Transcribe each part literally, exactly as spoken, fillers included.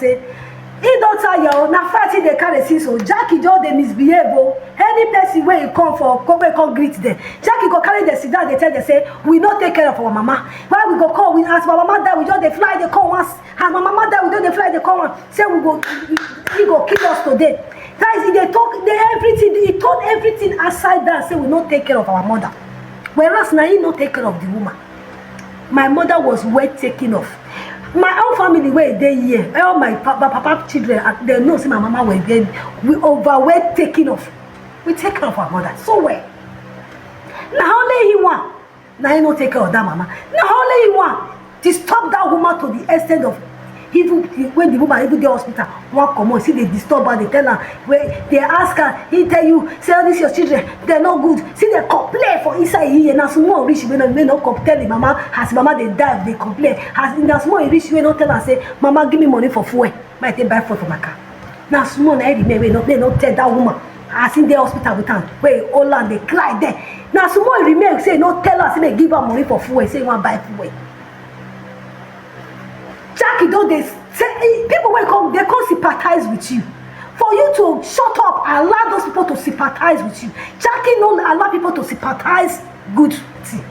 Say, he don tire o, na fight he dey carry since o. Jackie just dey misbehave o. Any person wey he come for, come, wey come greet them, Jackie go carry them sit down, dey tell them say, "We no take care of our mama. Why we go come? We, as my mama die, we just dey fly dey come once. As my mama die, we just dey fly dey come once. Say we go, he go kill us today." That is, he dey talk, dey everything, he turn everything upside down, say we no take care of our mother. Whereas na he no take care of the woman. My mother was well taken of. My own family wey dey here, all my pa-, pa-, papa children, ah, dem know say my mama was very, we over well taken of. We take care of our mother so well. Na only he one, na he no take care of that mama. Na only he one disturb that woman to the extent of, even when the woman even dey hospital, wan comot, still dey disturb her, dey tell her, wey dey ask her, he tell you say, "All these your children, dem no good." Still dey complain for inside him ear. Na small reach wey no, wey no come tell him mama, as mama dey die, dey complain. As, na small reach wey no tell her say, "Mama, give me money for fuel, make I take buy fuel for my car." Na small na he remain wey no, wey no tell that woman. As he dey hospital with am, wey hold am dey cry there. Na small he remain, say no tell her, say make give her money for fuel, say he wan buy fuel. Jackie don dey say, eh, people wey come, dey come sympathize with you. For you to shut up, allow those people to sympathize with you. Jackie no allow people to sympathize good thing.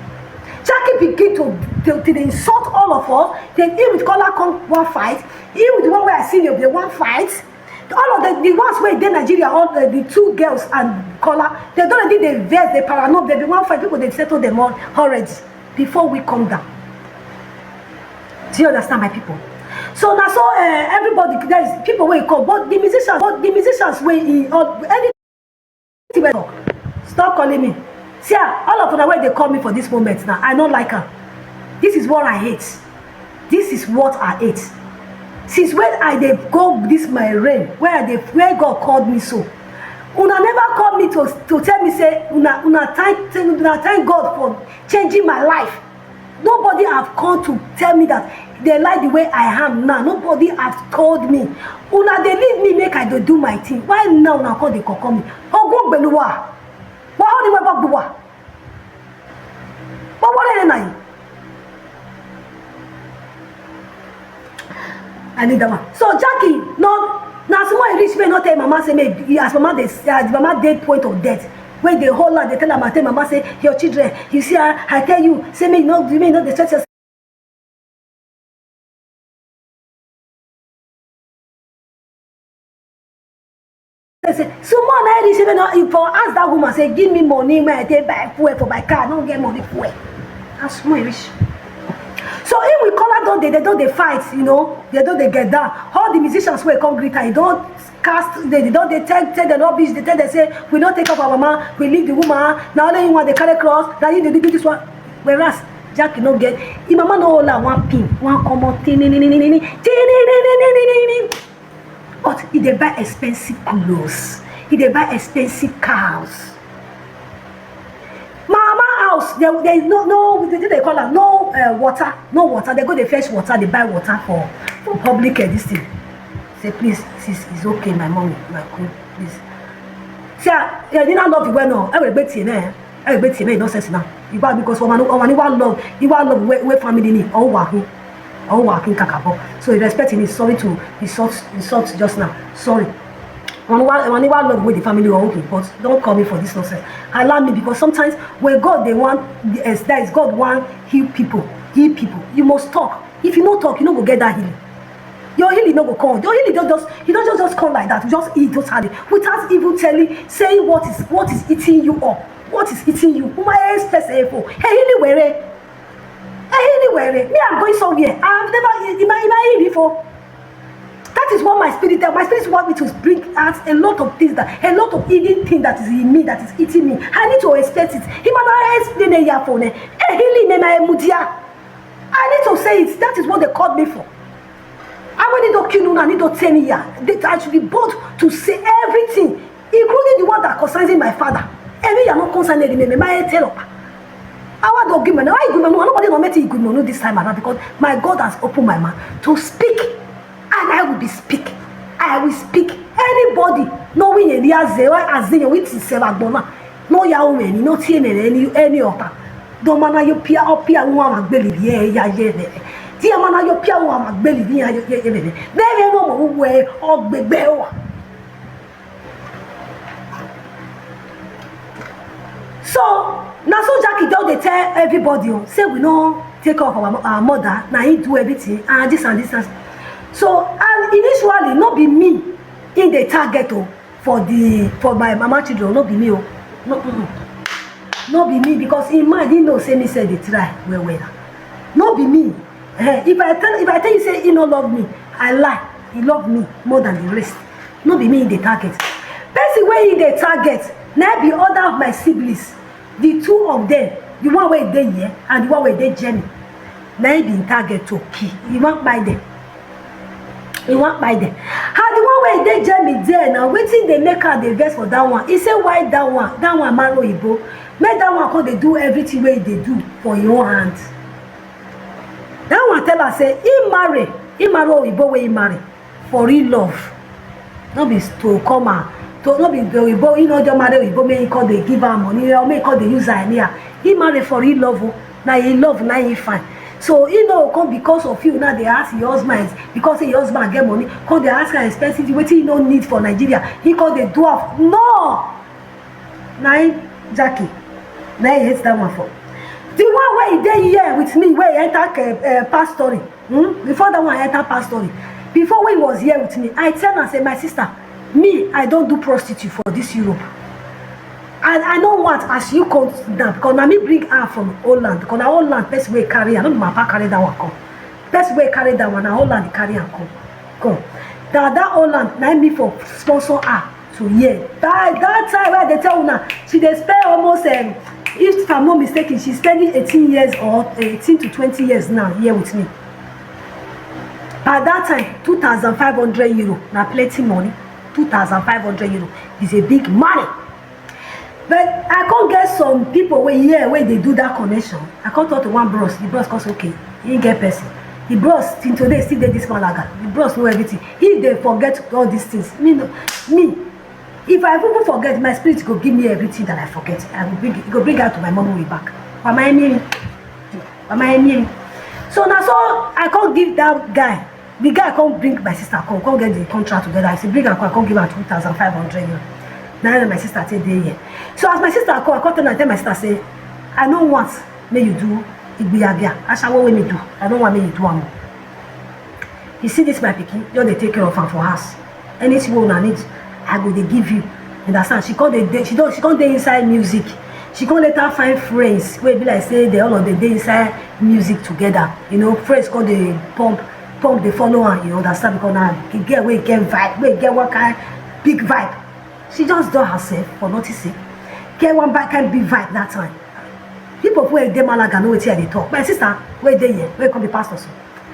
Jackie begin to, to, to dey insult all of us. Then he with Kola come wan fight. He with the one wey I see you, dey wan fight. All of the, the ones wey dey Nigeria, all the, the two girls and Kola, dem don already dey vex, dey paranoid, dem be wan fight, people dey settle them all already before we come down. Do you understand, my people? So na so, eh, everybody, there is people wey come, but the musicians, but the musicians wey he, all, every Stop calling me. See, ah, all of una wey dey call me for this moment now, I no like am. This is what I hate. This is what I hate. Since when I dey go this my reign, where I dey, where God called me so, una never call me to, to tell me say una, una thank, una thank God for changing my life. Nobody have come to tell me that they like the way I am now. Nobody have told me. Una dey leave me make I dey do my thing. Why now una come dey koko me? Ogun gbeluwa. Wa o ni mo gbogbo wa. Gbogbo re na yi. I need that one. So Jackie, no, na small e reach me, no tell mama say me, as mama dey, as mama dey point of death, wey dey hold her, dey tell her, tell mama say, "Your children, you see her, I tell you, say me you no, me you no dey stress yourself." Say, small na e reach me, no, you for ask that woman, say, "Give me money, make I take buy fuel for my car, I no get money fuel." Na small e reach. So if we call her, don dey, they don dey fight, you know, they don dey get down. All the musicians wey come greet her, e don cast, they, they don dey tell, tell the rubbish, they tell them say, "We no take up our mama, we leave the woman, na only you one dey carry cross, na you dey do this one." Whereas Jackie no get, him mama no hold her one pin, one common thing, but he dey buy expensive clothes, he dey buy expensive cars. My mama house, there, there is no, no, wetin they call am, no, uh, water, no water. They go dey fetch water, dey buy water for, for public, uh, this thing. Say, "Please, sis, it's okay, my mommy, my queen, please." See, ah, yeah, you don't love the well, no. I will bet you, eh? I will bet you, eh? Nonsense now. You bad because woman, woman, you want love, you want love where, where family need, or working, or working kakabo. So you respect him. Sorry to insult, insult just now. Sorry. One, one, one, one love with the family or okay, but don't call me for this nonsense. Allow me, because sometimes when God they want, the, eh, that is God want heal people, heal people. You must talk. If you no talk, you no go get that healing. Your healing no go come. Your healing don't just, you don't just, just come like that. Just eat totally without even telling, saying what is, what is eating you up. What is eating you? Who my expect for? Hey, healing where? Hey, healing where? Me, I'm going somewhere. I've never in my, in my healing before. That is what my spirit tell. My spirit want me to bring out a lot of things, that a lot of hidden thing that is in me that is eating me. I need to expect it. Him and I explain it here for me. Hey, healing me, my mudia. I need to say it. That is what they called me for. I want to kill you, I need to tell you. That I should be bold to say everything, including the one that concerns my father. Every you are not concerned with me, my tell up. I want to give me. Why you give me? Nobody no make you give me this time around, because my God has opened my mouth to speak, and I will be speak. I will speak. Anybody knowing a real zero as they with himself agbona. No ya o me ni, no tie me any, any opa. Don't man you pia o pia won ma gbele bi e ya ye be. Dia mana yo pia wa magbeli ni ayo ye ye ne. Ne ne mo mo we o gbegbe wa. So na so Jackie just dey tell everybody o, say we no take care of our, our mother, na he do everything and this and this and so. And initially no be me he dey target o, for the for my mama children, no be me o. No, mm-mm. No be me, because in mind he know say me sef dey try well well. No be me. Eh, if I tell if I tell you say he no love me, I lie. He love me more than the rest. No be me he dey target. Person wey he dey target na be other of my siblings, the two of them, the one wey dey here and the one wey dey Germany, na he be him target to kill. He wan kpai them. He wan kpai them. And the one wey dey Germany there now, wetin dey make am dey vex for that one? He say why that one, that one marry oyibo, make that one come dey do everything wey he dey do for him own hand. That one tell am say he marry, he marry oyibo wey he marry for real love. No be to come and to no be the oyibo, he no just marry oyibo make he come dey give am money or make he come dey use am anyhow. He marry for real love o. Na he love na he find. So he no come because of you now dey ask your husband, because say your husband get money, come dey ask am expensive thing wetin he no need for Nigeria. He come dey do am. No! Na him Jackie, na him hate that one for. The one wey he dey here with me, wey he enter uh, uh, pastor story, hmm? Before that one enter pastor story, before when he was here with me, I tell am say, my sister, me, I don do prostitute for this Europe. And I no want as you come down, because na me bring her from Holland, because na Holland person wey carry her, no be my papa carry that one come. Person wey carry that one, na Holland carry am come. Come. That that Holland, na me for sponsor her to here. By that time wey I dey tell una, she dey spend almost, um, if I'm not mistaken, she's spending eighteen years or eighteen to twenty years now here with me. By that time, two thousand five hundred euro na plenty money. Two thousand five hundred euro is a big money. But I come get some people wey here wey dey do that connection. I come talk to one bros. The bros come say okay, he get person. The bros till today still dey this malaga. The bros know everything. He dey forget all these things. Me no, me, if I even forget, my spirit go give me everything that I forget. I go bring, e go bring out to my memory back. Wama emi, wama emi. So na so I come give that guy. The guy come bring my sister come, come get the contract together. I say bring am come, I come give am two thousand five hundred euro. Na him my sister take dey here. So as my sister come, I come tell am, tell my sister say, I no want make you do igbiyabiya, ashawo wey me do. I no want make you do am o. You see this my pikin, just dey take care of am for house. Anything wey una need, I go dey give you. You understand? She come dey, dey she don she come dey inside music. She come later find friends wey be like say they all of them dey inside music together. You know, friends come dey pump pump dey follow am. You understand? Because na the girl wey get vibe, wey get one kind big vibe. She just do herself for noticing. Get one bad kind big vibe that time. People wey dey Malaga know wetin I dey talk. My sister wey dey here, wey come be pastor so,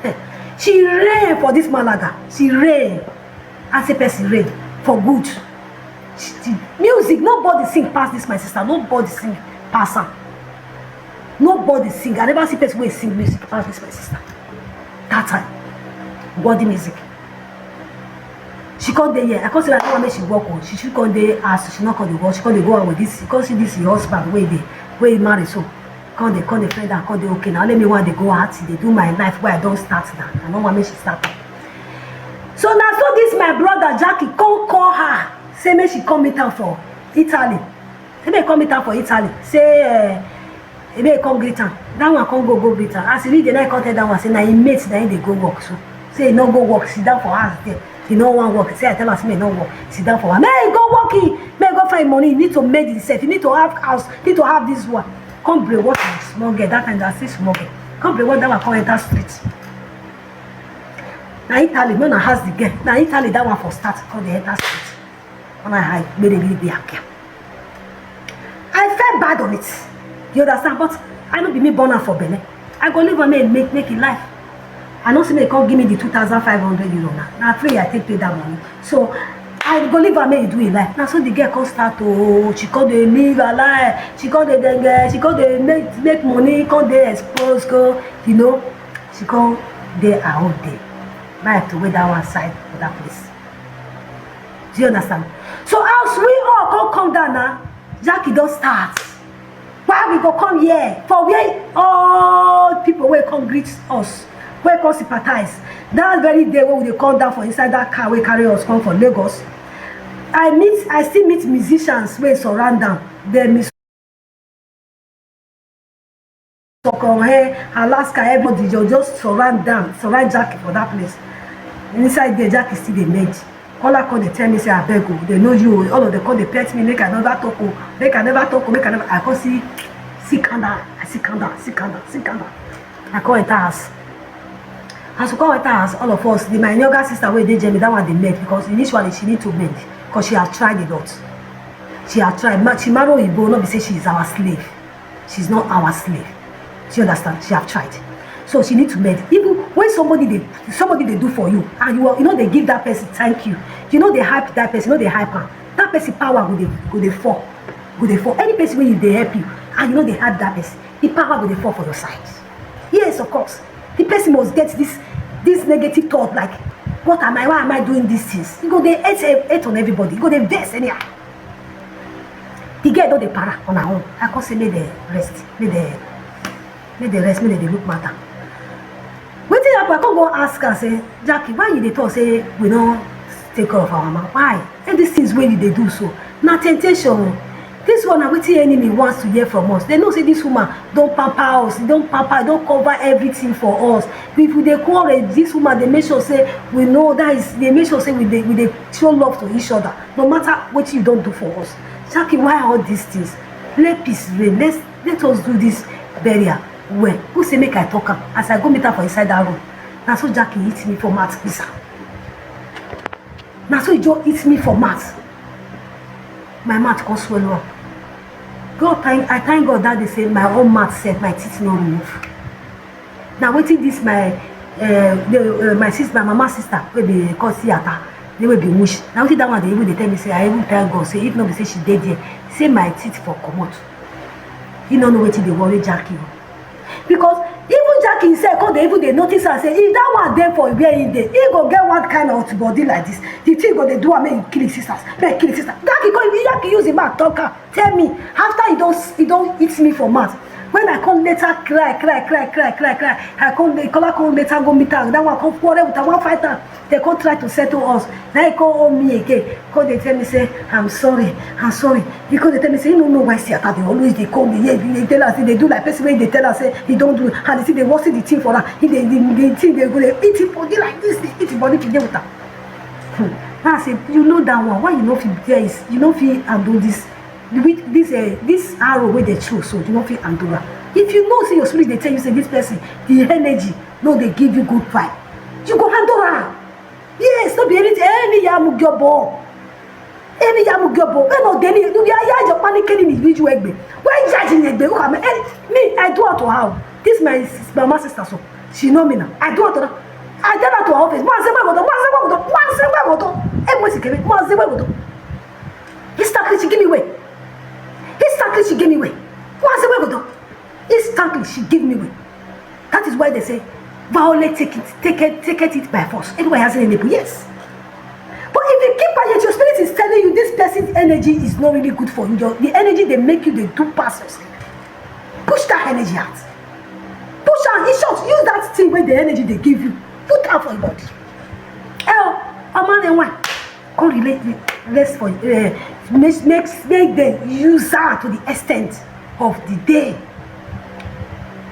eh, she reign for this Malaga. She reign. I say person reign for good. She, the music, nobody sing pass this my sister. Nobody sing pass am. Nobody sing. I never see person wey sing music pass this my sister. That time, body music. She come dey here. I come say I don't want make she work o. She should come dey house. She not come dey work. She come dey go out with this. She come see this her husband wey dey wey he marry so. Come dey come dey friend am come dey okay. Now let me want dey go out. Dey do my life wey I don start now. I no want make she start am. So na so this my brother Jackie come call her say make she come meet am for Italy. Say make come meet am for Italy. Say uh, e make come greet am. That one come go go greet am. As he reach there, now he come tell that one say na him mate na him dey go work so. Say he no go work, sit down for house there. He no wan work. Say I tell am say make he no work, sit down for house. Make he go work, he make he go find money. He need to make himself. He need to have house. He need to have this one. Come brainwash am small girl. That time that still small girl. Come brainwash that one come enter street. Na Italy, no na house the girl. Na Italy that one for start come dey enter street. When I hide, gbere gbere gbere akia. I felt bad on it. You understand? But I no be me born am for belle. I go leave am make make make him life. I no say make he come give me the two thousand five hundred euro na. Na free I take pay that money. So I go leave am make he do him life. Na so the girl come start to, she come dey live her life. She come dey denge, she come dey make make money, come dey expose, go, you know, she come dey her own day. Make I throway that one side for that place. Do you understand? So as we all come come down now, Jackie don start. Why we go come here? For where all people wey come greet us, Wey come sympathize. That very day wey we dey come down for inside that car wey carry us come for Lagos, I meet, I still meet musicians wey surround am. Dem is Sokohe, Alaska, everybody just, just surround down, surround Jackie for that place. Inside there, Jackie still dey mend. Caller come dey tell me say, "Abeg o, they know you o." All of them come dey pet me, make I never talk o, make I never talk o, make I never. I come see, see calm down, I see calm down, see calm down, see calm down. I come enter house. As we come enter house, all of us, the, my younger sister wey dey Germany, that one dey mend because initially she need to mend because she has tried a lot. She has tried. Ma-, she marry Oyibo, no be say she is our slave. She's not our slave. Do you understand? She have tried. So she need to mend. Even when somebody dey, somebody dey do for you, and you are, you know, they give that person thank you. You know they hype that person, you know they hype am. That person power go dey, go dey fall, go dey fall. Any person wey you dey help you, and you know they hype that person, the power go dey fall for your side. Yes, of course. The person must get this, this negative thought like, "What am I? Why am I doing these things?" You go dey hate, hate on everybody. You go dey vex anyhow. The girl don dey para on her own. I come say make dem rest, make dem, make dem rest, make dem dey look matter. Wetin happen? I come go ask her say, "Jackie, why you dey talk say we no take care of our mama? Why? And these things wey you dey do so, na temptation o. This one na wetin enemy wants to hear from us. They know say this woman don pamper us, don pamper, don cover everything for us. If we dey quarrel, this woman dey make sure say we know, that is, dey make sure say we dey, we dey show love to each other, no matter wetin you don do for us." Jackie, why all these things? Let peace reign. Let's, let us do this burial well. Who say make I talk am? As I go meet her for inside that room, na so Jackie hit me for mouth, pizza. Na so he just hit me for mouth. My mouth come swell up. God, thank, I thank God that day say my own mouth sef, my teeth no remove. Na wetin this my, uh, the, uh, my sister, my mama sister, wey be call Siata, the wey be wish. Na wetin that one dey even dey tell me say, I even thank God say if no be say she dey there, say my teeth for comot. He no know wetin dey worry Jackie o. Because even Jackie himself come dey even dey notice am say if that one dey for where he dey, he go get one kind of body like this. The thing go dey do am make he kill his sisters, make he kill his sisters. Jackie come, Jackie use him mouth talk am, tell me. After he don, he don hit me for mouth. When I come later cry, cry, cry, cry, cry, cry, I come, the caller come later go meet am. That one come quarrel with am, wan fight am. They come try to settle us. Now he come hold me again. Come dey tell me say, "I'm sorry, I'm sorry." He come dey tell me say he no know why Siata dey always dey come. He, he dey tell us, he dey do like person wey dey tell us say he don do, and he still dey worsen the thing for am. He dey, the, the thing dey go dey eat him body like this, dey eat him body today with am. Hmm. Now I say, you know that one. Why you no fit bear is, you no fit handle this, with this, uh, this arrow wey dey throw, so you no fit handle am. If you know say your spirit dey tell you say this person, the energy no dey give you good vibe, you go handle am. Yes, no be anything, any yamu gyobo. Any yamu gyobo. When no dey, you are, you are your panic, any need you egbe. Why judging egbe? Who am I? Me, I do out to how? This my sis-, mama sister, so she know me now. I do out to her. I tell her to her office. Mo se mo to, mo se mo to, mo se mo to. E mo si kebe, mo se mo to. Instantly she give me way. Instantly she give me way. Mo se mo to. Instantly she give me way. That is why they say, "Violate take it, take it, take it, it by force." Anyway, has an enable, yes. But if you keep quiet, your spirit is telling you this person's energy is not really good for you. Your, the energy they make you, they do pass yourself. Push that energy out. Push out. In short, use that thing where the energy they give you. Put out for your body. Oh, a man and one. Come relate, rest for, uh, make, make, make them use her to the extent of the day.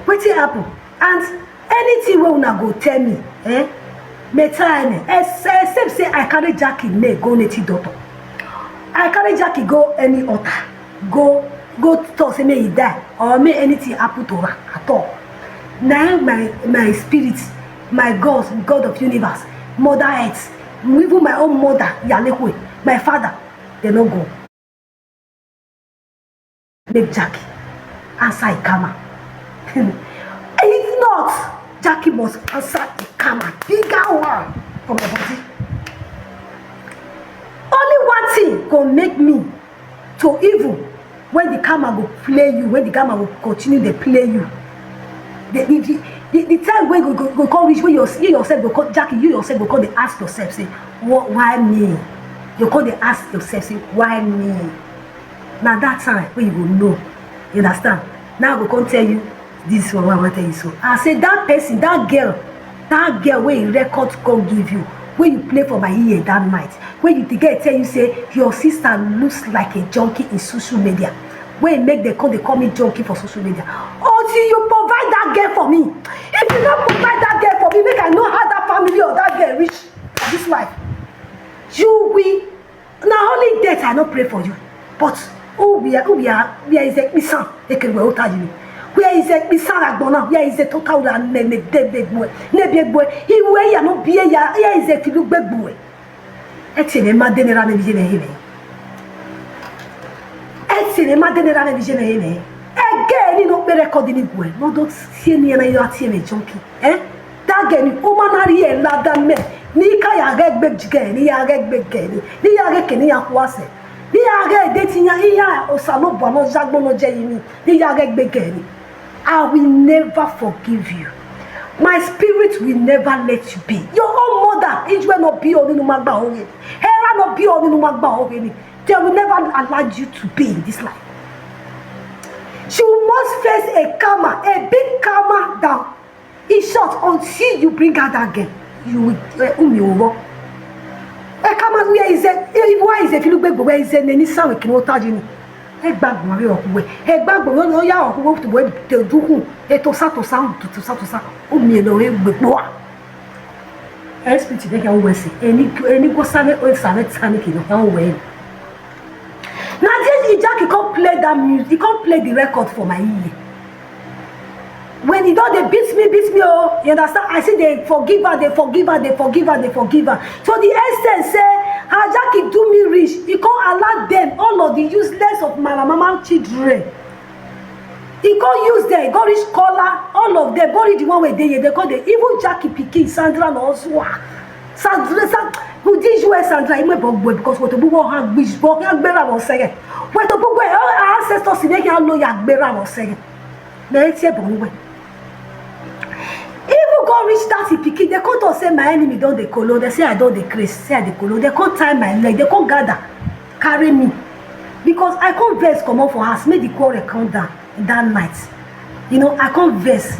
Wetin happen? And anything wey una go tell me, eh? Me tell me, ex-, except say I carry Jackie, me go native doctor. I carry Jackie go any altar, go, go talk say make he die or make anything happen to her at all. Na him my, my spirit, my God, God of universe, mother earth, even my own mother, Yalekwe, my father, they no go. Make Jackie answer Ikama. If not, Jackie must answer Ikama, bigger one for my body. Only one thing go make me to even when the karma go play you, when the karma go continue dey play you, the, the, the, the, the time wey go, go, go come reach, wey your, you yourself go come, Jackie, you yourself go come dey ask yourself say, "Wh-, why me?" You come dey ask yourself say, "Why me?" Na that time wey you go know. You understand? Now I go come tell you this one wey I wan tell you so. I say that person, that girl, That girl wey im record come give you, wey you play for my ear that night, wey you, the girl tell you say your sister looks like a junkie in social media, wey make dem come dey call me junkie for social media, until you provide that girl for me. If you no provide that girl for me, make I know how that family of that girl reach for this life. You will Na only death I no pray for you. But who we are, who we are, where is the pisan? Ekewe Otajimi. Where is the pisan Agbona? Where is the total la neme debe gboe? Nebe gboe. Iwe ya no bie ya, where is the filu gbe gboe? Eti ne ma denera ne bije ne hebe. Eti ne ma denera ne bije ne hebe. Ege ni no pe record ni gboe. No don see ni na yo ati me junkie. Eh? That girl ni woman na ri e la da me. Ni ka ya ge gbe ge ni ya ge gbe ge ni. Ni ya ge ke ni ya kwase. Ni ya ge de ti ya iya osalo bo no jagbo no je yi ni. Ni ya ge gbe ge ni. I will never forgive you. My spirit will never let you be. Your own mother, Ijwe no be only no magba oge. Hera no be only no magba oge ni. They will never allow you to be in this life. She must face a karma, a big karma that, in short, until you bring out that girl, you will, uh, um, you will. A karma, where is it? Why is it? If you look back, where is it? Any sound can water you. Ẹ gbàgbọ́ rí ọkùnrin, ẹ gbàgbọ́ rí ọyá ọkùnrin tó wẹ́ tó dúkùn, ẹ tó sá tó sá tó sá tó sá, ó mi ẹ lọ rí gbogbo wa. Spirit dey can west. Any any go sane o sane sane kino can win. Na there Ijaki come play that music, he come play the record for my ear. When he don dey beat me, beat me, oh, you understand? I see they forgive her, they forgive her, they forgive her, they forgive her. To the extent say, Ajaki do me rich, he come allow them, all of the useless of my mama children. He come use them, go reach Kola, all of them, go reach the one wey dey here, they come dey, even Jackie pikin, Sandra na also, ah, Sandra, Sa-, who did you, Sandra? Ime bogbo, because what the book ha gbish, but ha gbera was second. What the book where our ancestors in Kenya lo ya gbera was second. Na etie bogbo. Even go reach that pikin, they come talk say my enemy don dey kolo. They say I don dey craze, say I dey kolo. They come tie my leg, they come gather, carry me. Because I come vex comot for house, make the quarrel come down that night. You know, I come vex.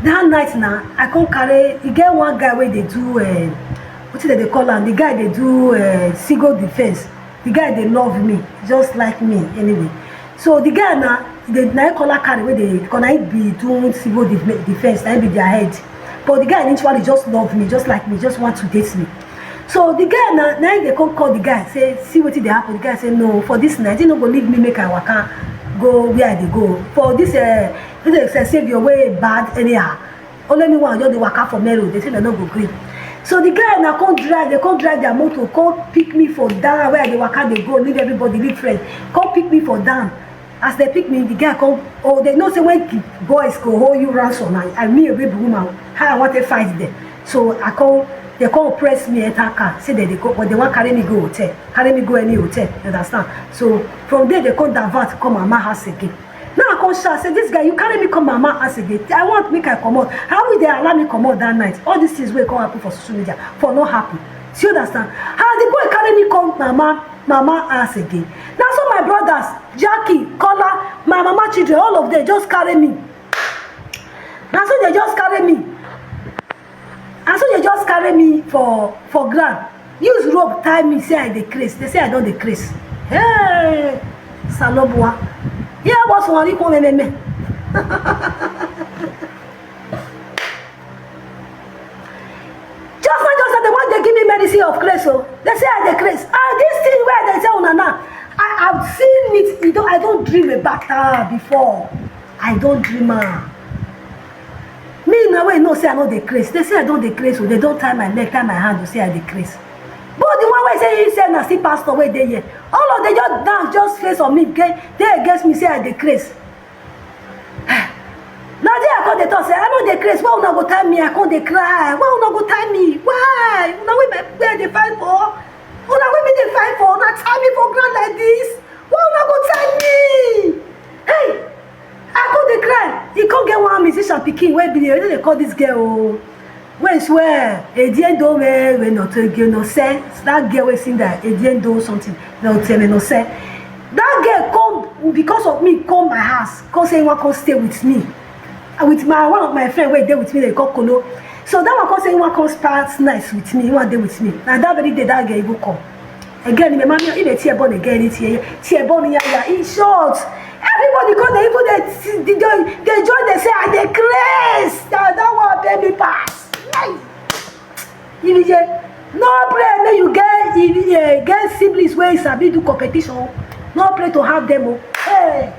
That night na, I come carry, e get one guy wey dey do, uh, wetin dem dey call am? The guy dey do, uh, civil defense. The guy dey love me, just like me anyway. So the guy na, the na him Kola carry wey dey, because na him be doing civil def-, defense, na him be their head. But the guy literally just love me, just like me, just want to date me. So the guy na, na him dey come call the guy, say, "See wetin dey happen." The guy say, "No, for this night, you no go leave me, make I waka go where I dey go. For this, uh, this, uh, Savior wey bad anyhow. Only me one just dey waka for main road." They say they no go gree. So the guy na come drive, they come drive their motor, come pick me for down where I dey waka dey go, leave everybody, leave friend, come pick me for down. As they pick me, the guy come, oh, they know say when the boys go hold you ransom, I, I me a baby woman, how I want to fight them. So I come, they come press me enter car, say that they go, but they want carry me go hotel, carry me go any hotel, you understand? So from there they come divert, come my house again. Now I come shout, say, "This guy, you carry me come my house again. I want make I comot. How will they allow me comot that night?" All these things will come happen for social media, for no happen. Do you understand? How the boy carry me come mama, mama house again? Now so my brothers, Jackie, Kola, my mama children, all of them just carry me. Now so they just carry me. And so they just carry me for, for ground. Use rope tie me, say I dey craze. They say I don dey craze. Hey, Salobua. Here was one equal enemy. Just like, just like they want to give me medicine of craze, so they say I dey craze. Ah, this thing where they say una now, I have seen it. You don't, I don't dream about her before. I don't dream her. Me na wey know say I no dey craze. They say I don dey craze, so they don tie my leg, tie my hand, to say I dey craze. But the one wey say he say na still pastor wey dey here, all of them just dance, just face on me, they, they against me, say I dey craze. Now there I come dey talk say I no dey craze. Why una go tie me? I come dey cry. Why una go tie me? Why? Una wey my, wey I dey fight for? Una wey me dey fight for? Una tie me for ground like this? Why una go tie me? Hey! I come dey cry. E come get one musician pikin wey be dey, dey call this girl o. Wey swear, Ediendo we, we no to give no sense. That girl wey sing that Ediendo something, no tell me no say. That girl come because of me, come my house, come say he wan come stay with me. And with my, one of my friend wey dey with me, they call Kolo. So that one come say he wan come start nice with me, he wan dey with me. Na that very day that girl even come. Again, my mommy, if they tear born again, it's here, tear born here, here. In short, everybody come, they even they, they, they, they join, they say, "I dey craze." That, that one pay me pass. Hey! If you say, no pray, make you get, if you eh, get siblings wey sabi do competition, no pray to have them. Oh. Hey!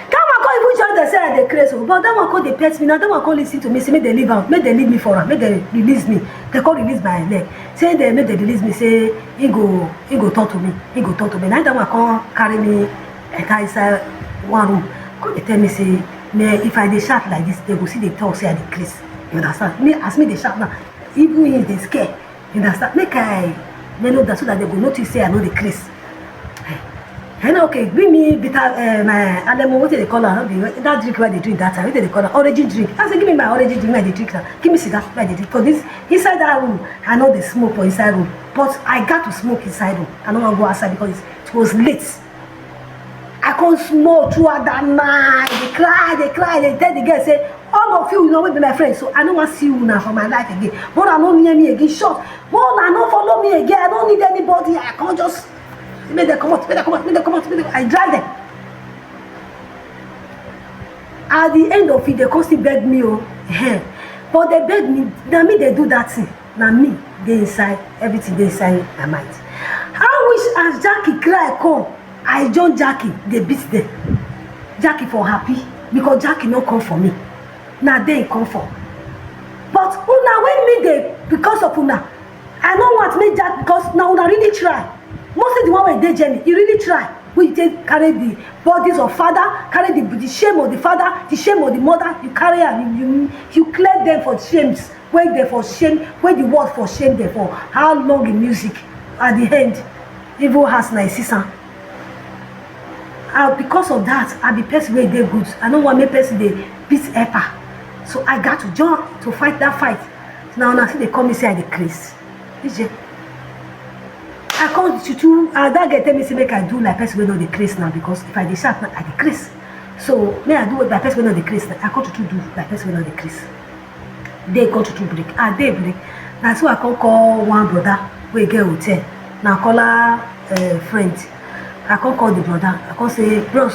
That one come even join the say I dey craze, oh, but that one come dey pet me now. That one come listen to me, say make they leave am, make they leave me for am, make they release me. They come release my leg. Say they make they release me, say he go, he go talk to me, he go talk to me. Now that one come carry me enter inside one room. Come dey tell me say, me if I dey shout like this, they go see, they talk say I dey craze. You understand? Me as me dey shout now, even he dey scare. You understand? Make I mellow that so that they go notice say I know the craze. Hey, no, okay, bring me bitter, uh, my alemo, what they call am? That drink wey they drink that time, what they call am? Orange drink. I say, give me my orange drink, I dey drink now. Give me cigar, I dey drink. For this, inside that room, I know they smoke for inside room. But I got to smoke inside room. I don't want to go outside because it was late. I come smoke throughout that night. They cry, they cry, they tell the girl, say, all of you, you know, will be my friends. So I don't want to see you now for my life again. But I don't near me again. Short. But I don't follow me again. I don't need anybody. I can't just make them come out, make them come out, make them come out, make them, I drive them. At the end of it, they come still beg me, oh. Eh. But they beg me, now me they do that thing. Now me, they inside, everything they inside my mind. I wish as Jackie cry come, I join Jackie, they beat them. Jackie for happy, because Jackie no come for me. Now they come for. But una when me they, because of una, I no want make Jack, because now una really try. Mostly the one wey dey journey, you really try. Wey you take carry the bodies of father, carry the, the shame of the father, the shame of the mother, you carry am, you, you, you clear them for shames, wey they for shame, wey the world for shame them for how long in music, at the end, even has na sisan. And because of that, I be person wey dey good. I no want make person dey beat helper. So I got to join to fight that fight. Now, now see they call me say I dey craze. Ije. I come to, to, uh, that girl tell me say make I do like person wey no dey craze now, because if I dey shout now, I dey craze. So me I do like person wey no dey craze now. I come to, to do like person wey no dey craze. They come to, to break. Ah, they break. Now so I come call one brother wey get hotel. Now call her, uh, friend. I come call the brother. I come say, "Bros,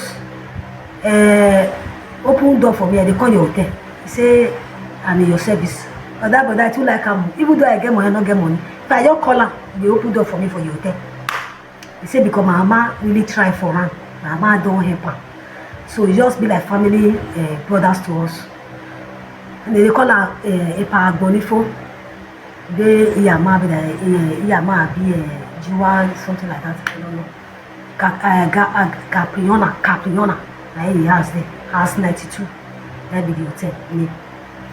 uh, open door for me. I dey call your hotel." He say, "I'm in your service." But that brother, I too like am. Even though I get money, I no get money. If I just call am, he dey open door for me for your hotel. He say because my mama really try for am. My mama don help am. So e just be like family, uh, brothers to us. And they call am, uh, Epa Agbonifo. They Iyama be the, uh, Iyama be, uh, Jiwa, something like that. I don't know. Ga-, uh, Ga-, uh, Capriona, Capriona. Na him house dey, house ninety-two. That be the hotel name.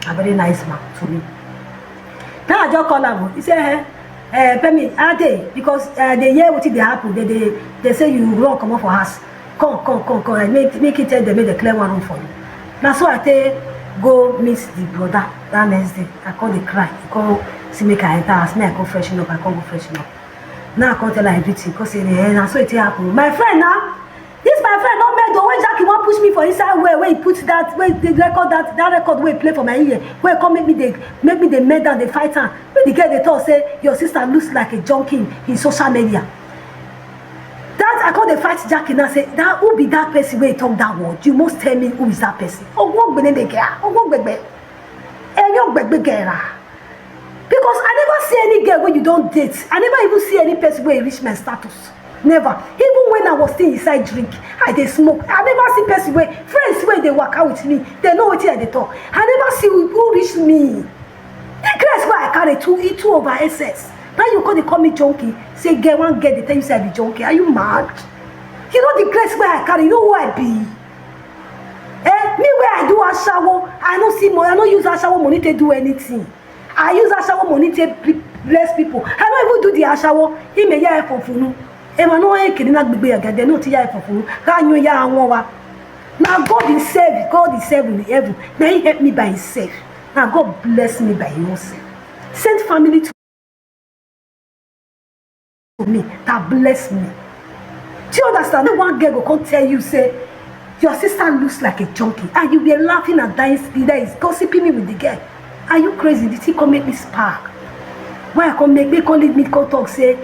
A very nice man to me. Now I just call am. He say, "Eh, eh, Pemi, how dey?" Because, uh, they hear wetin dey happen. They, they, they say you run comot for house. Come, come, come, come. I make, make it tell them, make they clear one room for you. Now so I take go meet the brother that next day. I come dey cry. He come say make I enter house. Me, I come freshen up. I come go freshen up. Now I come tell her everything. Come say, "Eh, now so it happen." My friend now, this my friend no mad o. When Jackie wan push me for inside well, wey he put that, wey dey record that, that record wey he play for my ear, wey come make me dey, make me dey mad and dey fight am. When the girl dey talk say your sister looks like a junkie in social media. That I come dey fight Jackie now say, "That who be that person wey talk that word? You must tell me who is that person." Owo gbene dey get, owo gbegbe. Eyo gbegbe gera. Because I never see any girl wey you don date. I never even see any person wey reach my status. Never. Even when I was still inside drink, I dey smoke. I never see person wey, friends wey dey waka with me, they know wetin I dey talk. I never see who, who reach me. The grace wey I carry too, e too over excess. Now you come dey call me junkie. Say girl, one girl dey tell you say I be junkie. Are you mad? You know the grace wey I carry, you know who I be. Eh, me wey I do ashawo, I no see money, I no use ashawo money take do anything. I use ashawo money take ple-, bless people. I no even do the ashawo. He may ya for funu. Emma no e kiri na gbegbe ya gade no ti ya for funu. Ka nyo ya awon wa. Now God himself, God himself in heaven. Now he help me by himself. Now God bless me by himself. Send family to me that bless me. Do you understand? When one girl go come tell you say your sister looks like a junkie, and you were laughing and dancing, there is gossiping me with the girl. Are you crazy? The thing come make me spark. Why I come make, make come lead me come talk say,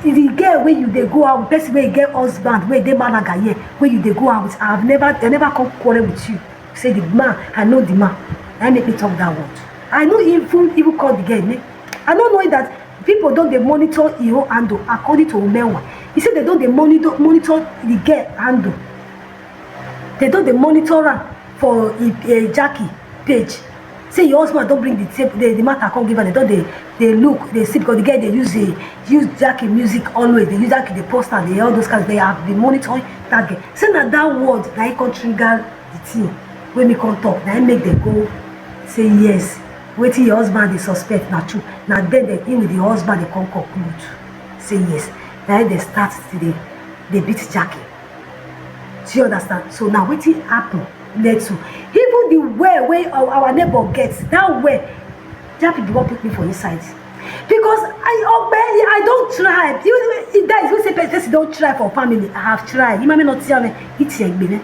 the girl wey you dey go out with, person wey get husband, wey dey Malaga here, wey you dey go out with, I have never, I never come quarrel with you. Say the man, I know the man. I make me talk that word. I no even, even call the girl name. I no know that people don dey monitor e own handle according to Umewa. He say they don dey monitor, monitor the girl handle. They don dey monitor am for e, eh, Jackie page. Say your husband don bring the tape, the, the matter come give am. They don dey, dey look, dey see, because the girl dey use, dey use Jackie music always. Dey use Jackie, dey post am, dey all those kinds. They have been monitoring that girl. Say na that word na e come trigger the thing wey me come talk. Na e make dem go say yes. Wetin your husband dey suspect na true. Na then dem, him with the husband dey come conclude say yes. Na e dem start to dey, dey beat Jackie. Do you understand? So now wetin happen led to even the well wey our, our neighbor get, that well, that people wan put me for inside. Because I obey, I don try. You, you guys, we say person don try for family. I have tried. You might not tell me, it's your baby.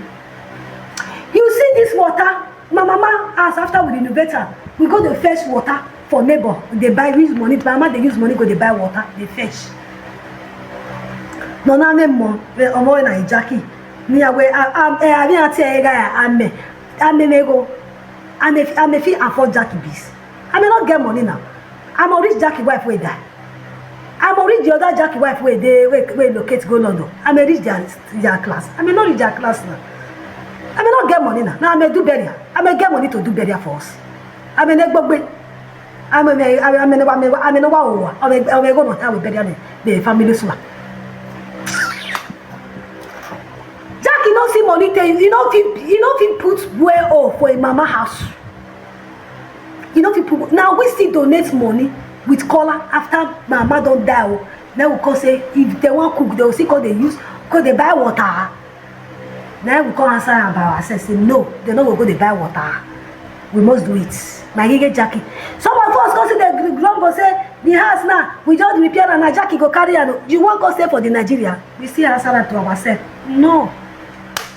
You see this water, my mama ask after we renovate am, we go dey fetch water for neighbor, dey buy, use money, my mama dey use money go dey buy water, dey fetch. No, na me mo, eh, omo na Jackie. Ni awe, a, a, eh, abi ati e ga ya, ame, ame me go, ame, ame fit afford Jackie beans. I may not get money now. I'm a rich Jackie wife wey die. I'm a rich the other Jackie wife wey dey, wey, wey locate go London. I may reach their, their class. I may not reach their class now. I may not get money now. Now I may do burial. I may get money to do burial for us. I may not gbogbo. I may, I may, I may never, I may, I may never over. I may, I may go no. I will bury the, the family suma. Jackie no see money tey, you no fit, you no fit put well off for a mama house. You no fit put. Now we still donate money with color after mama don die o. Now we come say if they wan cook, they will still come dey use, come dey buy water. Now we come answer am by ourselves say no, they no go go dey buy water. We must do it. My gige Jackie. Some of us come see the gr-, grumble say the house now, we just repair am, na Jackie go carry am. You wan come stay for the Nigeria? We still answer am to ourselves. No,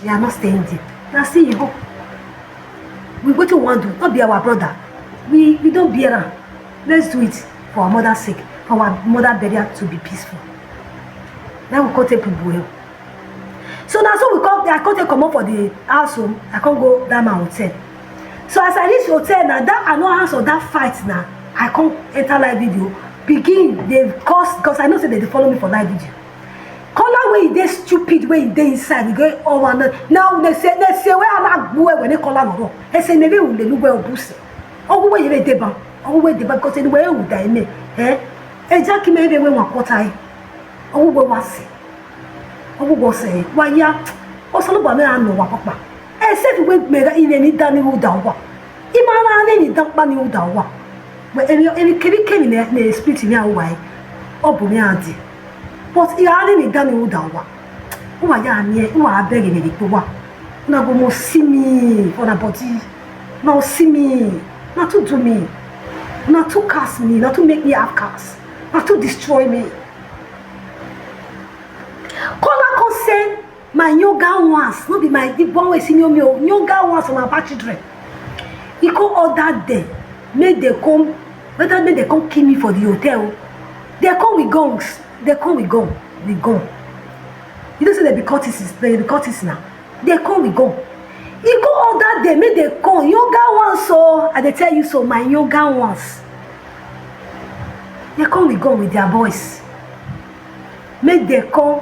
we are not staying there. Now see you go. We, wetin we wan do? Not be our brother. We, we don bear am. Let's do it for our mother's sake, for our mother burial to be peaceful. Then we come take people well. So na so we come, I come take comot for the house o, I come go that man hotel. So as I reach hotel na, that I no answer that fight na, I come enter live video, begin dey curse, because I know say dem dey follow me for live video. Caller wey e dey stupid, wey e dey inside, e go, oh, one, now they say, they say, where am I go when they call am? They say, maybe we dey look well, Busi. Oh, where you dey ban? Oh, where dey ban? Because anywhere you die, me, eh? Eh, Jackie, maybe we want quarter, eh? Oh, where was it? Oh, where was it? Why, yeah? Oh, so look, me, I know what, papa. Eh, say we make in any damn who down what? Imana any damp money who down what? But any, any, can we came in there, spirit in your way? Oh, but me, auntie. But you are any damn who down what? Who are you near? Who are begging me to what? Una go must see me for the body. Now see me. Not to do me. Not to cast me. Not to make me have cast. Not to destroy me. Caller come say, my younger ones, no be my, the one wey senior me o, younger ones, my bad children. He come order them, make they come, whether make they come kill me for the hotel. They come with guns, they come with gun, with gun. You know say they be cultists, they be cultists now. They come with gun. He come order them, make they come, younger ones, so I dey tell you so, my younger ones. They come with gun with their boys. Make they come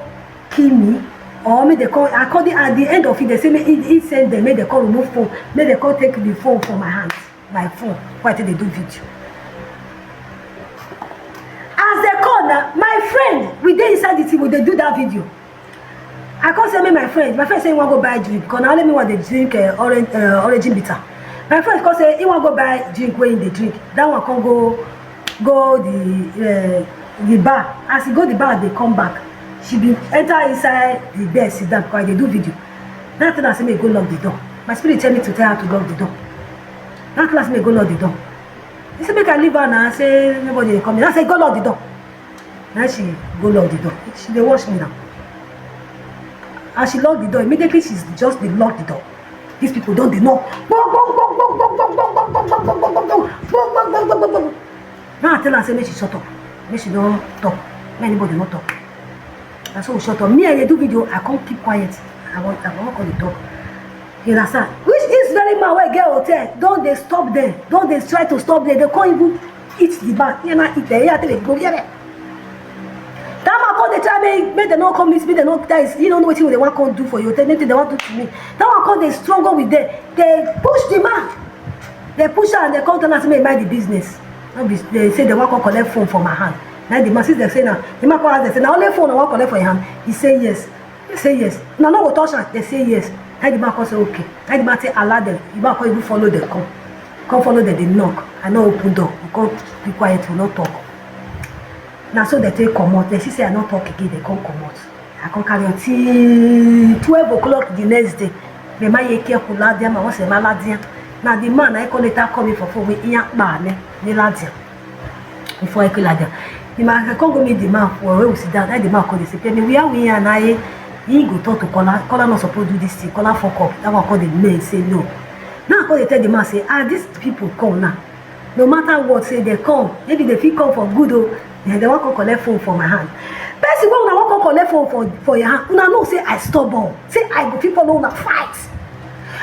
kill me, or make they come, according, at the end of it, they say make he, he send them, make they come remove phone, make they come take the phone from my hand, my phone, why they do video. As they call now, my friend, we dey inside the thing, we dey do that video. I come say, make my friend, my friend say he wan go buy drink, because na only me wan dey drink, uh, orange, uh, origin bitter. My friend come say he wan go buy drink wey he dey drink. That one come go, go the, uh, the bar. As he go the bar, they come back. She be enter inside the bed, sit down, because I dey do video. That thing I say, make go lock the door. My spirit tell me to tell her to lock the door. That class, make go lock the door. He say, make I leave her now. I say, nobody dey come in. I say, go lock the door. Now she go lock the door. She dey watch me now. As she lock the door, immediately she just dey lock the door. These people don dey knock. Gbong, gbong, gbong, gbong, gbong, gbong, gbong, gbong, gbong, gbong, gbong, gbong, gbong, gbong, gbong, gbong, gbong, gbong, gbong. Now I tell am say make she shut up, make she no talk, make anybody no talk. Na so we shut up. Me, I dey do video, I come keep quiet. I wan, I wan come dey talk. You understand? Which this very man wey get hotel don dey stop them, don dey try to stop them. They come even eat the man. Yeah, na eat there. Yeah, tell go here. That man come dey try make, make dem no come meet me. Dem no, that is, you no know wetin dem wan come do for you. Tell me wetin dem wan do to me. That one come dey struggle with them. They push the man. They push am, they come tell am say make e mind the business. No be they say they wan come collect phone for my hand. Na the man, since they say na, the man come ask them say na only phone I wan collect for your hand. He say yes. He say yes. Una no go touch am. They say yes. Na the man come say okay. Na the man say allow them. The man come even follow them come. Come follow them dey knock. I no open door. We come be quiet. We no talk. Na so they take comot. They see say I no talk again. They come comot. I come carry on till twelve o'clock the next day. Me ma ye ke ku ladia, ma won se ma ladia. Na the man I call later call me for phone, we iya pa me ni ladia. Before I call ladia, the man, I come go meet the man for where we sit down. Na the man come dey say, "Pay me, where we are now, eh?" He go talk to Kola. Kola not supposed to do this thing. Kola fuck up. That one call the man say no. Now I call dey tell the man say, "Ah, these people come now. No matter what, say they come. Maybe they fit come for good o. They, they wan come collect phone for my hand." Person wey una wan come collect phone for, for your hand, una know say I stubborn. Say I go fit follow una fight.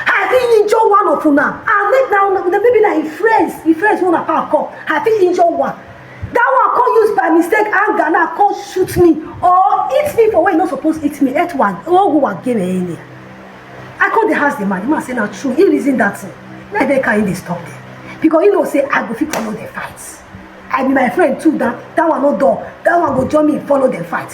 I fit injure one of una. I make na una, maybe na him friends, him friends wey una pack come. I fit injure one. That one come use by mistake anger now come shoot me or hit me for where he no suppose hit me. Etwa, oh, who are game any? I come dey ask the man. The man say na true. He reason that thing. Na dey carry dey stop them. Because he know say I go fit follow the fight. I be my friend too. That, that one no door. That one go join me follow the fight.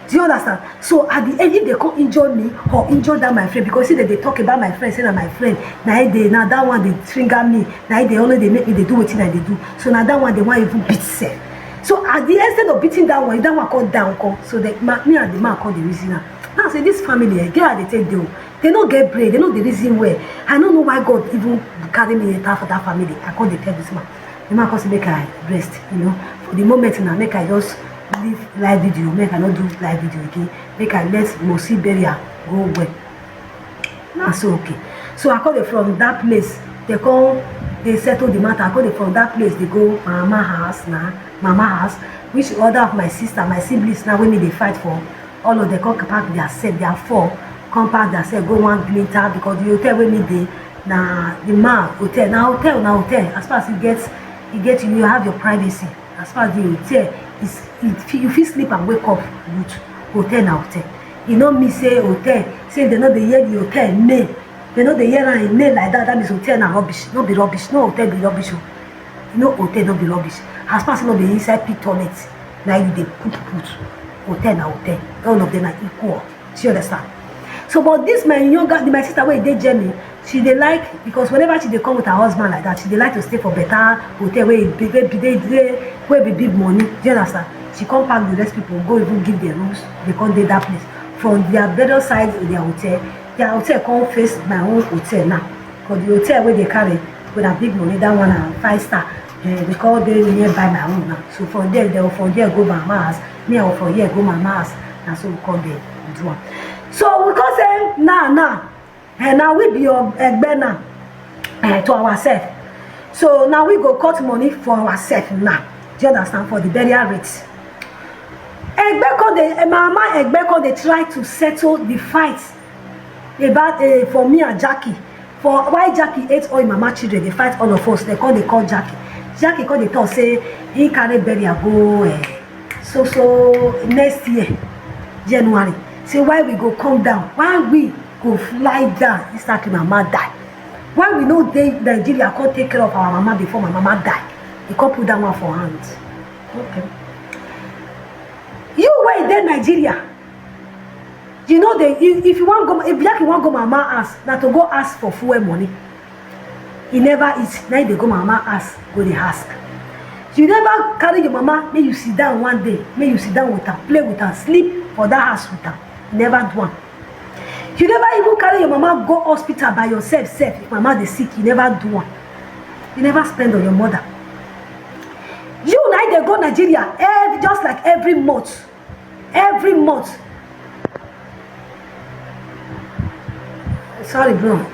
Do you understand? So at the end, if they come injure me or injure that my friend, because see that they talk about my friend, say na my friend, na they, na that one they trigger me, na they only they make me they do wetin I dey do. So na that one they want even beat self. So at the, instead of beating that one, that one come down, come. So the man, me and the man come the reason am. Now say this family, eh, get how they take dey o. They no get brain, they no dey reason well. I no know why God even carry me enter for that family. I come dey tell this man. The man come say make I rest, you know. For the moment now, make I just leave live video, make I no do live video again. Make I let Mosi burial go well. Na so okay. So I come dey from that place. They come, they settle the matter. I come dey from that place. They go my mama house now, mama house. Which other of my sister, my siblings now, wey me dey fight for, all of them come pack their set, their four, come pack their set, go one glinter because the hotel wey me dey na the man hotel, na hotel, na hotel. As far as you get, you get, you have your privacy. As far as the hotel is, it, you fit sleep and wake up with hotel na hotel. E no mean say hotel, say they no dey hear the hotel name. They no dey hear am name like that. That means hotel na rubbish. No be rubbish. No hotel be rubbish o. No hotel no be rubbish. As far as no be inside pit toilet, na you dey put put. Hotel na hotel. All of them are equal. Do you understand? So, but this my younger, my sister wey dey Germany, she dey like, because whenever she dey come with her husband like that, she dey like to stay for better hotel wey be, wey be, wey be, wey be big money. Do you understand? She come pack the rest people, go even give them rooms. They come dey that place. From their bedroom side in their hotel, their hotel come face my own hotel now. Because the hotel wey they carry with a big money, that one na five star. Eh, because they nearby my own now. So from there, they from there go my mama house. Me, I from here go my mama house. Na so we come dey do am. So we come say, "Nah, nah. Eh, now we be your egbe now, eh, to ourselves." So now we go cut money for ourselves now. Do you understand? For the burial rate. Egbe come dey, eh, my mama Egbe come dey try to settle the fight about, eh, for me and Jackie. For why Jackie hate all him mama children, they fight all of us. They come, they call Jackie. Jackie come dey talk say he carry burial go, eh, so, so next year, January. Say why we go come down? Why we go fly down? Instantly, my mama die. Why we no dey Nigeria come take care of our mama before my mama die? He come put that one for hand. Okay. You wey dey Nigeria, you know, they, if, if you wan go, if Jackie wan go mama house, na to go ask for fuel money. He never eat, na him dey go mama house go dey ask. You never carry your mama, make you sit down one day, make you sit down with her, play with her, sleep for that house with her. You never do am. You never even carry your mama go hospital by yourself sef. If mama dey sick, you never do am. You never spend on your mother. You na dey go Nigeria every, just like every month. Every month. Sorry, bro.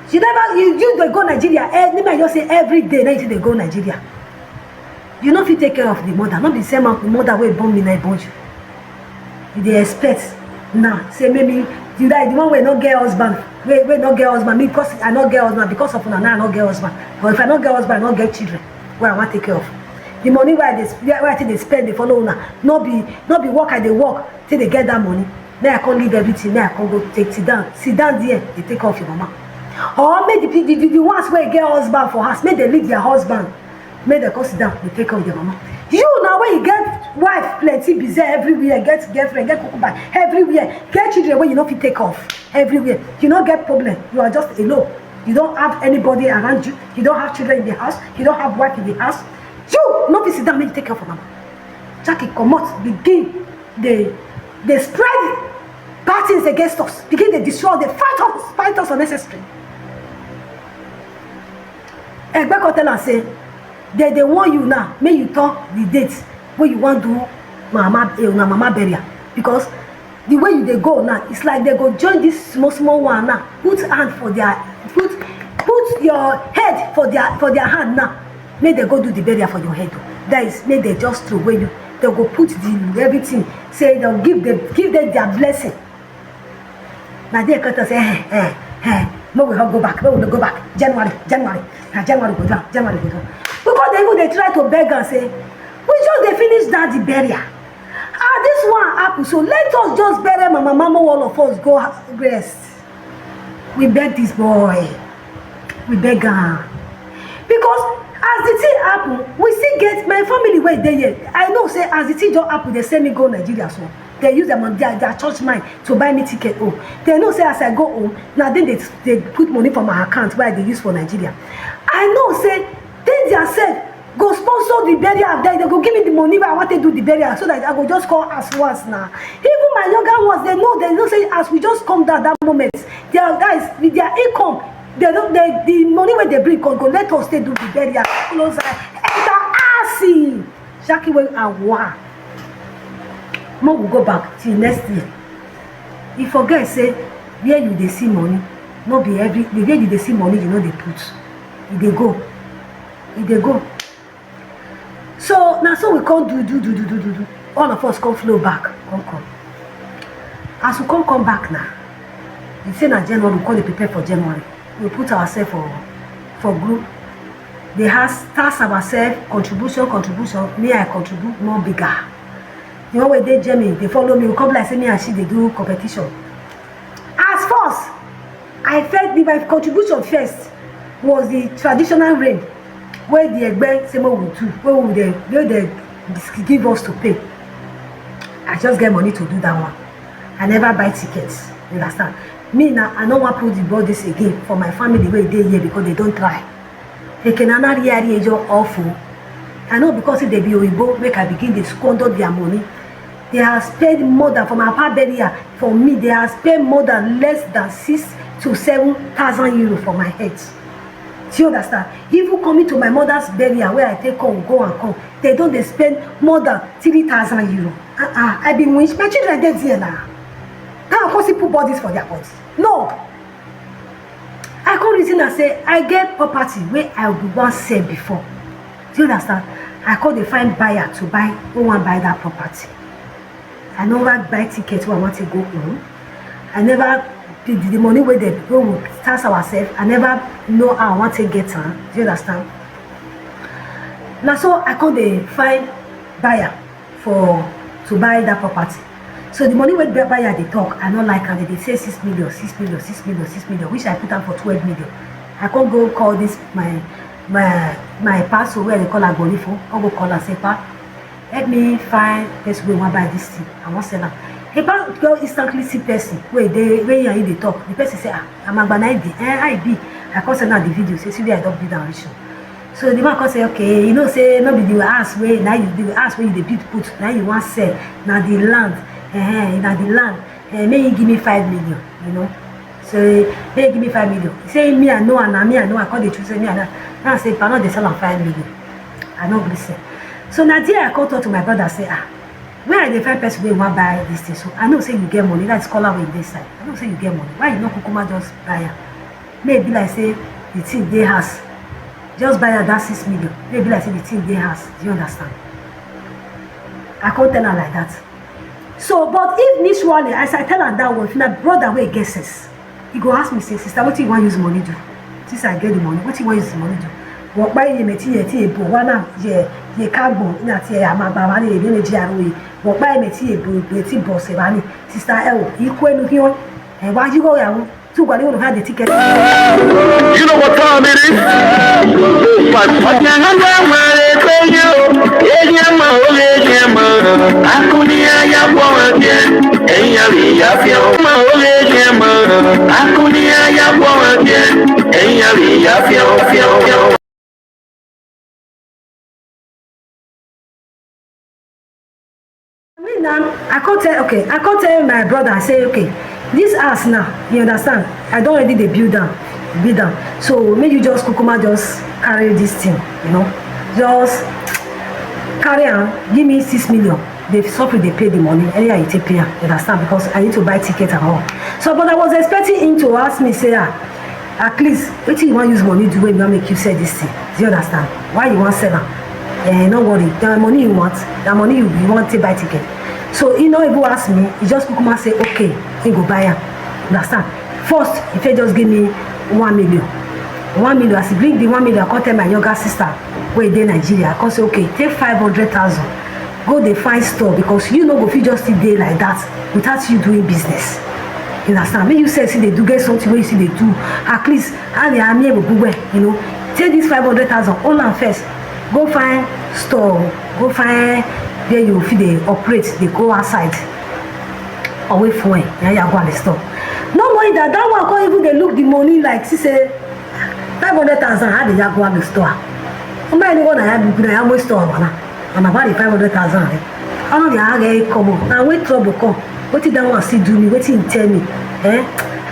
She never, you, you dey go Nigeria, eh, make I just say every day, na you dey go Nigeria. You no fit take care of the mother, no be same mother wey born me na born you. You dey expect now, say maybe you die, the one wey no get husband, wey, wey no get husband, me because I no get husband, because of una now I no get husband. But if I no get husband, I no get children wey I wan take care of. The money wey I dey, wey I take dey spend dey follow una, no be, no be work I dey work take dey get that money. Make I come leave everything, make I come go take sit down, sit down there, dey take care of your mama. Or make the, the, the, the ones wey get husband for house, make dem leave their husband, make dem come sit down, dey take care of their mama. You now wey you get wife plenty, busy everywhere, get girlfriend, get concubine everywhere, get children wey you no fit take care of everywhere. You no get problem. You are just alone. You don't have anybody around you. You don't have children in the house. You don't have wife in the house. You no fit sit down make you take care of your mama. Jackie comot, begin dey, dey spread bad things against us, begin dey destroy, dey fight us, fight us unnecessary. Egbe come tell am say dem dey warn you now, make you talk the date wey you wan do mama, eh, una mama burial, because the way you dey go now, it's like dem go join this small small one now, put hand for their, put, put your head for their, for their hand now, make dem go do the burial for your head o. That is, make dem just throw away you. Dem go put the everything, say dem give them, give them their blessing. Na there come talk say, eh, eh, eh, make we all go back, make we go back. January, January, na January go down, January go down. Because dem even dey try to beg am say, we just dey finish that the burial. Ah, this one happen, so let us just bury my mama, make all of us go ha-, rest. We beg this boy, we beg am. Because as the thing happen, we still get my family wey dey here. I know say as the thing just happen, dem send me go Nigeria, so dem use their money, their, their church mind to buy me ticket home. Dem know say as I go home, na dem dey, dey put money for my account wey I dey use for Nigeria. I know say dem their self go sponsor the burial of that. Dem go give me the money wey I wan take do the burial, so that I go just call as once now. Even my younger ones, dem know, dem know say as we just come down that moment, their guys with their income, dem no, the, the money wey dem bring come go let us take do the burial. Close eye, enter house. Jackie wey I wa. Make we go back till next year. You forget say where you dey see money, no be every, the way you dey see money, you no dey put. E dey go. E dey go. So na so we come do, do, do, do, do, do, do. All of us come flow back, come come. As we come come back now, we say na January, we come dey prepare for January. We put ourselves for, for group. Dey ask, task ourselves, contribution, contribution. Me, I contribute more bigger. The one wey dey Germany, dey follow me. We come be like say me and she dey do competition. As first, I first, the, my contribution first was the traditional rain wey the Egbe say make we do, wey we dey, wey dem give us to pay. I just get money to do that one. I never buy tickets, you understand? Me now, I no wan put the burdens again for my family wey dey here because dem don try. Eke na na ri ari ejo awful. I know because if dem be oyibo, make I begin dey squander their money. They have spent more than, for my papa burial, for me, they have spent more than less than six to seven thousand euro for my head. Do you understand? Even coming to my mother's burial, where I take come, go and come, dem don dey spend more than three thousand euro. Ah, ah, I be winch. My children dey there now. Now I come see put bodies for their body. No. I come reason am say I get property wey I be wan sell before. Do you understand? I come dey find buyer to buy, who wan buy that property. I never buy ticket wey I wan take go home. I never, the, the money wey dem, wey we task ourselves, I never know how I wan take get am. Do you understand? Na so I come dey find buyer for, to buy that property. So the money wey the buyer dey talk, I no like am. Dem dey say six million, six million, six million, six million, which I put am for twelve million. I come go call this my, my, my pastor wey I dey call Agbolifo. Come go call am say, "Pa, help me find person wey wan buy this thing. I wan sell am." The pastor go instantly see person wey dey, wey he and he dey talk. The person say, "Ah, Amagba na I be, eh, I be." I come send am the video, say, "See where I don build am reach o." So the man come say, "Okay, you know say no be the house wey, na you, the house wey you dey build put, na you wan sell, na the land, eh, eh, na the land, eh, make you give me five million, you know." So, make you give me five million. He say, "Me, I know, and na me, I know." I come dey choose, say, "Me, I know." Now I say, "Pa, no dey sell am five million." I no gree sell. So na there I come talk to my brother, say, "Ah, Where I dey find person wey wan buy this thing so? I know say you get money, that scholar wey dey side. I know say you get money. Why you no kukuma just buy am? May e be like say the thing dey house. Just buy am that six million. May e be like say the thing dey house. Do you understand? I can't tell her like that. So, but if Miss Wale, as I tell her that one, if na brother wey get sense, he go ask me, say, "Sister, what you want use money do?" Since I get the money, what you want use the money do? Wọ́n pa iye mẹ́tí yẹ tí èbò wá náà yẹ yẹ ká gbọ̀n ní àti ẹ̀yà máa bá wa ní èdè Nàìjíríà lóye. Wọ́n pa iye mẹ́tí èbò èbò tí bọ̀ ṣe wá ní. Sister, ẹ wò, ikú ẹnu kí wọ́n ẹ̀ wá yíwọ́ ìyàwó tí ò gbà ní òun ká dé tíkẹ́tì. You know what time it is? Five. Ọ̀jẹ̀ ńlá wà lè pé yóò. Èyí ẹ̀ mọ̀ ó lè jẹ́ mọ̀. Akúni ayá pọ̀ wọn jẹ́. Ẹ̀yin àríyá fi hàn. Mọ̀ ó lè jẹ́ mọ̀. Akúni ayá pọ̀ wọn jẹ́. Ẹ̀yin àríyá fi hàn, fi hàn, fi hàn. Me now, I can't tell, okay, I can't tell my brother, I say, "Okay, this house now, you understand? I don't already dey build am, build am. So make you just kukuma just carry this thing, you know, just carry am, give me six million." They suffer, they pay the money, anyhow you take pay am, you understand? Because I need to buy ticket and all. So, but I was expecting him to ask me, say, "Ah, at least, what you want use money do when you want make you sell this thing? Do you understand? Why you want sell am? Eh, no worry. The money you want, the money you, you want to buy ticket." So he no even ask me. He just kukuma say, "Okay, he go buy am." Understand? First, if he just give me one million, one million. As he bring the one million, I come tell my younger sister, wey dey Nigeria, I come say, "Okay, take five hundred thousand, go dey find store, because you no go fit just still dey like that without you doing business." You understand? Make you sef still dey do, get something wey you still dey do. At least, how the army go good well, you know. Take this five hundred thousand, hold am first. Go find store, go find where you fit dey operate, dey go outside. Away from him, yeah, yeah, go and store. No more that, that one come even dey look the money like, see say, five hundred thousand, how dey ya go and store? How many go na ya go na ya go store, wana? And about the five hundred thousand, eh? How dey ya get come up? Now when trouble come, wetin that one still do me? Wetin he tell me? Eh?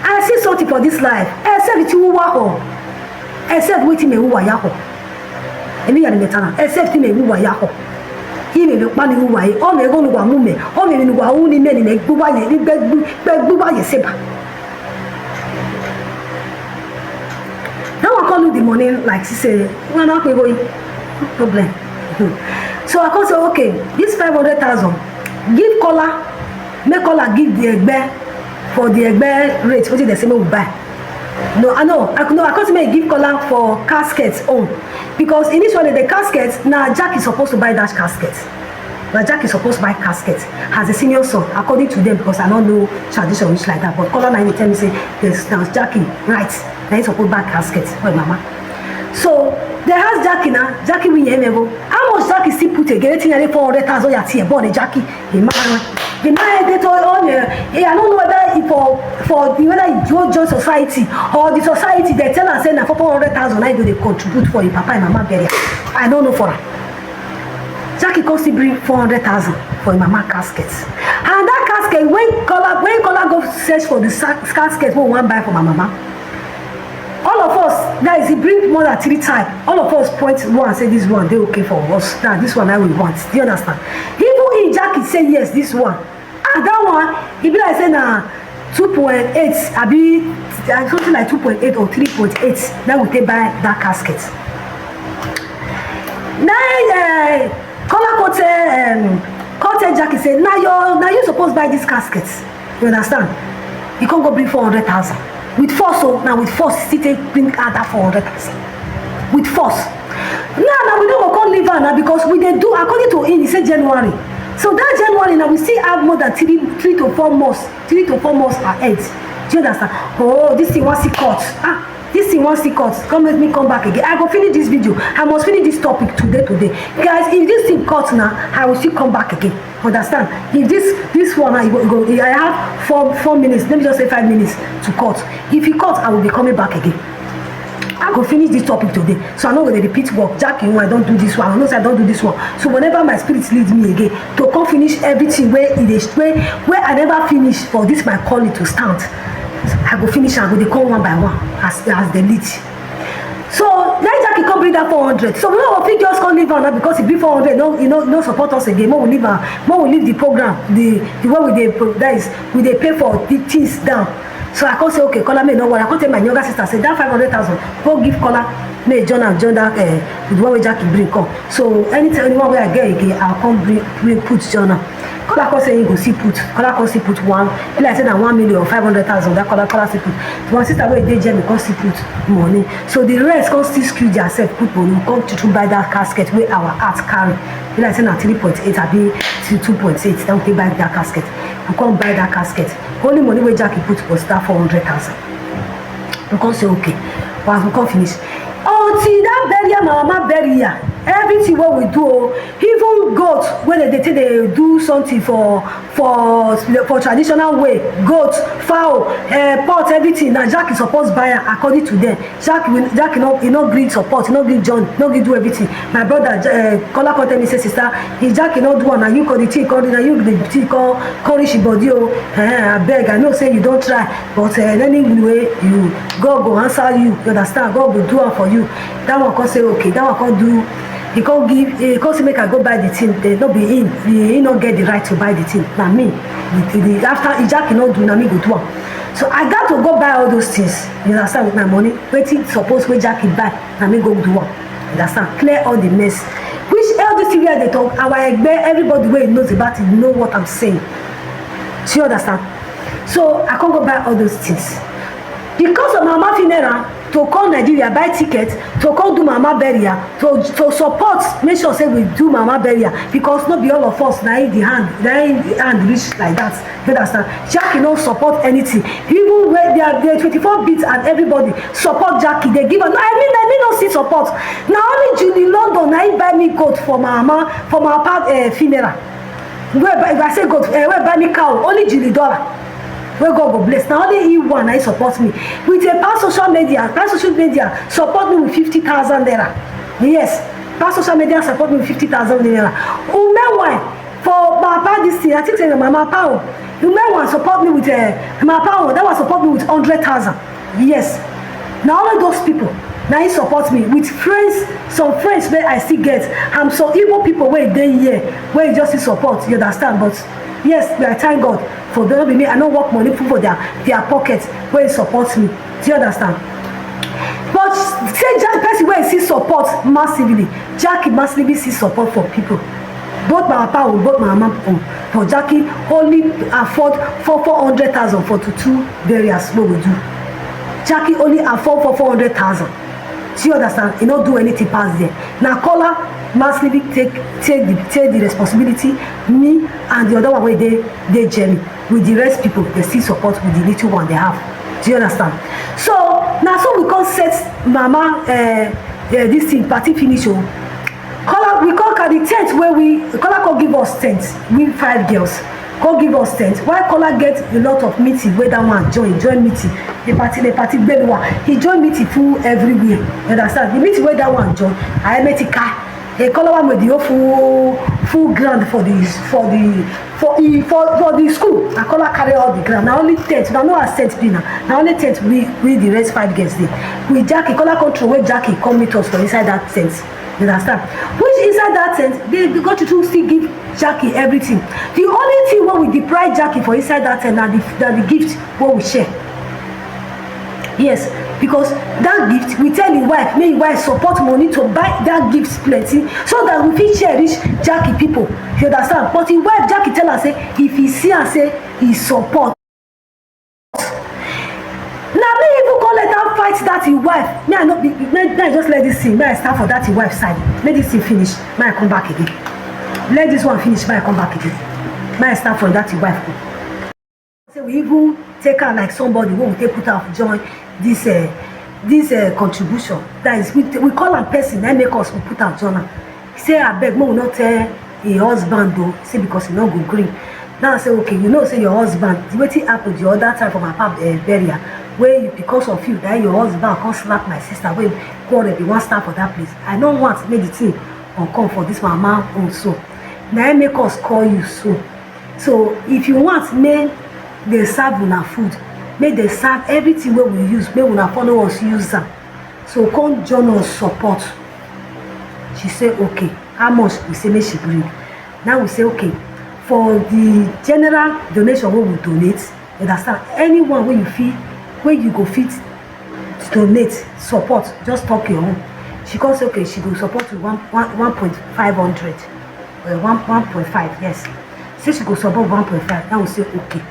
I see something for this life. Except you work on. Except wetin me who ya ho. Emi ya ni metana. Except me who ya ho. He me look man who wa. All me go no wa mu me. All me no wa hu ni me ni me gbuba ye, ni gbe gbu, gbe gbuba ye seba. Now I call you the money like she say, "Well, no problem." So I come say, "Okay, this five hundred thousand, give caller, make caller give the egbe for the egbe rate, wetin dem say make we buy." No, I know, I, no, I come say make give caller for casket own, because initially the casket, na Jackie supposed to buy that casket. Na Jackie supposed to buy casket as a senior son, according to them, because I don't know tradition which like that. But caller na him tell me say, "Yes, na Jackie, right? Na him suppose buy casket for him mama." So they ask Jackie now, Jackie win yemego. How much Jackie still put again? Wetin na four hundred thousand ya tie born Jackie. The man, the man dey to own. Eh, I don't know whether he for for the whether he go join society, or the society dey tell am say na four hundred thousand na he go dey contribute for him papa and mama burial. I don't know for am. Jackie come still bring four hundred thousand for him mama casket. And that casket, when caller, when caller go search for the sa-, casket wey we wan buy for my mama, all of us, guys, he bring more than three times. All of us point one, say this one dey okay for us. Now this one na we want. Do you understand? Even in Jackie say yes, this one. And that one, e be like say na two point eight, abi, uh, something like two point eight or three point eight. Now we take buy that casket. Now, uh, caller come tell, um, come tell Jackie say, "Now you, now you suppose buy this casket." You understand? You can't go bring four hundred thousand. With force, so now with force, still take bring out that four hundred thousand. With force. Now, now we don't go call leave am now, because we dey do according to him, he say January. So that January now we still have more than three, three to four months, three to four months ahead. Do you understand? Oh, this thing wants to cut. Ah, this thing wants to cut. Come, let me come back again. I go finish this video. I must finish this topic today, today. Guys, if this thing cuts now, I will still come back again. Understand? If this, this one, I go, go, I have four, four minutes. Let me just say five minutes to cut. If he cut, I will be coming back again. I go finish this topic today, so I no go dey repeat work. Jackie, I don't do this one. I know say I don't do this one. So whenever my spirit leads me again to come finish everything where it is, where, where I never finish for this my calling to stand, I go finish. I go dey come one by one as, as they lead. So then Come bring that four hundred. So we no go fit just come leave am now because e be four hundred. No, e no, no support us again. Make we leave am. Make we leave the program. The the way we dey pro- that is we dey pay for the things down. So I come say, okay, Kola, make no worry. I come tell my younger sister say that five hundred thousand, go give Kola, make e join am join that uh, the one wey Jackie bring come. So anytime, anyone wey I get again, I come bring, bring put join am. Kola come say he go see put. Kola come see put one. Be like say na one million or five hundred thousand that Kola Kola see put. My sister wey dey Germany come see put money. So the rest come still screw theirself put money. We come to buy that casket wey our heart carry. Be like say na three point eight abi two point eight. Then we take buy that casket. We come buy that casket. Only money wey Jackie put was that four hundred thousand. We come say okay. But as we come finish, until that burial, my mama burial, everything wey we do, oh, even goat wey dem dey take dey do something for for for traditional way, goat, fowl, uh, pot, everything na Jackie suppose buy am according to them. Jackie will- Jackie no e no gree support, e no gree join, no gree do everything. My brother uh, Kola come tell me say, sister, if Jackie no do am, na you come the thing come na you the thing come come reach your body o. Eh, abeg, I know say you don try, but uh, anyway, you God go answer you. You understand? God go do am for you. That one come say okay. That one come do. He come give. He come say make I go buy the thing. Then no be him. He, he no get the right to buy the thing. Na me. The, the, the, after Jackie no do, na me go do am. So I got to go buy all those things. You understand? With my money, wetin suppose wey Jackie buy, na me go do am. You understand? Clear all the mess. Which all this thing wey I dey talk, our egbe, everybody wey knows about it know what I'm saying. Do you understand? So I come go buy all those things. Because of mama funeral, to come Nigeria, buy ticket, to come do mama burial, to to support, make sure say we do mama burial, because no be all of us na in the hand, na in the hand reach like that. You understand? Jackie no support anything. Even when they are there, twenty-four bits and everybody support Jackie. They give am. No, I mean, I mean, no see support. Na only Julie London na he buy me goat for my mama for my papa uh, funeral. Wey buy, if I say goat, uh, wey buy me cow, only Julie Dollar. Wey God go bless. Na only he one na he support me. With a pass social media, pass social media support me with fifty thousand naira. Yes, pass social media support me with fifty thousand naira. Ume wine for my papa this thing. I think say na my papa o. Ume one support me with uh, my papa o. That one support me with hundred thousand. Yes, na only those people na he support me with friends, some friends wey I still get, and some Igbo people wey dey here wey just still support. You understand? But yes, I thank God for them. No be me, I no work money put for their their pocket wey support me. Do you understand? But say Jack person wey still support massively, Jackie massively still support for people. Both my papa own, both my mama own. But Jackie only afford for four hundred thousand for two two burials wey we do. Jackie only afford for four hundred thousand. Do you understand? He no do anything pass there. Na Kola massively take take the take the responsibility. Me and the other one wey dey dey Germany with the rest people, they still support with the little one they have. Do you understand? So na so we come set mama uh, uh, this thing party finish o. Kola we come carry tent wey we Kola come give us tent, we five girls come give us tent. Why Kola get a lot of meeting wey that one join join meeting, the party the party gbeluwa, he join meeting full everywhere. You understand? The meeting wey that one join, I met ka e Kola wa me the whole full full ground for the for the for e for for the school. I Kola carry all the ground. Na only tent, na no as tent be na. Na only tent we we the rest five girls dey. We Jackie Kola come throw wey Jackie come meet us for inside that tent. You understand? Which inside that tent, they, they go to still give Jackie everything. The only thing wey we deprive Jackie for inside that tent na the na the gift wey we share. Yes, because that gift we tell him wife make him wife support money to buy that gift plenty so that we fit share reach Jackie people. You understand? But him wife Jackie tell am say if he see am say he support. Na me even come let am fight that him wife. Me I no be me me I just let this thing. Me I stand for that him wife side. Make this thing finish. Me I come back again. Let this one finish. Me I come back again. Me I stand for that him wife. Say we even take am like somebody wey we take put am join this uh, this uh, contribution. That is we we call am person na make us we put am join am. Say abeg make we no tell him husband o, say because he no go gree. Now I say okay, you know say your husband, the wetin happen the other time for my papa uh, burial, wey you because of you na your husband come slap my sister wey quarrel bin wan start for that place. I no want make the thing come come for this mama own so. Na im make us call you so. So if you want make dem serve una food, make dem serve everything wey we use, make una follow us use am. So come join us support. She say okay. How much? We say make she bring. Now we say okay, for the general donation wey we donate, you understand, anyone wey you fit, wey you go fit donate, support, just talk your own. She come say okay, she go support with one one one point five hundred, uh, one one point five, yes. Say she go support one point five. Now we say okay.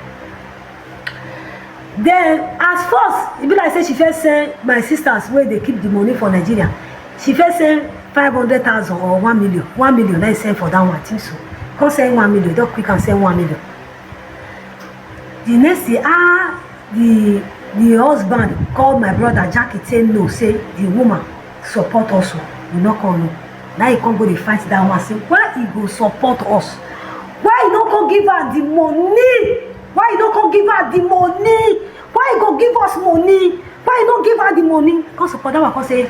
Then at first e be like say she first send my sisters wey dey keep the money for Nigeria, she first send five hundred thousand or one million. One million na im send for that one, I think so. Come send one million, don quick am send one million. The next thing, ah, the the husband call my brother Jackie, say no, say the woman support us o, we no come know. Na he come go dey fight that one, say why he go support us, why he no come give her the money, why he no come give her the money, why he go give us money, why he no give her the money? Come support that one, come say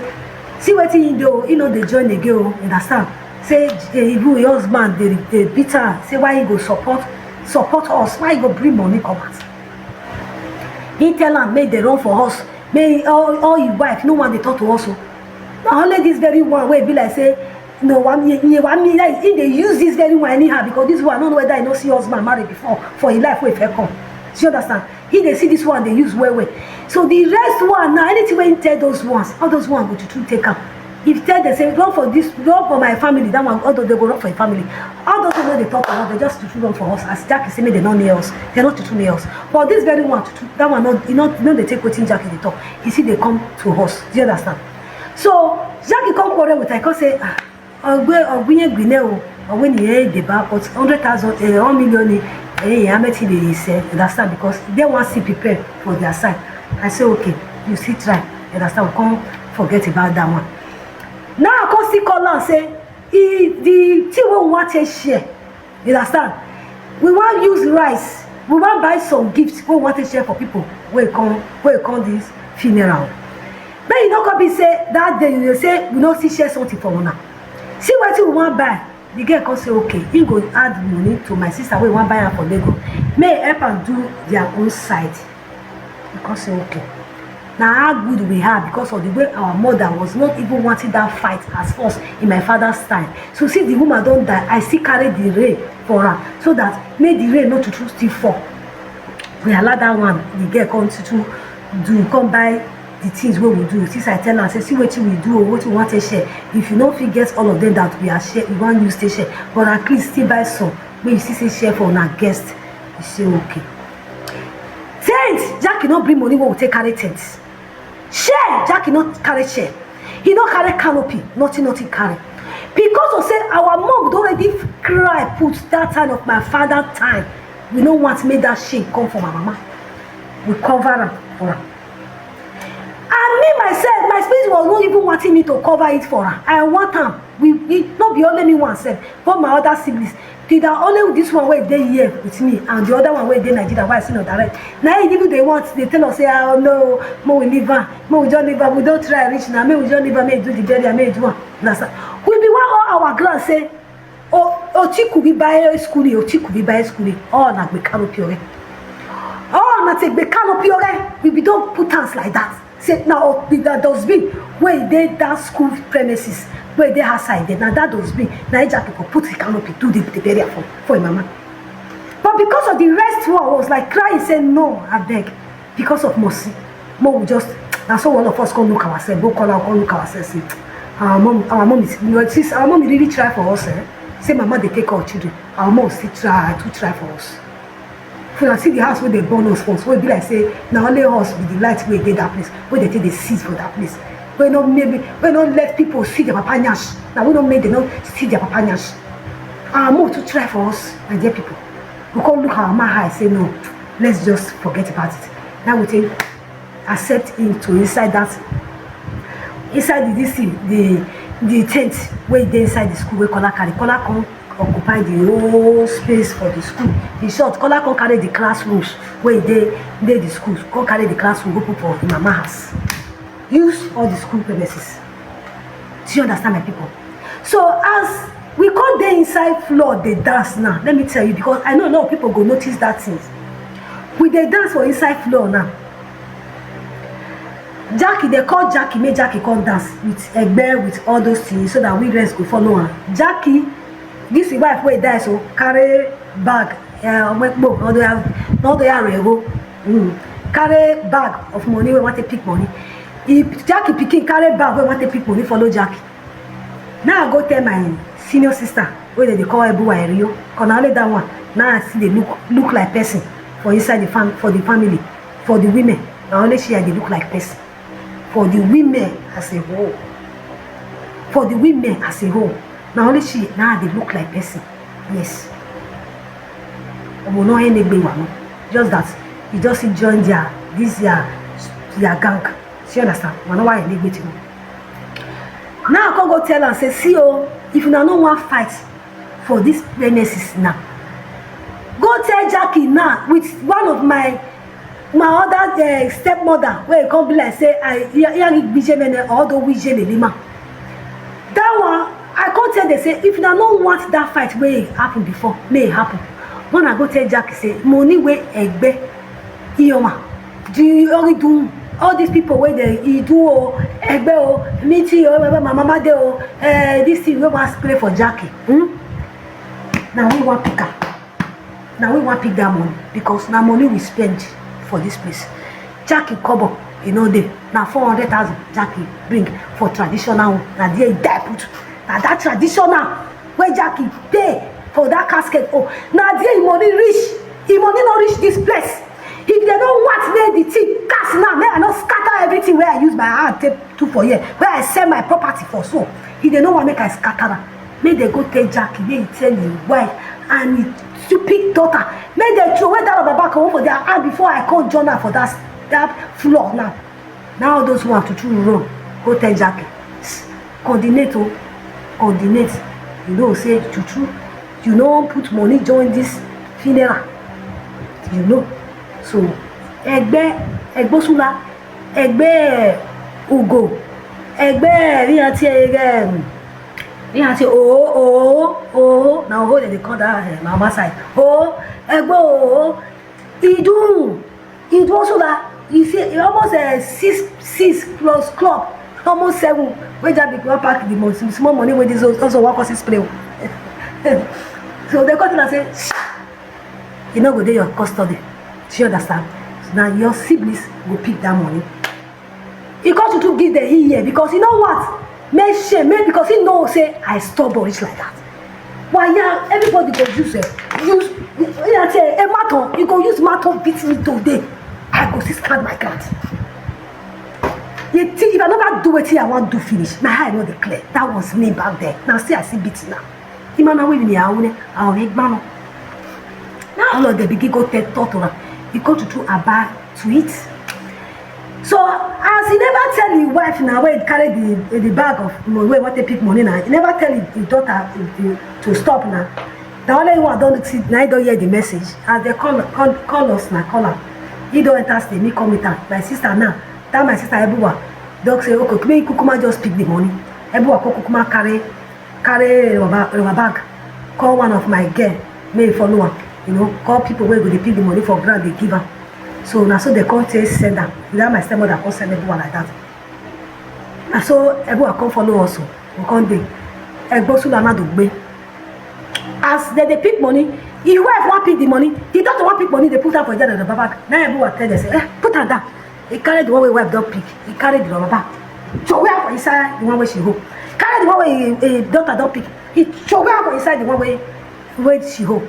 see wetin he do o, he no dey join again o, you understand? Say eh, even him husband dey dey beat am, say why he go support support us, why he go bring money come out? He tell am make dem run for us, make all all him wife no wan dey talk to us o. Na only this very one wey be like say no wan me me wan me like he dey use this very one anyhow, because this one no know whether he no see husband marry before for him life wey fair come. You understand? He dey see this one dey use well well. So the rest one now, anything wey he tell those ones, all those ones go true true take am. If tell dem say run for this, run for my family, that one, although they go run for your family, all those people wey dey talk about, they just true true run for us. As Jackie say make dem no near us, they no true true near us. But this very one true true, that one no, e no no dey take wetin Jackie dey talk. He still dey come to us. Do you understand? So Jackie come quarrel with her, come say ah, ogbe ogbinye gbine o, ogbe ni e dey ba, but hundred thousand, eh, one million ni, eh, ya meti dey sell, understand, because they wan still prepare for their side. I say okay, you still try, understand, we come forget about that one. Now I come still call am say e the thing wey we wan take share, you understand, we wan use rice, we wan buy some gift wey we wan take share for people wey come wey come this funeral. Make e no come be say that day you dey say we no still share something for una. See wetin we wan buy. The girl come say okay, he go add money to my sister wey wan buy am for Lagos, make e help am do their own side. He come say okay. Na how good we are because of the way our mother was not even wanting that fight as us in my father's time. So since the woman don die, I still carry the rain for am so that make the rain no true true still fall. We allow that one, the girl come true true do, come buy the things wey we do. Since I tell am say see wetin we do o, wetin we wan take share, if you no fit get all of them that we are share, we wan use take share, but at least still buy some, make you see say share for una guest. You say okay. Tent, Jackie no bring money wey we take carry tent. Share, Jackie no carry share. He no carry canopy, nothing nothing carry. Because of say our mom don already cry put that time of my father time, we no want make that shame come for my mama. We cover am for am. And me myself, my spirit was not even wanting me to cover it for am. I want am. We, we no be only me one sef, but my other siblings. The na only this one wey dey here with me and the other one wey dey Nigeria, wey I see no direct. Na him even dey want, dey tell us say ah no, make we leave am, make we just leave am. We don try reach na, make we just leave am, make e do the burial, make e do am. Understand? We be one all our ground say o otiku bi baye skuli, otiku bi baye skuli. All na gbe canopy ore. All na take gbe canopy ore. We be don put hands like that. Say na o be that dustbin wey dey that school premises wey dey outside there. Na that dustbin na e Jackie go put the canopy do the, the burial for for him mama. But because of the rest one was like crying say no, abeg, because of mercy, mo we just na so all of us come look ourselves, go call out, come look ourselves say our mom, our mom is, you know, since our mom really try for us, eh? Say mama dey take our children, our mom still try to try for us. If una see the house wey dey burn us for, so e be like say na only us be the light wey dey that place, wey dey take dey seize for that place, wey no maybe wey no let people see their papa nyash. Na we no make dem no see their papa nyash. Our mom too try for us, my dear people. We come look our mama eye say no, let's just forget about it. Now we take accept him to inside that inside the this thing, the the tent wey dey inside the school wey Kola carry. Kola come occupy the whole space for the school. In short, Kola come carry the classrooms wey dey dey the school, come carry the classroom go put for him mama house. Use all the school premises. Do you understand, my people? So as we come dey inside floor dey dance now, let me tell you, because I know a lot of people go notice that thing. We dey dance for inside floor now. Jackie, they call Jackie, make Jackie come dance with Egbe, with all those things, so that we rest go follow am. Jackie, this is wife wey die, so carry bag, eh, omekpo, all the, all the arego, mm, carry bag of money wey want to pick money. If Jackie pikin carry bag wey want to pick money, follow Jackie. Now I go tell my senior sister wey dem dey call Ebuwa Erio, cause na only that one now I see dey look, look like person for inside the fam, for the family, for the women. Na only she I dey look like person. For the women as a whole. For the women as a whole. Na only she now I dey look like person. Yes. Omo no enegbe wa no. Just that you just join their, this their, their gang. You understand? Wa no wa enegbe ti no. Now I come go tell am say, see o, if una no wan fight for this premises now, go tell Jackie now with one of my, my other, eh, stepmother wey come be like say I, ya, ya ni gbije mene or do wije le lima. That one, I come tell dem say, if una no want that fight wey happen before, may e happen. When I go tell Jackie say, money wey Egbe Iyoma, the only do, all these people wey dey, e do o, Egbe o, meeting o, Egbe, my mama dey o, eh, this thing wey wan spray for Jackie. Hmm? Na we wan pick am. Na we wan pick that money because na money we spend for this place. Jackie kobo, e no dey. Na four hundred thousand Jackie bring for traditional one. Na there e die put. Na that traditional wey Jackie pay for that casket. Oh, na there e money reach. E money no reach this place. If dem no want make the thing cast now, make I no scatter everything wey I use my hand take do for here, wey I sell my property for so. If dem no want make I scatter am, make dem go tell Jackie, make e tell him wife and him stupid daughter, make dem throw away that rubber bag comot for their hand before I come join am for that, that floor now. Now all those who want to true run, go tell Jackie. Coordinate o, coordinate. You know say true true, you no put money join this funeral. You know. So, Egbe, Egbosula, Egbe Ugo, Egbe Rianti, Egbe, Rianti, oh, oh, oh, now oh, they call that, eh, mama side. Oh, Egbe, oh, Idu, Idu Osula, you see, e almost, eh, six, six plus club, almost seven. Wey just be one pack the most small money wey this also one person spray. So they come tell am say, e no go dey your custody. Do you understand? So na your siblings go pick that money. E come to give dem here because you know what? Make shame, make, because he know say I stubborn reach like that. Why, yeah, everybody go use, eh, use, yeah, say, eh, matter, you go use matter beat me today. I go still stand my ground. You think if I never do wetin I wan do finish, my eye no dey clear. That was me back there. Now see, I see beat now. Imana wey be our own, our egg man. Now all of them begin go tell, talk to am. He come to do about to it. So as he never tell his wife now, when he carry the, the bag of money, wey want to pick money now, he never tell his, his daughter to, to stop now. The only one don see, now he don hear the message. As they call, call, call us now, call am. He don enter stay, me come with am. My sister now, that my sister Ebuwa, don say, okay, make Kukuma just pick the money. Ebuwa come Kukuma carry, carry rubber, rubber bag, call one of my girl, make e follow am, you know, call people wey go dey pick the money for ground, dey give am. So na so they come take send am. That my stepmother come send Ebuwa like that. Na so Ebuwa come follow us o, we come dey. Egbosula na do gbe. As they dey pick money, his wife wan pick the money, the daughter wan pick money, they put am for inside the bag. Na Ebuwa tell them say, eh, put am down. He carry the one wey wife don pick, he carry the rubber bag, throway am for inside the one wey she hold. Carry the one wey him, him daughter don pick, he throway am for inside the one wey, wey she hold.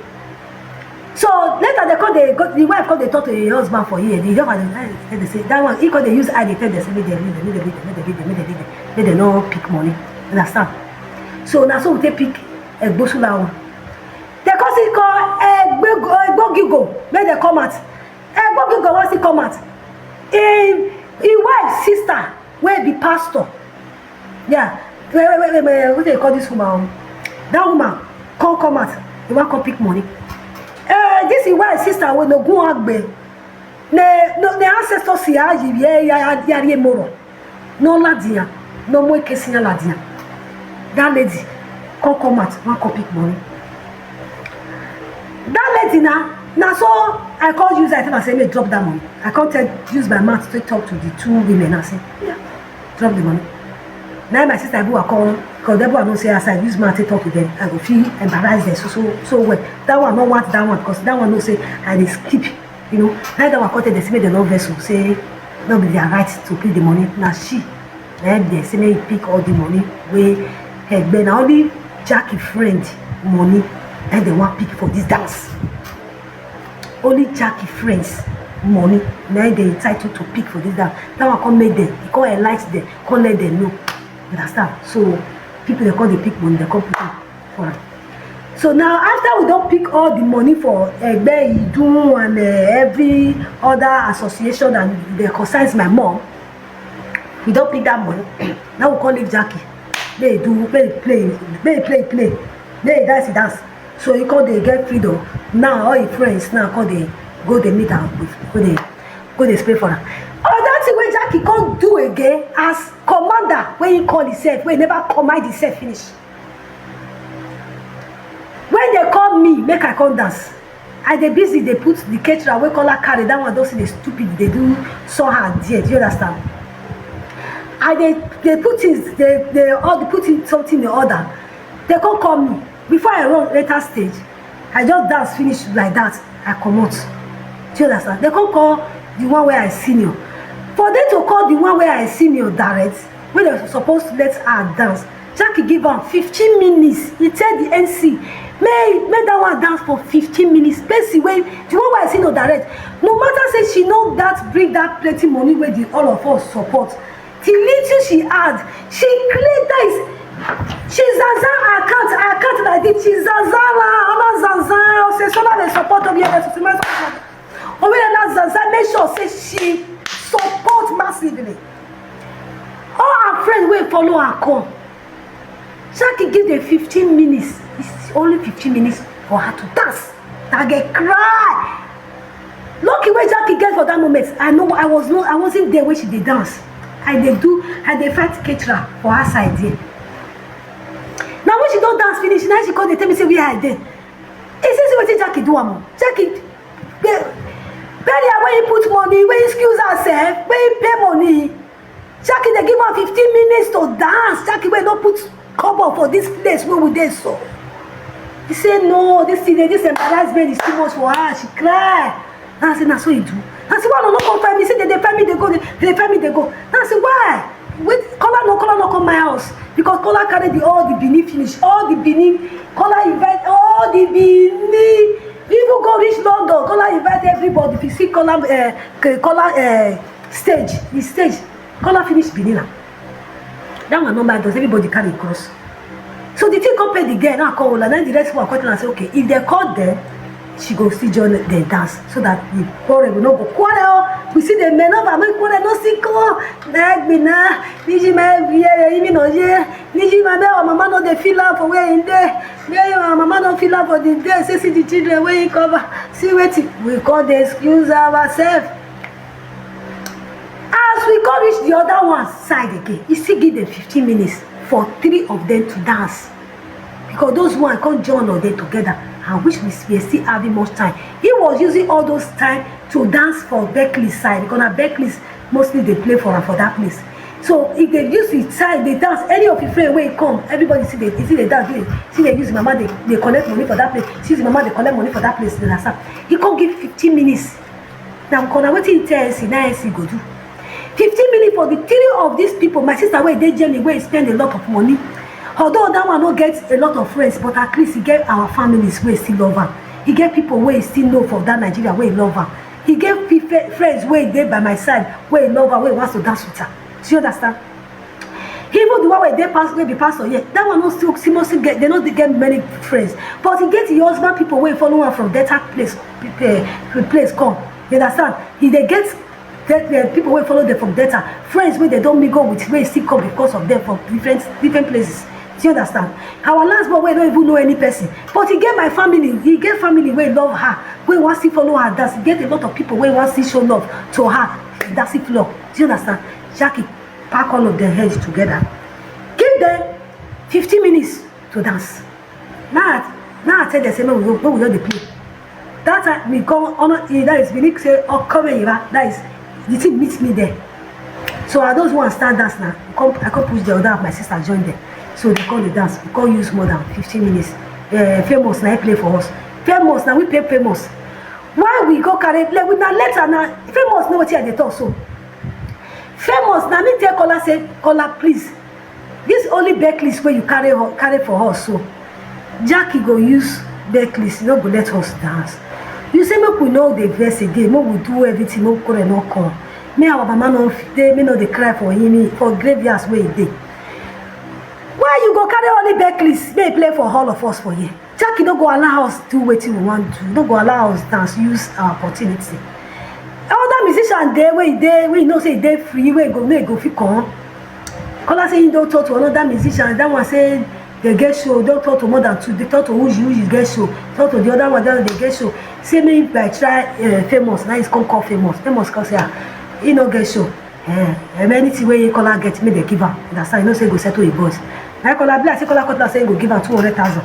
So later they come dey go, the wife come dey talk to him husband for here. The husband dey, dey say that one, he come dey use eye dey tell them say make dem leave them, make dem leave them, make dem leave them, make dem leave them, make dem no pick money. Understand? So na so we take pick Egbosula one. They come still call Egbe-, Egbogigo, make dem come out. Egbogigo wan still come out. Him, him wife sister wey be pastor. Yeah. Wait, wait, wait, wait, wait. What they call this woman? That woman come, come out. He wan come pick money. Eh, this him wife sister wey no go agbe. Ne, no, the ancestors ya, ya, ya, ya, ya, moro. No ladia, no more kesinya ladia. That lady come, come out, wan come pick money. That lady na, Na so I come use, I tell am say make drop that money. I come tell, use my mouth to talk to the two women and say, yeah, drop the money. Now my sister Ebuwa come, because Ebuwa know say as I use mouth take talk to them, I go feel embarrassed them so so so well. That one no want that one, because that one know say I dey skip, you know. Now that one come tell them say make dem no vex o, say no be their right to pick the money. Na she, na dem say make e pick all the money wey Egbe, na only Jackie friend money na dem wan pick for this dance. Only Jackie friends money na dem entitled to pick for this dance. That one come make them, e come enlighten them, come let them know. You understand? So people dey come dey pick money, dem come put am for am. So now, after we don pick all the money for Egbe, Idun and uh, every other association that dey concerns my mom, we don pick that money. Now we come leave Jackie. Make e do, make e play, make e play, play, make e dance, e dance. So he come dey get freedom. Now all him friends now come dey go dey meet am, go dey, go dey spray for am. Other thing wey Jackie come do again as commander, wey he call himself, wey he never command himself finish. When they call me make I come dance, I dey busy dey put the caterer wey Kola carry, that one don see the stupid dey do somehow there. Do you understand? I dey dey put things, dey dey all put in something in order. They come call me. Before I run enter stage, I just dance finish like that, I comot. Do you understand? They come call the one wey I senior. For them to call the one wey I senior direct, wey dem suppose let her dance, Jackie give am fifteen minutes. He tell the M C make make that one dance for fifteen minutes. Person wey, the one wey I senior direct, no matter say she no that bring that plenty money wey the all of us support, the little she add, she clear that is, she zaza account, account like this, she zaza la, ala zaza, say someone dey support me, yes, so my Oweyana zaza make sure say she support massively. All her friends wey follow her come, Jackie give them fifteen minutes. It's only fifteen minutes for her to dance. That girl cry. Lucky wey Jackie get for that moment, I know I was no, I wasn't there when she dey dance. I dey do, I dey fight caterer for her side there. Now when she don dance finish, now she come dey tell me say where I dey. He say see wetin Jackie do am o. Jackie, the burial wey he put money, wey he excuse herself, wey he pay money. Jackie dey give am fifteen minutes to dance. Jackie wey no put kobo for this place wey we dey so. He say no, this thing, this embarrassment is too much for her. She cry. Na say na so he do. Na say why una no come find me? Say dem dey find me dey go, dem dey find me dey go. Na say why? Wait, Kola no, Kola no come my house because Kola carry the all the Benin finish, all the Benin, Kola invite all the Benin. Even go reach London, Kola invite everybody. If you see Kola, uh, Kola uh, stage, the stage, Kola finish Benin na. That one no matter, everybody carry cross. So the thing come pay the girl, now call Ola. Then the rest one come tell am say, okay, if they call them, she go still join them dance so that the quarrel will not go quarrel. We see the men of America quarrel, no see come. Like me now, Niji my yeah, even no yeah. Niji my bell, mama no dey feel am for where in there. Where your mama no feel am for the day. Say see the children where he cover. See wetin we call the excuse ourselves. As we come reach the other one side again, he still give them fifteen minutes for three of them to dance. Because those one come join all them together, and which we were still having much time. He was using all those time to dance for Beckley side, because na Beckley mostly dey play for am for that place. So if they use the time, they dance, any of the friend wey come, everybody see the see the dance, they see they use mama, they, they collect money for that place. See the mama, they collect money for that place. You understand? He come give fifteen minutes. Now, corner wetin he tell N C, now N C go do. Fifteen minutes for the three of these people. My sister wey dey Germany, wey spend a lot of money. Although that one no get a lot of friends, but at least he get our families wey still love am. He get people wey still know for that Nigeria wey love am. He get pe- friends wey dey by my side wey love am, wey wants to dance with am. Do you understand? Even the one wey dey pass wey be pastor here, that one no still still no still get, they no dey get many friends, but he get him husband people wey follow am from Delta place, eh, place come. You understand? He dey get that, eh, people wey follow them from Delta, friends wey they don mingle with, wey still come because of them from different different places. Do you understand? Our last born wey no even know any person, but he get my family, he get family wey love her, wey wan still follow her dance. He get a lot of people wey wan still show love to her dancing floor. Do you understand? Jackie pack all of dem head together, give dem fifteen minutes to dance. Now I now I tell dem say make we no make we no dey play. That time we come, honor, eh, that is, we need say, oh, come here, that is, the thing meet me there. So I those one stand dance now. Come, I come push the other of my sister join them. So they come the dance. We come use more than fifteen minutes. Uh, Famous now play for us. Famous now we pay Famous. Why we go carry, like, we now later now, Famous know what I dey talk so. Famous now me tell Kola say, Kola, please, this only Beckley's where you carry her, carry for us so. Jackie go use Beckley's, you no go let us dance. You say make we know the verse again, make we do everything, make we no come. Me our mama no fit dey, me no dey cry for him, for graveyards where he dey. Why you go carry only Beckley's, make he play for all of us for here? Jackie no go allow us do wetin we wan do, no go allow us dance, use our opportunity. Other musician dey wey dey wey you know say e dey free, wey go, wey go fit come. Kola say he don talk to another musician, that one say they get show, don talk to more than two, they talk to Uji, Uji get show, talk to the other one, that they get show. Say make I try uh, Famous, now he's come call Famous. Famous come say ah, he no get show. Eh, eh, anything wey Kola get, make they give am. Understand? You know say he go settle him boys. Na Kola be like say Kola Cutlass say he go give am two hundred thousand.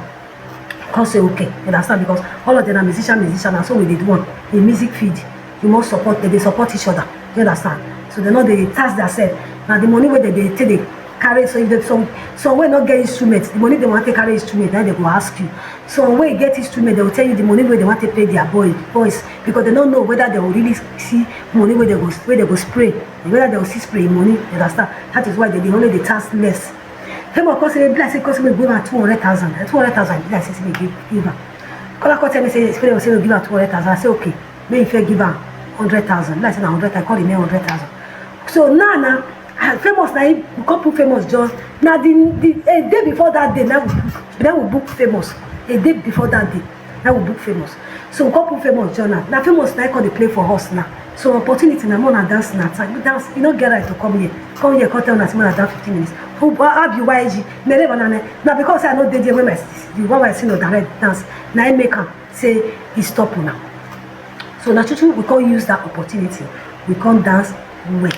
Come say okay, you understand, because all of them are musician, musician, and so we dey do one in music field. You must support, they dey support each other. You understand? So they no dey tax themselves. Now the money where they, they take they carry, so if they some some wey no get instrument, the money they want to carry instrument, then they go ask you. So when you get instrument, they will tell you the money where they want to pay their boy boys, because they don't know whether they will really see money where they go where they go spray, whether they will see spray money. You understand? That is why they, they only dey tax less. Him of course say, be like say, cause me give am two hundred thousand. Two hundred thousand, be like say, say me give, give am. Kola come tell me say, spirit say we give am two hundred thousand. I say, okay, make you fair give am hundred thousand. Be like say na hundred thousand, call the man hundred thousand. So now, now, ah, Famous na him, we come put Famous just. Now the, the a day before that day, now we book, now we book Famous. A day before that day, now we book Famous. So we come put Famous join am. Now Famous na him come dey play for us now. So opportunity na more na dance na time. Dance, you no get right to come here. Come here, come tell una say una dance fifteen minutes. Who, how be Y G? Mere banana. Na because I no dey there when my sis, the one wey I see no direct dance, na him make am say he stop una. So na true true we come use that opportunity. We come dance well.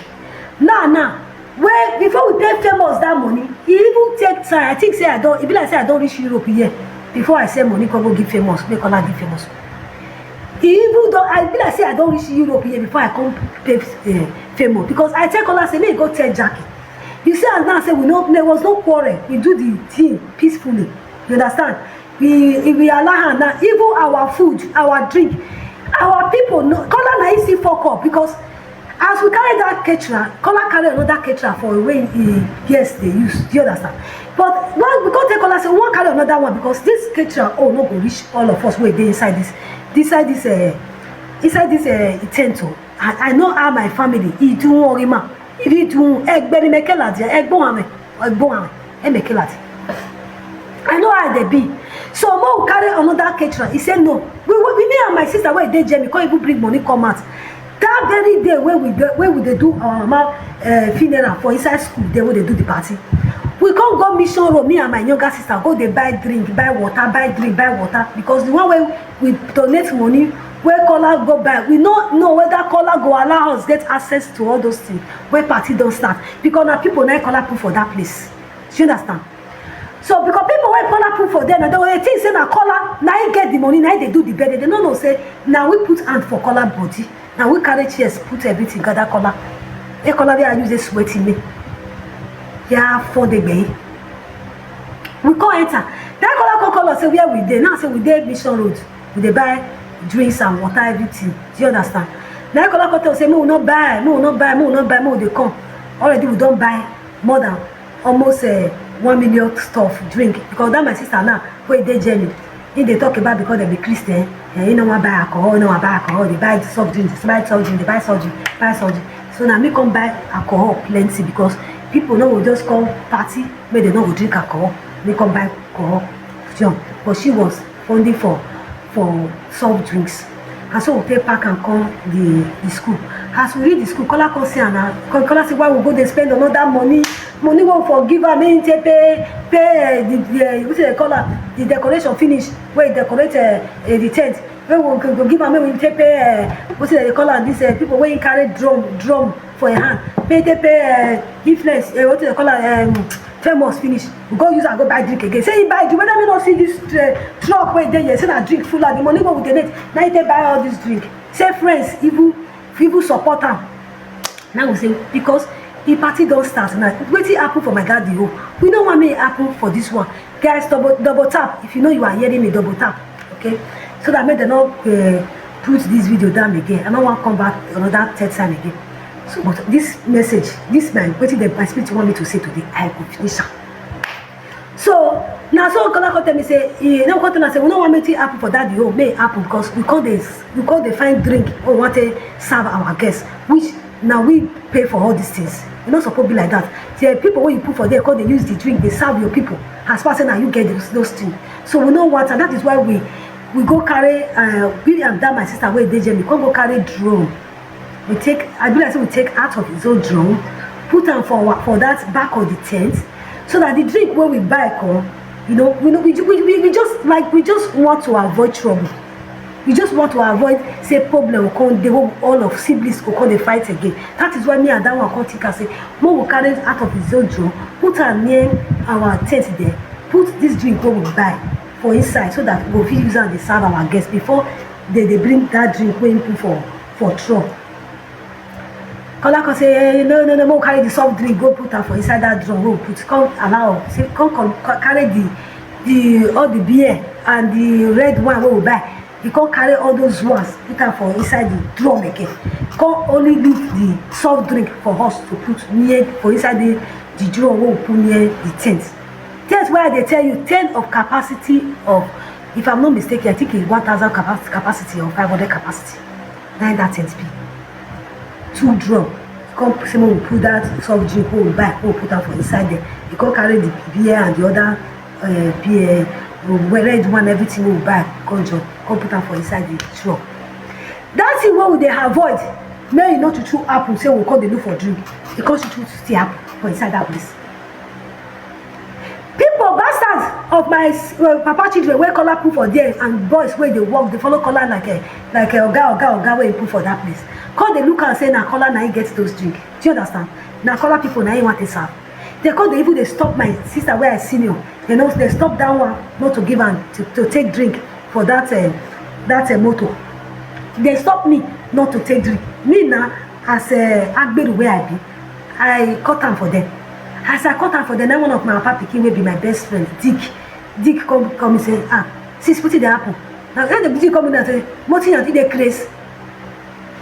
Now now, well, before we pay Famous that money, he even take time. I think say I don, e be like say I don reach Europe here before I send money come go give Famous, make Kola give Famous. He even don, I be like say I don reach Europe here before I come pay uh, Famous, because I tell Kola say make he go tell Jackie. You see as now say we no, there was no quarrel. We do the thing peacefully. You understand? We we allow her now. Even our food, our drink, our people. No, Kola na he see fuck up because as we carry that caterer, Kola carry another caterer for wey he yes dey use. Do you understand? But when we come take Kola say we wan carry another one because this caterer oh no go reach all of us wey dey inside this inside this uh, inside this uh, tent o. I, I know how my family e do wọn rí mà. If you do ẹgbẹ́ ni mẹ́kẹ́lá jẹ ẹgbọ́n àmì ẹgbọ́n àmì ẹ mẹ́kẹ́lá jẹ. I know how they be. So mo carry another caterer. He say no. We, we, me and my sister wey dey Germany come even bring money come out. That very day wey we dey wey we dey do our mama uh, funeral for inside school there wey dey do the party, we come go Mission Road, me and my younger sister go dey buy drink, buy water, buy drink, buy water, because the one wey we donate money wey Kola go buy, we no know whether Kola go allow us get access to all those things wey party don start, because na people na Kola put for that place. You understand? So because people wey Kola put for there, na they dey think say na Kola na him get the money, na him dey do the bed. They no know say na we put hand for Kola body, na we carry chairs, put everything, gather Kola. E Kola wey I use dey sweat me. Yeah, for the bay. We come enter. That Kola come call us say where we dey. Now say we dey Mission Road. We dey buy drinks and water, everything. Do you understand? Now Kola come tell us say make we no buy, make we no buy, make we no buy, make we dey come. Already we don buy more than almost uh, one million stuff drink, because that my sister now wey dey Germany, he dey talk about because dem be Christian, eh, he no wan buy alcohol, he no wan buy alcohol, dey buy soft drink, dey buy soft drink, dey buy soft drink, buy soft drink. So na me come buy alcohol plenty because people no go just come party make dem no go drink alcohol. Me come buy alcohol, John, but she was funding for for soft drinks. And so we take pack and come the the school. As we reach the school, Kola come see am na. Kola say why we go dey spend another money, money wey we for give am make him take pay pay uh, the the uh, wetin dem call am, the decoration finish, wey decorate uh, uh, the tent, wey we go, go give am make we take pay uh, wetin dem dey call am, this uh, people wey carry drum drum for im hand, make take pay uh, influence uh, wetin dem call am, um, Famous finish. We go use am go buy drink again. Say he buy drink, whether we no see this uh, truck wey dey here, say na drink full am. The money wey we donate, na he take buy all this drink. Say friends even even support am. Now we say because the party don start now. Wetin happen for my daddy o? We no wan make e happen for this one. Guys, double double tap if you know you are hearing me. Double tap, okay? So that make dem no uh, put this video down again. I no wan come back another third time again. So, but this message, this my wetin dem my spirit want me to say today, I go finish am. So na so Kola come tell me say, he no come tell am say we no wan make it happen for daddy home, make it happen because we come dey we come dey find drink wey we wan take serve our guests, which na we pay for all these things. E no suppose be like that. The people wey you put for there come dey use the drink dey serve your people as far say na you get those, those things. So we no want am. That is why we we go carry uh, we and that my sister wey dey Germany come go carry drum. We take I be like say we take out of his own drum, put am for our, for that back of the tent, so that the drink wey we buy come, you know, we, no- we, ju- we, we, we just like we just want to avoid trouble. We just want to avoid say problem go come dey wey all of siblings go come dey fight again. That is why me and that one come think am say make we carry out of his own drum, put am near our tent there, put this drink wey we buy for inside so that we go fit use am dey serve our guests before they dey bring that drink wey he put for for truck. Kola come say, "Eh, no, no, no, make we carry the soft drink go put am for inside that drum wey we put. Come allow, say, come, come, come carry the the all the beer and the red wine wey we buy." He come carry all those ones put am for inside the drum again. Come only leave the soft drink for us to put near for inside the the drum wey we put near the tent. Tent wey I dey tell you, tent of capacity of, if I'm not mistaken, I think it's one thousand capacity, capacity or five hundred capacity. Na im that tent be. Two drum. Come say make we put that soft drink wey we buy, make we put am for inside there. He come carry the beer and the other uh, beer, uh, red one, everything wey we buy, come join, come put am for inside the drum. That thing wey we dey avoid, make e no too too happen. Say we come dey look for drink, e come too too still happen for inside that place. People, bastards of my uh, papa children wey Kola put for there and boys wey dey work dey follow Kola like a like a oga oga oga wey he put for that place. Come dey look am say na Kola na he get those drink. Do you understand? Na Kola people na he want to serve. They come dey even dey stop my sister wey I senior. They no dey stop that one not to give am to, to take drink for that uh, that uh, motor. They stop me not to take drink. Me na as uh, Agberu wey I be, I cut am for them. As I cut am for them, na one of my papa pikin wey be my best friend, Dick, Dick come come say, ah, sis, wetin dey happen? Na when the pikin come in and say, wetin you dey craze?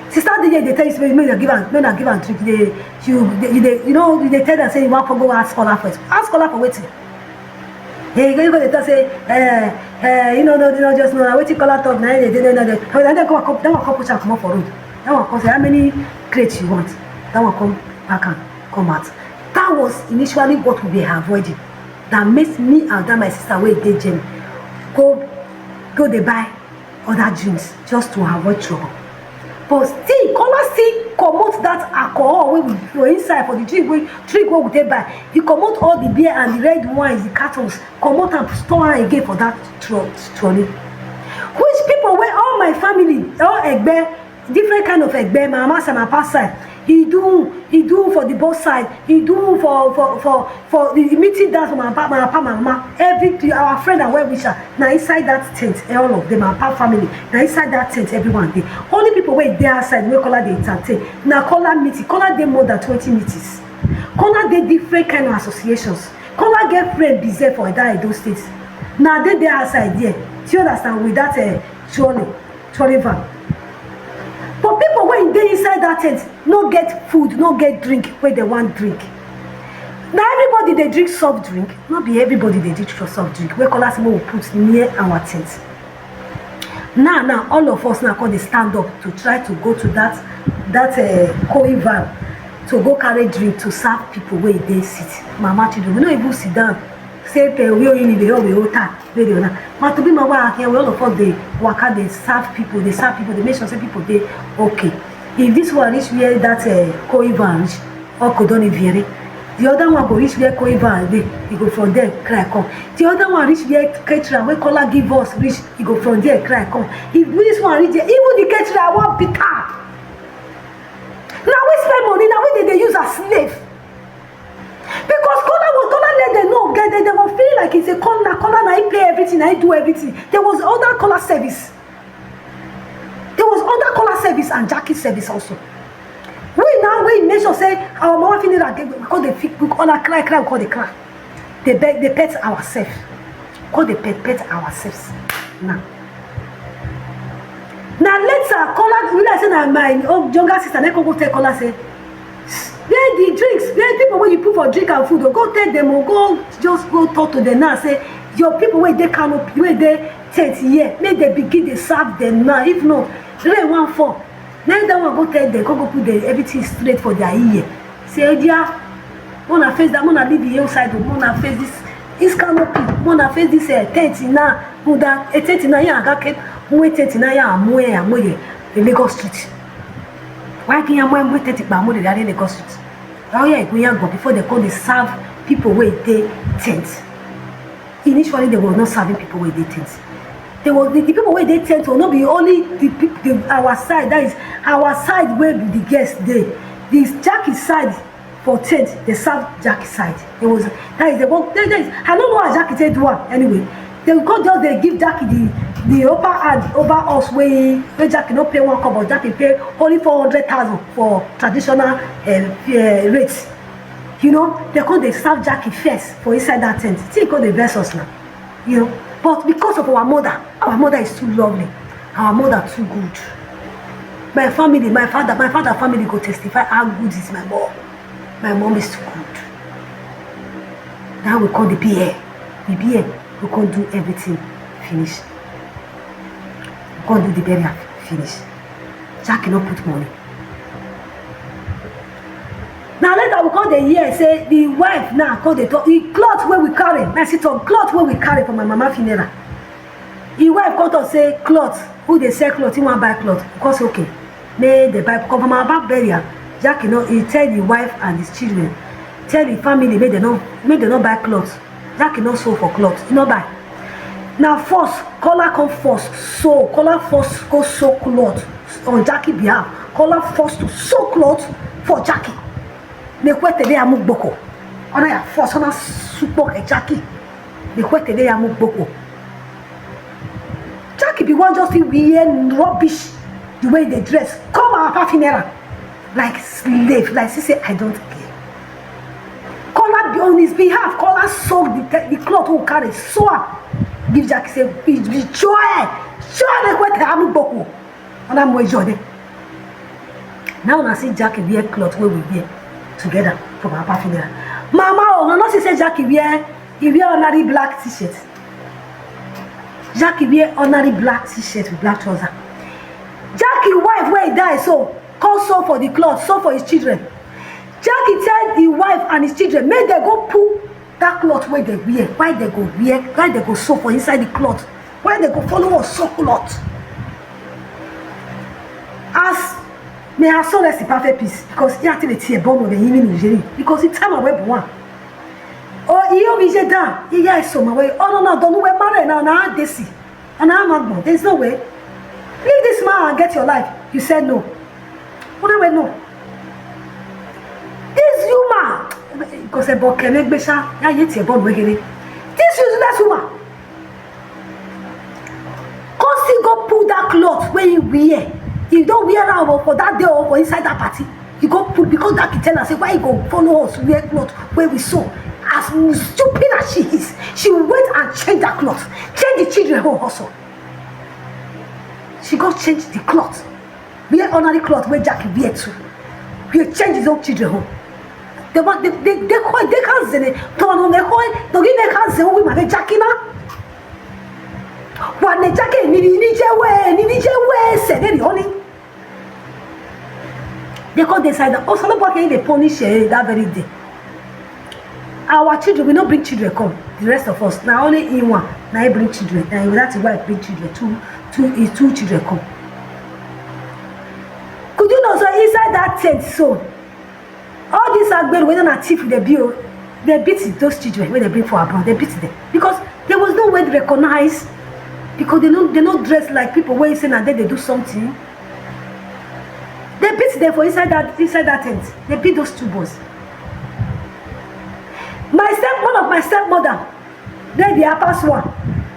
Sister D J dey tell you say make you give am, make you give am drink. You dey, you dey, you dey, you know, you dey tell them say you wan go ask Kola for it. Ask Kola for wetin? He go go dey talk say, eh, eh, you know, no, no, just no. Na wetin Kola talk na him dey dey dey dey. But then come come, that one come push am comot for road. That one come say how many crates you want? That one come pack am come out. That was initially what we were avoiding. That makes me and that my sister wey dey Germany go go dey buy other drinks just to avoid trouble. But still, Kola still comot that alcohol wey we for inside for the drink wey drink wey we take buy. He comot all the beer and the red wines, the cartons, comot am store am again for that tro- trolley. Which people wey all my family, all Egbe, different kind of Egbe, my mama side, my papa side, he do he do for the both side, he do for for for for the meeting dance for my papa, my papa, my mama, every our friend and well wisher na inside that tent, eh, all of them, my papa family, na inside that tent everyone dey. Only people wey dey outside wey Kola dey entertain na Kola meeting. Kola dey more than twenty meetings. Kola dey different kind of associations. Kola get friend be there for that Edo State. Na dey dey outside there. Do you understand? With that uh, trolley, trolley van. But people wey dey inside that tent no get food, no get drink wey dem wan drink. Na everybody dey drink soft drink. No be everybody dey drink soft drink wey Kola say make we put near our tent. Now now all of us now come dey stand up to try to go to that that uh, koi van to go carry drink to serve people wey dey seat. Mama children, we no even sit down. Say pe we only dey we o ta we dey na. Ma to be my wa here, we all of us dey waka dey serve people, dey serve people, dey make sure say people dey okay. If this one reach where that uh, koi van reach, oko don vere. The other one go reach where koi van dey, e go from there cry come. The other one reach where caterer wey Kola give us reach, e go from there cry come. If this one reach there, even the caterer wan beat am. Na we spend money, na we dey dey use as slave. Because Kola was Kola let them know get They will feel like it's a caller, caller na him pay everything, na him do everything. There was other caller service. There was other caller service and Jackie service also. We now we make sure say our mama funeral dey, we call the fi-, we call her cry, cry, we call the cry. They beg, they pet ourselves. Call the pet, pet ourselves now. Now later, caller, we like say na my own younger sister, they go go tell caller say, where the drinks, where people wey you put for drink and food, oh, go tell them, oh, go just go talk to them now. Say your people wey dey canopy, wey dey tent here, make they begin dey serve them now. If not, rain wan fall. Na that one go tell them, go go put the everything straight for their ear. Say, dear, mona face that, mona leave the hillside, oh, mona face this, this canopy, mona face this uh, tent now. Who that a tent now? Yeah, I got who a tent now? Yeah, I'm where I'm where the Lagos Street. Why can you where tent? But I'm where the Lagos Street. Oh yeah, go yeah go before they come dey serve people wey dey tent. Initially, they were not serving people wey dey tent. They were the, the people wey dey tent will not be only the, peop- the our side. That is our side where the guests dey. The Jackie side for tent, they serve Jackie side. It was that is the one. That, that is, I don't know how Jackie take do am anyway. They go just they give Jackie the the upper hand over us wey wey Jackie no pay one kobo. Jackie pay only four hundred thousand for traditional uh, uh, rates. You know, they come dey serve Jackie first for inside that tent. See, come dey vex us now. You know, but because of our mother, our mother is too lovely. Our mother too good. My family, my father, my father family go testify how good is my mom. My mom is too good. Now we call the B A. The B A we come do everything finish. We come do the burial finish. Jackie no put money. Now later we come dey hear say the wife now come dey talk the cloth wey we carry. Na sit on cloth wey we carry for my mama funeral. The wife come talk say cloth, who dey sell cloth, he wan buy cloth. We come say okay, make they buy. Come for my mama burial, Jackie no, he tell the wife and his children, tell the family make they no make they no buy cloth. Jackie no sew for cloth, he no buy. Na force, caller come force sew, caller force go sew cloth on Jackie behalf. Caller force to sew cloth for Jackie. Mekwete de amugboko. Ona ya force, ona supo ke Jackie. Mekwete de amugboko. Jackie be one just wear rubbish the way they dress. Come our papa funeral like slave, like she say I don't care. Caller be on his behalf. Caller soak the, the cloth who carry sew am. Give Jackie say be be joy, joy mekwete amugboko. Ona mo joy de. Now una see Jackie wear cloth wey we wear together for my papa funeral. Mama, oh, una no see say Jackie wear, he wear ordinary black t-shirt. Jackie wear ordinary black t-shirt with black trouser. Jackie wife wey die so come sew for the cloth, sew for his children. Jackie tell the wife and his children make they go pull that cloth wey they wear. Why they go wear? Why they go sew for inside the cloth? Why they go follow us sew cloth? As may her soul rest in perfect peace because he actually tear bomb of the healing injury because he time away one. Oh, he obije down. He guys so my way. Oh no no, don't know where marry now. Now they see. And I'm not. There's no way. Leave this man and get your life. You said no. What do I know? This human, because a book can make me sha. Yeah, you tear bomb regularly. This useless woman. Come still go pull that cloth wey he wear. He don wear am o for that day o for inside that party. He go pull because that tell am say why he go follow us wear cloth wey we sew. As stupid as she is, she went and change that cloth, change the children own also. She go change the cloth. Wear ordinary cloth wey Jackie wear too. Wear change his own children home. They want they they they call they can't say to no they call to give they can't say we ma Jackie na. Wa ne Jackie ni ni ni je we ni ni je we se de ni oni. They come decide that oh somebody can dey punish eh, that very day. Our children, we no bring children come. The rest of us, na only him one, na him bring children. Na him that his wife bring children, two, two, his two children come. Could you know so inside that tent so, all these agbero wey na thief dey be o, they beat those children wey they bring for abroad, they beat them because there was no way to recognize because they no they no dress like people wey say na there they do something. They beat them for inside that inside that tent. They beat those two boys. My step one of My stepmother, dey the pass one.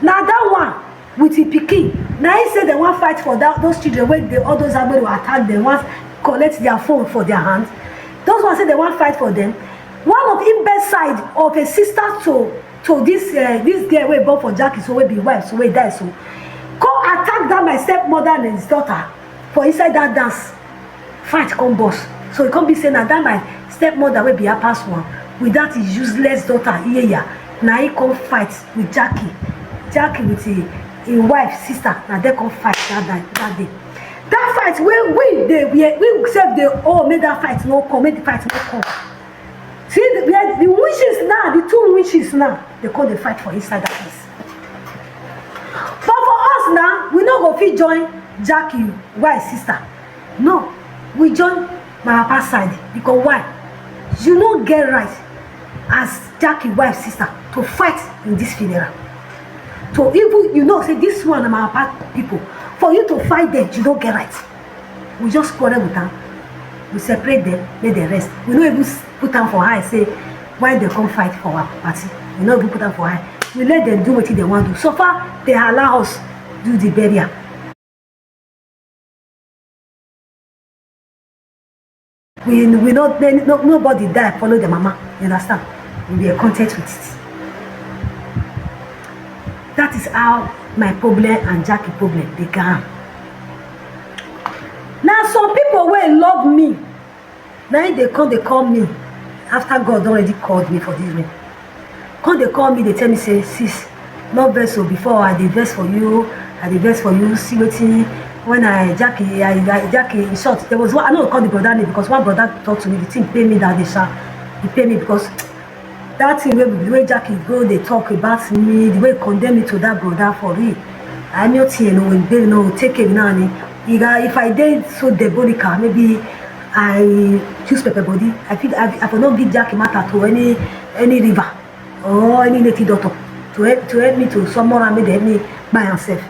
Na that one with him pikin. Na him say dem wan fight for that, those children wey dey, all those agbero attack dem, wan collect their phone for their hand. Those ones say dem wan fight for dem. One of him best side of a sister to, to this, uh, this girl wey born for Jackie, so wey be wife, so wey die so, come attack that my stepmother and his daughter for inside that dance. Fight come burst. So e come be say na that my stepmother wey be her pass one with that his useless daughter Iyeya, na he come fight with Jackie. Jackie with him, him wife, sister, na dem come fight that, that, that day. That fight wey we dey, we, we sef dey, oh, make that fight no come, make the fight no come. See the, the, the witches now, the two witches now, dem come dey fight for inside that place. But for us now, we no go fit join Jackie wife sister. No, we join my papa side, because why? You no get right as Jackie wife sister to fight in this funeral. To even, you know say this one na my papa people, for you to fight them, you no get right. We just quarrel with am, we separate them, make dem rest. We no even s-, put am for eye say why dem come fight for our party. We no even put am for eye. We let them do wetin dem wan do. So far, dem allow us do the burial. We, we no, no, nobody die follow the mama. You understand? We were content with it. That is how my problem and Jackie problem began. Now some people wey love me, na im dey come dey call me after God don already called me for this room. Come dey call me, dey tell me say, "Sis, no vex o, before I dey vex for you, I dey vex for you, see wetin, when I, Jackie, I, I, Jackie," in short, there was one, I no go call the brother name because one brother talk to me, the thing pain me that day sha. E pain me because that thing wey, wey Jackie go dey talk about me, the way he condemn me to that brother, for real, I no think no will be no take it now. If I dey so diabolical, maybe I choose pepper body. I fit, I, I for no give Jackie matter to any, any river or any native doctor to help, to help me to summon am, make dem help me buy am sef.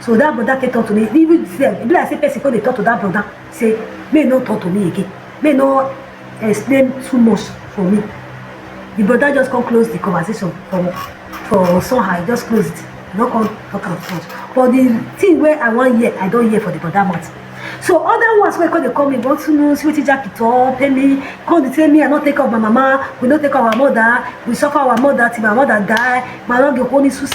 So that brother take talk to me. Even sef, e be like say person come dey talk to that brother say make e no talk to me again, make e no explain too much for me. The brother just come close the conversation for, for somehow, he just close it. He no come talk am too much. But the thing wey I wan hear, I don hear for the brother mouth. So other ones wey come dey call me, "But you know, see wetin Jackie talk, tell me, come dey tell me I no take care of my mama, we no take care of our mother, we suffer our mother till my mother die, my mama go only suse,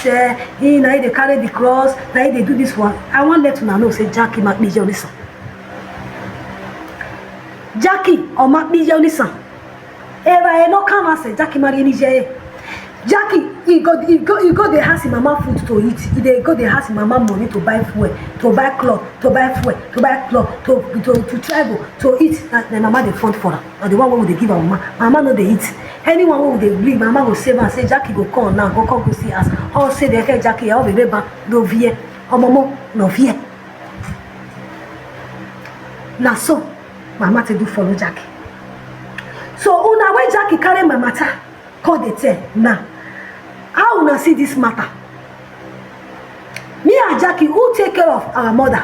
he na he dey carry the cross, na he dey do this one." I wan let una know say Jackie ma kpije onisan. Jackie o ma kpije onisan. Era e no come as Jackie marry any J. Jackie, he go, he go, he go dey ask him mama food to eat. He dey go dey ask him mama money to buy fuel, to buy cloth, to buy fuel, to buy cloth, to, to, to travel, to eat. Na, na mama dey fund for am. Na the one wey we dey give our mama. Mama no dey eat. Anyone wey we dey bring, mama go save am. Say Jackie go come now, go come go see us. All say dey tell Jackie, "All the labor no fear, omomo no fear." Na so mama take do follow Jackie. So una wey Jackie carry my matter come dey tell now, how una see this matter? Me and Jackie, who take care of our mother?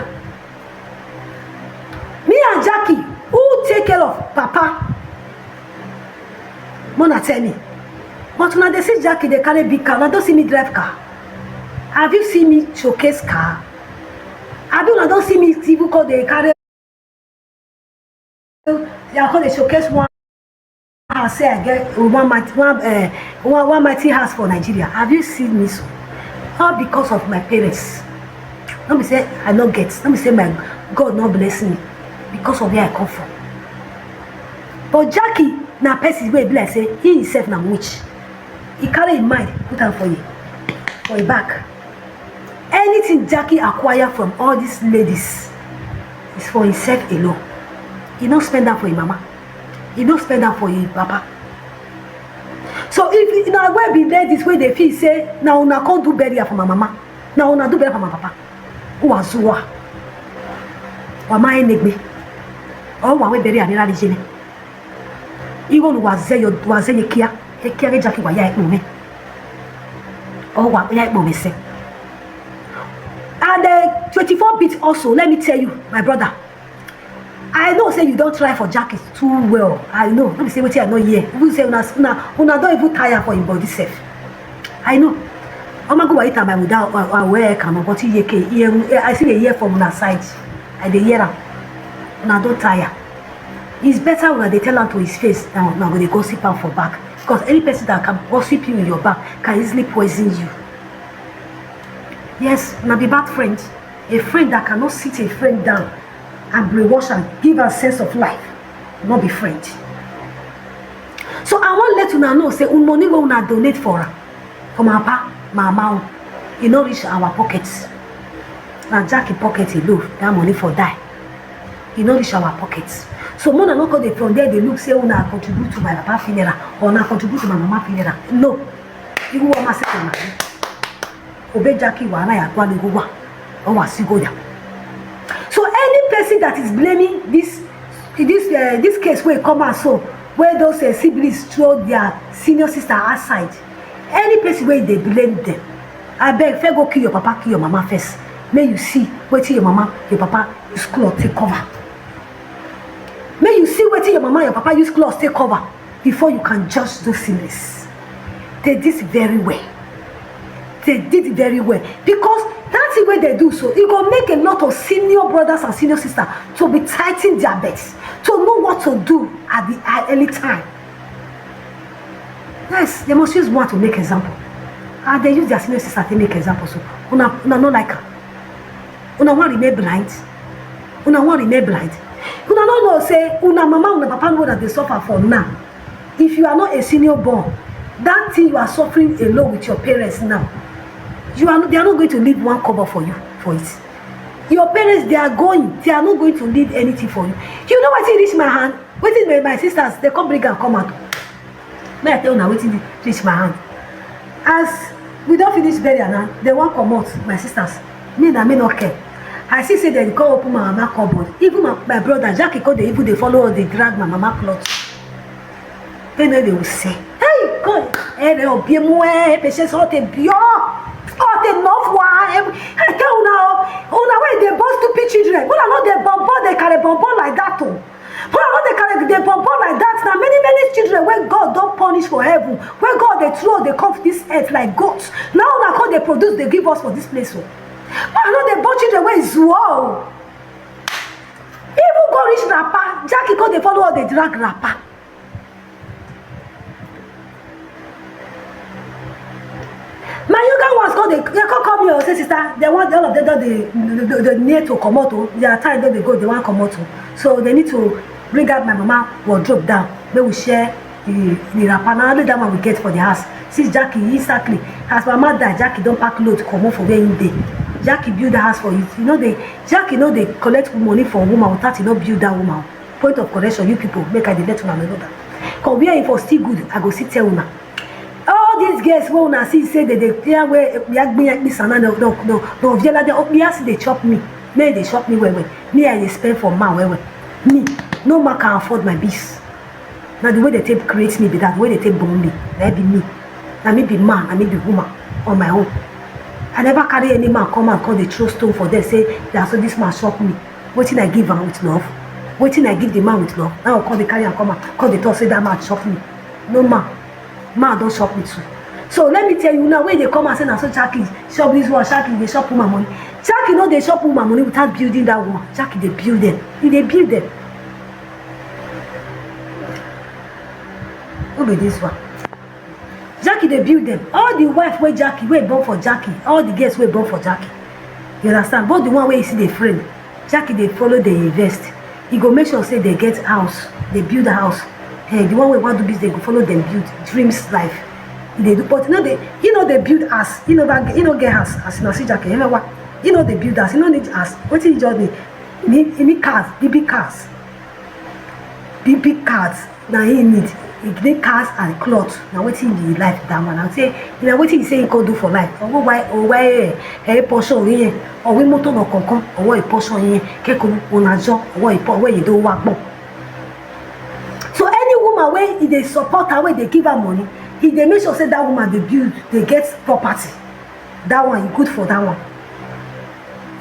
Me and Jackie, who take care of papa? Mona tell me. But una dey see Jackie dey carry big car, una don see me drive car? Have you seen me showcase car? Abi una don see me even come dey carry, I come dey showcase one house, say I get one mighty, one, eh, one, one mighty house for Nigeria? Have you seen me so? All because of my parents. No be say I no get, no be say my God no bless me because of where I come from. But Jackie na person wey be like say he himself na witch. He carry him mind put am for him, for him back. Anything Jackie acquire from all these ladies is for himself alone. He no spend am for him mama. He no spend am for him papa. So if una wey be ladies wey dey feel say na una come do burial for my mama, na una do burial for my papa, uwa zuwa, wa ma enegbe, or wa we burial ni rari jene. Iwo lu wa ze yo, wa ze ye kia, ye kia ge Jackie wa ya ekpo me. Or wa ya ekpo me se. And uh, twenty-four bit also, let me tell you, my brother, I know say you don try for Jackie too well. I know. No be say wetin I no hear. Even say una, una, una don even tire for him body sef. I know. Omago wa ita my muda wa we kama but iye ke iye I see the year from una side. I dey hear am. Una don tire. It's better una dey tell am to his face than una go dey gossip am for back, because any person that can gossip you in your back can easily poison you. Yes, una be bad friend. A friend that cannot sit a friend down and brainwash and give her sense of life, not be friend. So I wan let una know say un money wey una donate for am, for my papa, my mama own, e no reach our pocket. Na Jackie pocket alone that money for die. E no reach our pocket. So make una no come dey from there dey look say una contribute to my papa funeral or una contribute to my mama funeral. No. Iru wa ma se ke na. Obe Jackie wa na ya kwa ni wa. O wa si go ya. So any person that is blaming this this uh, this case wey come out so, where those uh, siblings throw their senior sister outside, any person wey dey blame them, abeg first go kill your papa, kill your mama first. Make you see wetin your mama, your papa use cloth take cover. Make you see wetin your mama, your papa use cloth take cover before you can judge those siblings. They did very well. They did very well, because that thing wey they do so, e go make a lot of senior brothers and senior sisters to be tighten their belts, to know what to do at the early time. Yes, they must use one to make example. And they use their senior sister to make example. So una una no like am. Una wan remain blind? Una wan remain blind? Una no know say una mama, una papa know that they suffer for now. If you are not a senior born, that thing you are suffering alone with your parents now, you are they are not going to leave one cover for you for it. Your parents, they are going, they are not going to leave anything for you. You know what reach my hand? Wetin my my sisters they come bring am come out. Make I tell una wetin reach my hand. As we don finish burial now, they wan comot, my sisters. Me na me no care. I see say they come open my mama cupboard. Even my, my brother Jackie come dey even dey follow us dey drag my mama cloth. They no dey say, hey God, ere obie mu e pese so te bio. O te no fwa. I tell una o, una wey dey born stupid children. Una no dey born born dey carry born born like that o. But I no dey carry dey born born like that. Na many many children wey God don punish for heaven, wey God dey throw dey come this earth like goats. Now una come dey produce dey give us for this place o. But I no dey born children wey zuo o. Even go reach rapper, Jackie come dey follow us dey drag rapper. My younger ones come dey dey come call me o say sister, they want all of them don dey dey dey dey near to comot o, their time don dey go, they wan comot o, so they need to bring out my mama wardrobe down make we share the the wrapper. Na only that one we get for the house. Since Jackie exactly as mama die, Jackie don pack load comot for where him dey. Jackie build house for you. You know the Jackie no dey collect money from woman without he no build that woman. Point of correction, you people, make I dey let una know that. Cause where e for still good, I go still tell una. All these girls wey una see say they dey fear where yagbin yagbin sana no no no no viela dey okpia see dey chop me. Me dey chop me well well. Me I dey spend for man well well. Me no man can afford my bills. Na the way they take create me be that, the way they take born me. Na be me. Na me be man, na me be woman on my own. I never carry any man come and come dey throw stone for them say they are so this man chop me. Wetin I give am with love? Wetin I give the man with love? Now come dey carry am come out, come dey talk say that man chop me. No man, man don chop me too. So let me tell you now, wey dey come and say na so Jackie chop this one, Jackie dey chop woman money. Jackie no dey chop woman money without building that woman. Jackie dey build them. He dey build them. Who be this one? Jackie dey build them. All the wife wey Jackie wey born for Jackie, all the girls wey born for Jackie, you understand? Both the one wey you see dey friend, Jackie dey follow dey invest. He go make sure say they get house, they build house. Hey, the one wey wan do business go follow them build dreams life. He dey do, but you know they, you know they build house. You know that you know get house as you know see Jackie. You know what? You know they build house. You know need house. What you just need? Need, you need cars, big big cars. Big big cars na him need. He need cars and cloth. Na wetin be life that man. I say, you know wetin he say he go do for life. Owo why owo why eh eh portion here. Owo motor no kankan. Owo e portion here. Keko una jo. Owo e po owo e do wa gbon. So any woman wey he dey support her, wey dey give her money, he dey make sure say that woman dey build, dey get property. That one e good for that one.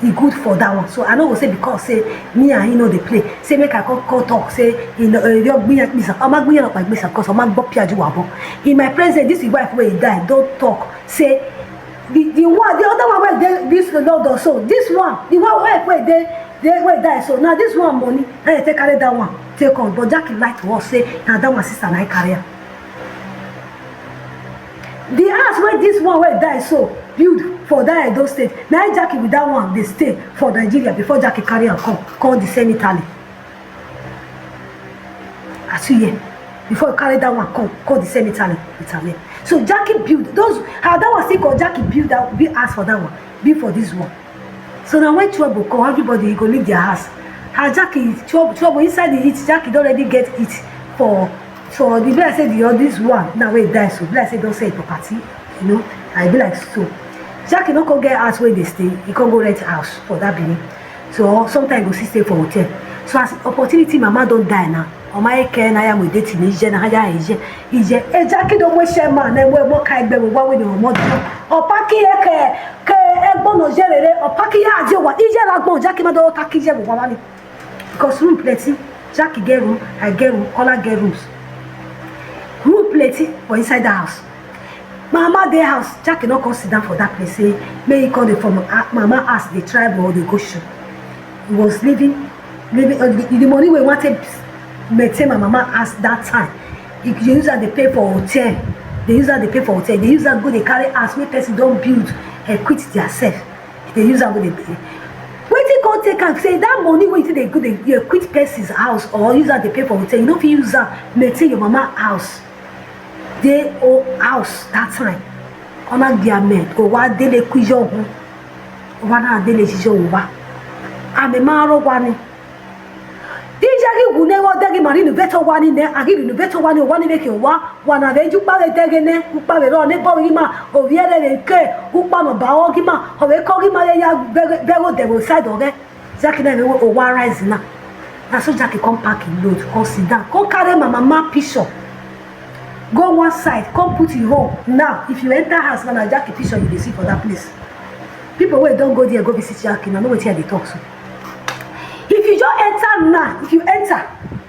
e good for that one. So I no go say because say me and he no dey play, say make I come come talk say e no e don gbiyan gbisa, ọma gbiyan ọpa gbisa, because ọma gbọ piaju wa bọ. In my presence, this is wife wey die don talk say the the one, the other one wey dey this London, so this one, the one wey wey dey dey wey die, so na this one money na dey take carry that one take come, but Jackie lie to us say na that one sister na him carry am. The house wey this one wey die so build for that Edo State, na him Jackie with that one dey stay for Nigeria before Jackie carry am come come the same Italy. As you hear, before you carry that one come come the same Italy with am here. So Jackie build those, how that one still call Jackie build that, build house for that one, build for this one. So na when trouble come, everybody go leave their house. Her Jackie trouble, trouble inside the heat, Jackie don already get it for for the, be like say the, all this one now wey die, so be like say don sell property, you know. I be like so. Jackie no come get house wey dey stay, he come go rent house for that Benin. So sometimes he go still stay for hotel. So as opportunity, mama don die now. Ọma eke na ya mo dey tini je na ya eje. Ije e Jackie don mo share man na mo mo ka egbe wo wa we ni mo do. Opaki eke ke egbo no jerere, opaki ya je wa ije la gbon Jackie ma do ta ki je wo wa ni. Because room plenty, Jackie get room, I get room, Kola get rooms. Room plenty for inside the house. Mama dey house, Jackie no come sit down for that place say make he come dey for ma- mama house dey try ball dey go show. He was living, living uh, the, the money wey he wan take maintain my mama house that time. He dey use am dey pay for hotel. Dey use am dey pay for hotel. Dey use am go dey carry house wey person don build and quit their self. Dey use am go dey pay. Wetin come take am say that money wey you take dey go dey you quit person's house or use am dey pay for hotel, you no fit use am maintain your mama house. Dey o house that time. Ọna di ame o wa dele kujo gun. Wa na dele jijo wa. Ame ma ro wa ni. Di jagi gune wo degi ma renovate wa ni ne, agi renovate wa ni, wa ni make wa, wa na reju pa re dege ne, upa re ro ne bo ri ma, o ri ere re ke, upa no ba o gi ma, o re ko gi ma re ya be be go de go side o re. Jackie na we o wa rise na. Na so Jackie come pack him load, come sit down, come carry my mama picture. Go one side, come put him home. Now, if you enter house now, na Jackie picture you dey see for that place. People wey don go there go visit Jackie, na know wetin I dey talk so. If you just enter now, if you enter,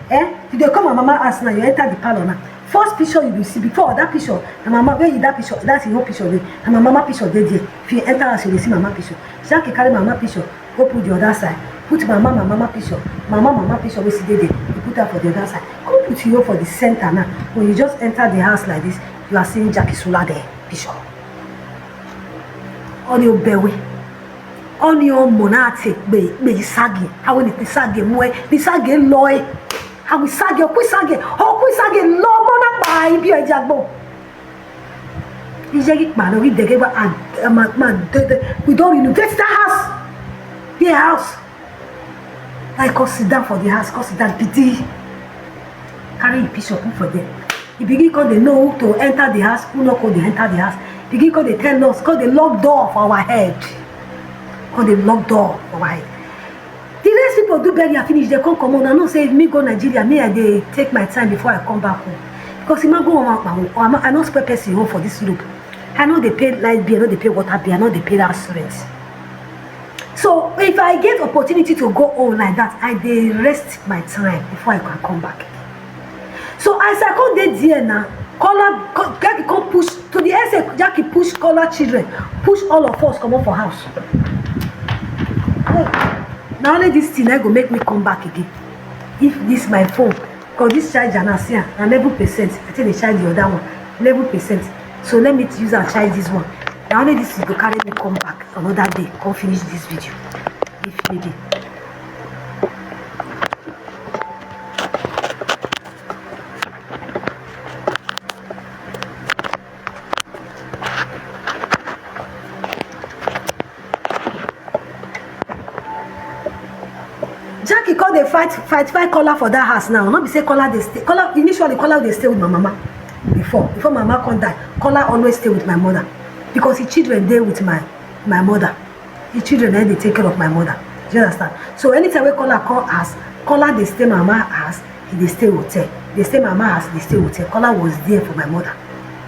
eh, you dey come my mama house now, you enter the parlor now. First picture you go see before that picture, na mama wey you that picture, that's your picture dey. Na my mama picture dey there. If you enter house, you dey see mama picture. Jackie carry mama picture, go put the other side. Put mama, my mama picture, mama, mama picture wey still dey there. You put am for the other side. Come put your own for the center now. When you just enter the house like this, you are seeing Jackie Sula there picture. Oni obewe. Oni omo na te gbe gbe isagi. Awe ni isagi mu e, isagi lo e. Awe isagi, oku isagi, oku isagi lo mo na pa ibi e jagbo. Ije ki pa lo ri dege ba a ma ma de de. We don renovate that house. The house. I come sit down for the house, come sit down pity. Carry the picture put for there. He begin come dey know who to enter the house, who no come dey enter the house. Begin come dey tell us, come dey lock door for our head. Come dey lock door for our head. The rest people do burial finish, they come comot. I know say if me go Nigeria, me I dey take my time before I come back home. Because if I go home, I no spoil person home for this Europe. I no dey pay light bill, I no dey pay water bill, I no dey pay house rent. So if I get opportunity to go home like that, I dey rest my time before I can come back. So as I come dey there now, Kola co- Jackie come push to the extent Jackie push Kola children, push all of us comot for house. Hey, na only this thing na go make me come back again. If this my phone, cause this charger na see am, na eleven percent. I take dey charge the other one, eleven percent. So let me use am charge this one. Na only this thing go carry me come back another day, come finish this video. If maybe. Jackie come dey fight fight fight Kola for that house now. No be say Kola dey stay. Kola initially Kola dey stay with my mama before before my mama come die. Kola always stay with my mother because his children dey with my my mother. His children na dey take care of my mother. Do you understand? So anytime wey Kola come house, Kola dey stay my mama house. He dey stay hotel. Dey stay my mama house. Dey stay hotel. Kola was there for my mother.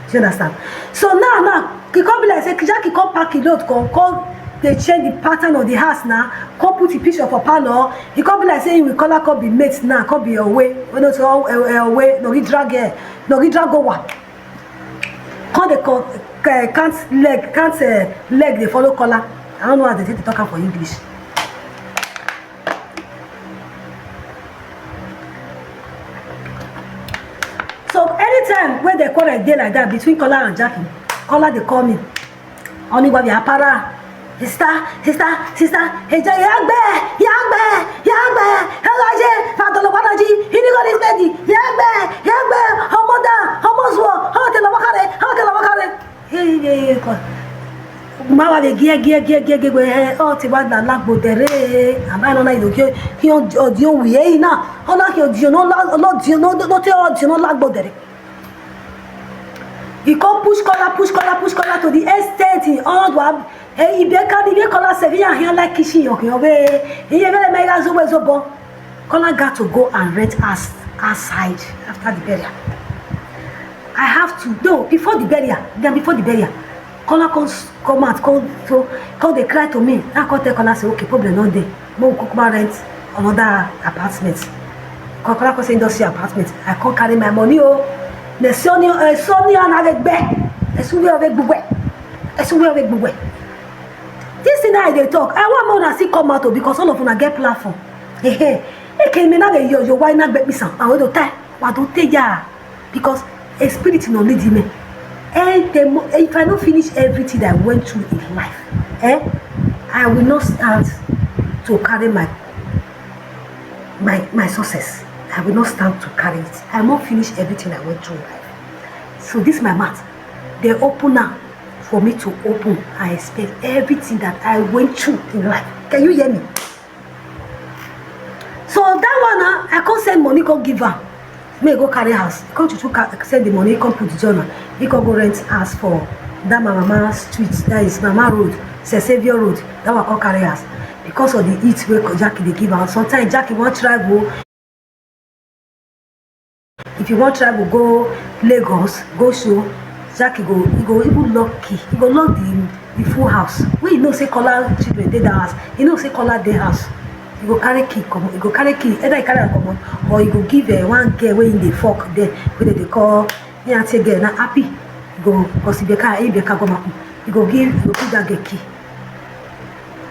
Do you understand? So now now he come be like say Jackie come pack him load come come dey change the pattern of the house now. Come put the picture for parlor. E come be like say we call her, come be mate now, come be your way. Wey no say, oh, eh, eh, way no, we drag her, no, we drag go one. Come dey co- eh, count leg, count eh, leg dey follow collar. I don't know how they take dey talk am for English. So anytime wey the quarrel dey like that between Kola and Jackie, Kola dey call me. Oni gwa bia para. Sister, sister, sister, eja yagbe, yagbe, yagbe, elaje, fadolo wadaji, inigo this baby, yagbe, yagbe, homoda, homozwo, hotela wakare, hotela wakare. Hey, hey, hey, God. Mawa de gie gie gie gie gie gie, oh, ti wa na lagbo dere. Ama no na ido gie gie odi o wi e na. Ona gie odi o no la, no odi o no, no te odi o no lagbo dere. He come push Kola, push Kola, push Kola to the extent he on wa. Hey, he be carry me Kola se via here like kishi yo yo be. He be me ga zo we zo bo. Kola got to go and rent us outside after the burial. I have to, no, before the burial, then before the burial, Kola come s- come out, come so come dey cry to me. I come tell Kola say, okay, problem no dey. Make we kukuma rent another apartment. Kola come say industry apartment. I come carry my money o. Ne soni eh soni ana de gbe. Esu we ove gbugbe. Esu we ove gbugbe. This thing I dey talk, I want more una still come out o because all of una get platform. Hey, hey. Eke me na dey yo yo why na gbe me san. I want to tie. Wa don tell ya because a spirit no lead me. And the mo- if I don't finish everything I went through in life, eh, I will not stand to carry my my my success. I will not stand to carry it. I won't finish everything I went through in life. So this my mouth, they open now for me to open. I explain everything that I went through in life. Can you hear me? So that one, uh, I can't send money, can't give her. May go carry house. Come to ca- send the money, come put the journal. He can go rent house for that my mama street. That is mama road, St Saviour Road. That one can't carry house because of the heat where Jackie they give her. Sometimes Jackie won't travel. If you want travel go Lagos, go show, Jackie go, he go even lock key. He go lock the the full house. We know say Kola children dey that house. He know say Kola dey house. He go carry key come. He go carry key. Either he carry am comot or he go give uh, one girl wey he dey fuck there, wey dem dey call me and say girl na happy. He go cause Ibeka, Ibeka go maku. He go give, he go give that girl key.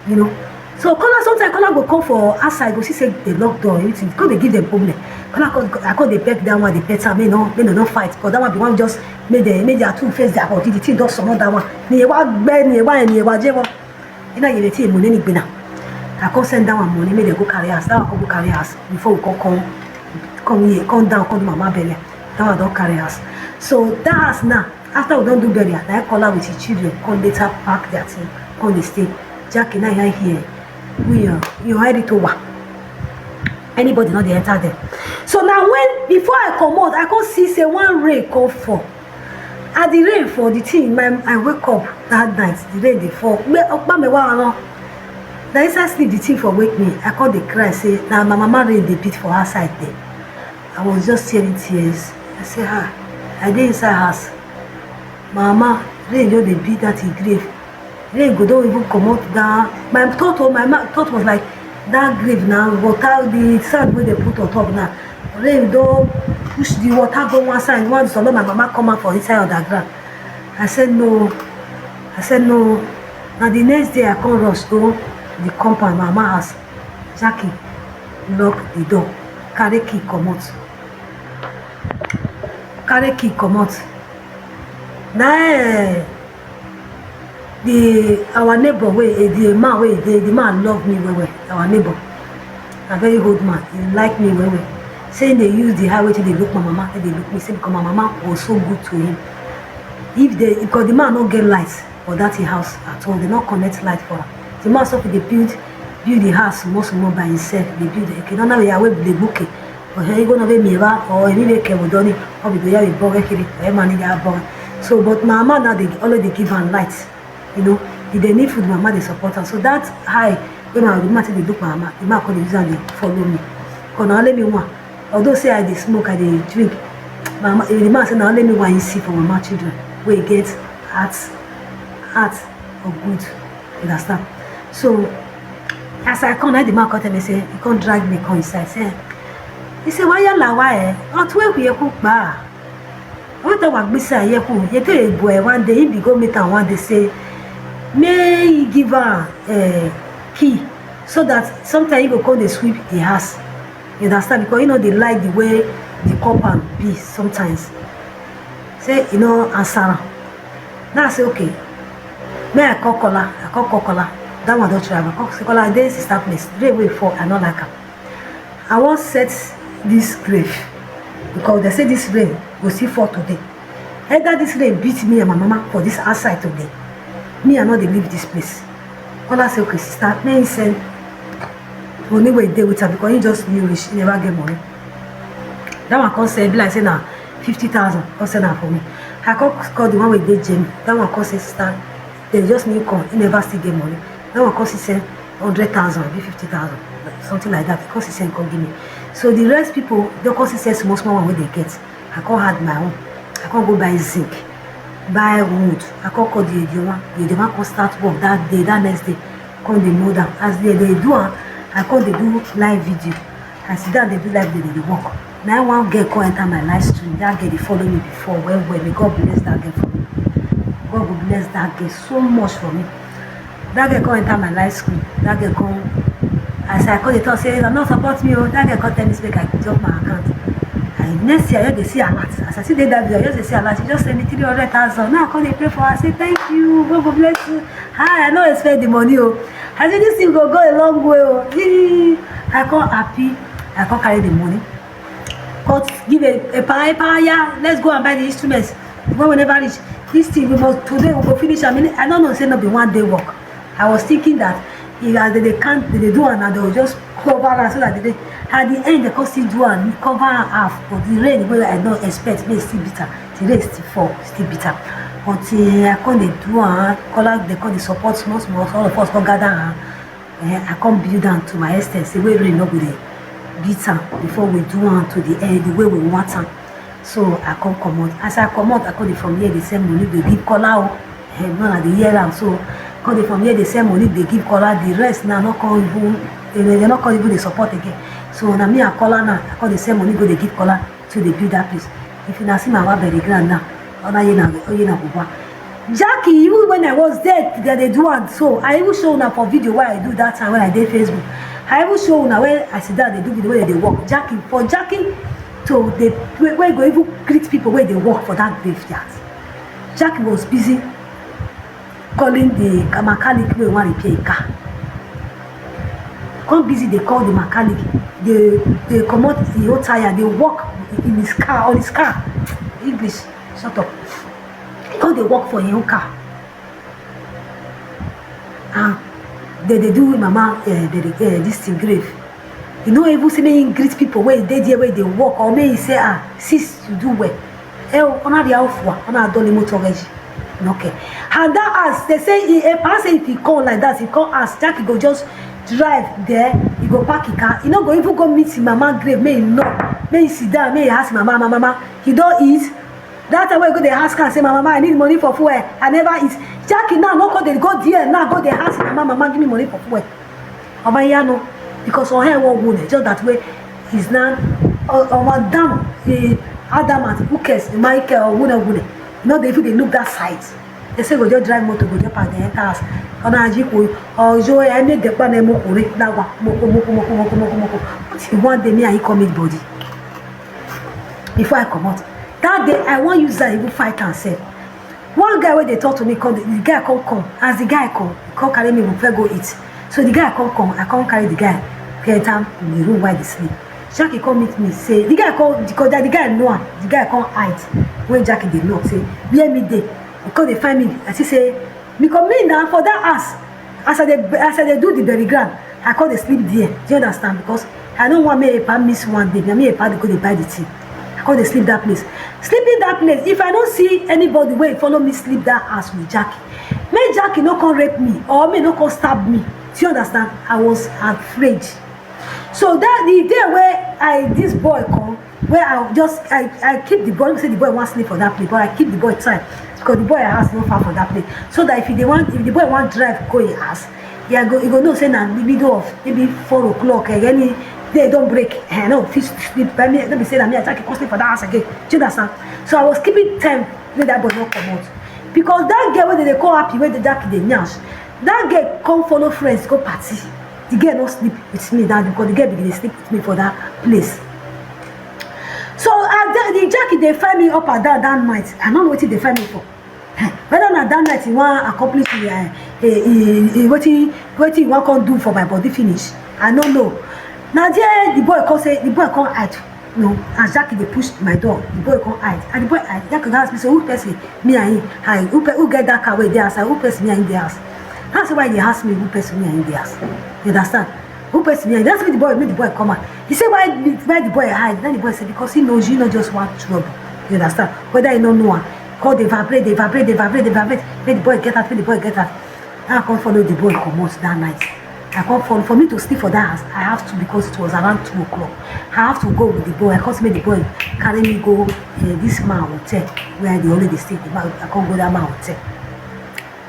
You know. So Kola sometimes Kola go come for outside, go see say they lock door, everything. Come dey give them problem. Kola come, I come dey beg that one, dey pet am, make no, make no, no fight. But that one be one just make they, make their two face their body. The thing don summon that one. Ni ewa gbe, ni ewa, ni ewa je one. You know, you dey money ni gbina. I come send that one money, make they go carry us. That one come go carry us before we come come come here, come down, come do mama belle. That one don carry us. So that house now, after we don do burial, na I call her with his children, come later pack their thing, come dey stay. Jackie na here here. We uh, you ready to wa. Anybody not dey enter there. So now when before I come out, I come see say one rain come fall. As the rain fall, the thing, my I wake up that night, the rain dey fall. Me okpa me wa ran. Na inside sleep the thing for wake me. I come dey cry say na my mama rain dey beat for outside there. I was just tearing tears. I say, ah, I dey inside house. Mama, rain just dey beat that in grave. Rain go don even comot down. My thought, oh, my ma- thought was like that grave now, water, the sand wey dey put on top now. Rain don push the water go one side, one swallow my mama come out for inside underground. I said no. I said no. Na the next day I come rush go the compound, my mama house. Jackie lock the door, carry key comot. Carry key comot. Na eh, the our neighbor wey eh, the man wey dey the man love me well well. Our neighbor na very old man, he like me well well. Say he dey use the eye wey take dey look my mama, take dey look me, say because my mama was so good to him. If they because the man no get light for that him house at all, they no connect light for am. The man suffer dey build build the house small small by himself, dey build the okay. Don't know where we dey book it. Ohe igo no be mi ba o emi be ke bodoni o bi ya bi boge kiri e mani ya boge. So but mama now dey always dey give am light. You know, if they need food, mama dey support am. So that high wey my mama take dey look my mama, the man come dey use am dey follow me. Cause na only me one. Although say I dey smoke, I dey drink. Mama, the man say na only me one he see for mama children wey get heart heart of good. You understand? So as I come, na the man come tell me say, he come drag me come inside. Say, he say, "Why yalla why eh? Not where we cook ba? What the work beside here cook? You tell a boy one day, he be go meet am one day, say may he give her uh, key, so that sometimes he go come dey sweep the house." You understand? Because you know they like the way the compound be sometimes. Say you know answer am. Now I say, "Okay." May I call caller? I call call caller. That one don't travel. I call say, "Caller, this is that place. Rain will fall. I not like am. I won't set this grave because they say this rain will still fall today. Either this rain beat me and my mama for this outside today. Me, I know they leave this place." Caller say, "Okay, sister, may he send money where they with her because he just new rich, he never get money." That one come say, be like say na fifty thousand, come send am for me. I come call the one wey dey Germany. That one come say, "Sister, they just new come, he never still get money." That one come still send hundred thousand, be fifty thousand, something like that. Come still send come give me. So the rest people, they come still send small small one wey they get. I come add my own. I come go buy zinc, buy wood. I come call the the one. The the one come start work that day, that next day. Come dey mold am. As they dey do am, I come dey do live video. I sit down dey do live video dey work. Na one girl come enter my live stream. That girl dey follow me before well well. May God bless that girl for me. God go bless that girl so much for me. That girl come enter my live stream. That girl come, as I come dey talk say, "You no support me o." That girl come tell me say make I drop my account. I next year I just dey see alert. As I see dey that video, I just dey see alert. She just send me three hundred thousand. Now I come dey pray for her. I say, "Thank you. God go bless you." Hi, I no expect the money o. I say this thing go go a long way o. Hee. I come happy. I come carry the money. But give a, a power, a power, yeah. Let's go and buy the instruments. When we never reach this thing, we must today we go finish. I mean, I don't know say no be one day work. I was thinking that if as they dey count, they dey do am, and they will just cover am so that they dey, at the end they come still do am, cover am half. But the rain wey I no expect, may still bitter. The rain still fall, still bitter. But uh, I come dey do am, color they come dey support small small. So all of us come gather am. Eh, I come build am to my extent. Say wey rain no go dey beat am before we do am to the end the way we want am. So I come comot. As I comot, I come dey from here dey send money dey give caller o. Eh, no na dey hear am so. Come dey from here dey send money dey give caller. The rest now no come even, they, they no come even dey support again. So na me and caller now, I come dey send money go dey give caller to dey build that place. If you na see my wa bury ground now, ona ye na oye na go wa. Jackie, even when I was there, they dey do am so. I even show una for video wey I do that time when I dey Facebook. I even show una when I sit down dey do video wey they dey work. Jackie, for Jackie to dey wey wey go even greet people wey dey work for that graveyard. Jackie was busy calling the mechanic wey wan repair him car. Come busy dey call the mechanic, dey dey comot the whole tire, dey work in his car, on his car. English, shut up. Come dey work for him own car. Ah, they dey do mama uh, they dey, uh, this thing grave. You know even say make him greet people wey dey there wey dey work or make him say, "Ah, sis, you do well." Eh, ona the how far, ona don limo togeji. Okay. And that as they say, he, a person say if he come like that, he come ask, Jackie go just drive there, he go park his car, he no go even go meet his mama grave, make he knock, make he sit down, make he ask mama, "Mama, mama, he don eat?" That time wey go dey ask am say, "Mama, mama, I need money for fuel, I never eat." Jackie now no go dey go there now go dey ask mama, "Mama, give me money for fuel." Oba ya no, because her hair won't wound, just that way is now. Oh, oh, madam, the adamant, who cares? Michael or who no wound. You know they feel they look that side. They say go just drive motor, go just park the enter house. Ona aji ko ojo e me de pa na mo kore na wa moko moko moko moko moko moko. But one day me and he come meet body. Before I comot that day, I wan use that even fight am sef. One guy wey dey talk to me come, the guy come come. As the guy come, he come carry me, we first go eat. So the guy come come, I come carry the guy go enter the room where I dey sleep. Jackie come meet me say, the guy come, because the guy know am, the guy come hide when Jackie dey knock say where me dey. He come dey find me, I see say me come me na for that house. As I dey as I dey do the bury ground, I come dey sleep there. Do you understand? Because I no wan make epa miss one day. Na me epa dey go dey buy the thing. I come dey sleep that place. Sleeping that place, if I no see anybody wey follow me sleep that house with Jackie, make Jackie no come rape me or make no come stab me. Do you understand? I was afraid. So that the day wey I this boy come, wey I just I I keep the boy, say the boy wan sleep for that place, but I keep the boy time because the boy house no far from that place, so that if he dey wan if the boy wan drive go him house, Yeah, go, you go know say na the middle of maybe four o'clock, eh, any day don break. Eh, no fit sleep. But me, no be say na me attack, come sleep for that house again. Do you understand? So I was keeping time wey that boy no comot, because that girl wey dem dey call Happy, wey the Jackie dey nyash, that girl come follow friends go party. The girl no sleep with me that, because the girl begin dey sleep with me for that place. So as the, the Jackie dey find me up and down that night, I no know wetin dey find me for. Whether na that night he wan accomplish, eh, eh, eh, eh, wetin, wetin he wan come do for my body finish, I no know. Na there the boy come say, the boy come hide. No, as Jackie dey push my door, the boy come hide. And the boy hide, Jackie come ask me say, "Who person me and him hide? Who pe-, who get that car wey dey outside? Who person me and him dey house?" I say, "Why you dey ask me who person me and him dey house?" You understand? Who person me and him? That's me the boy, make the boy come out. He say, "Why, why the boy hide?" Then the boy say, "Because he knows you no just want trouble." You understand? Whether you no know am, call dey vibrate, dey vibrate, dey vibrate, dey vibrate. Make the boy get out, make the boy get out. I come follow the boy comot that night. I come follow, for me to sleep for that house, I have to, because it was around two o'clock. I have to go with the boy. I come say make the boy carry me go, eh, this man hotel where I dey already dey stay. The man, I come go that man hotel.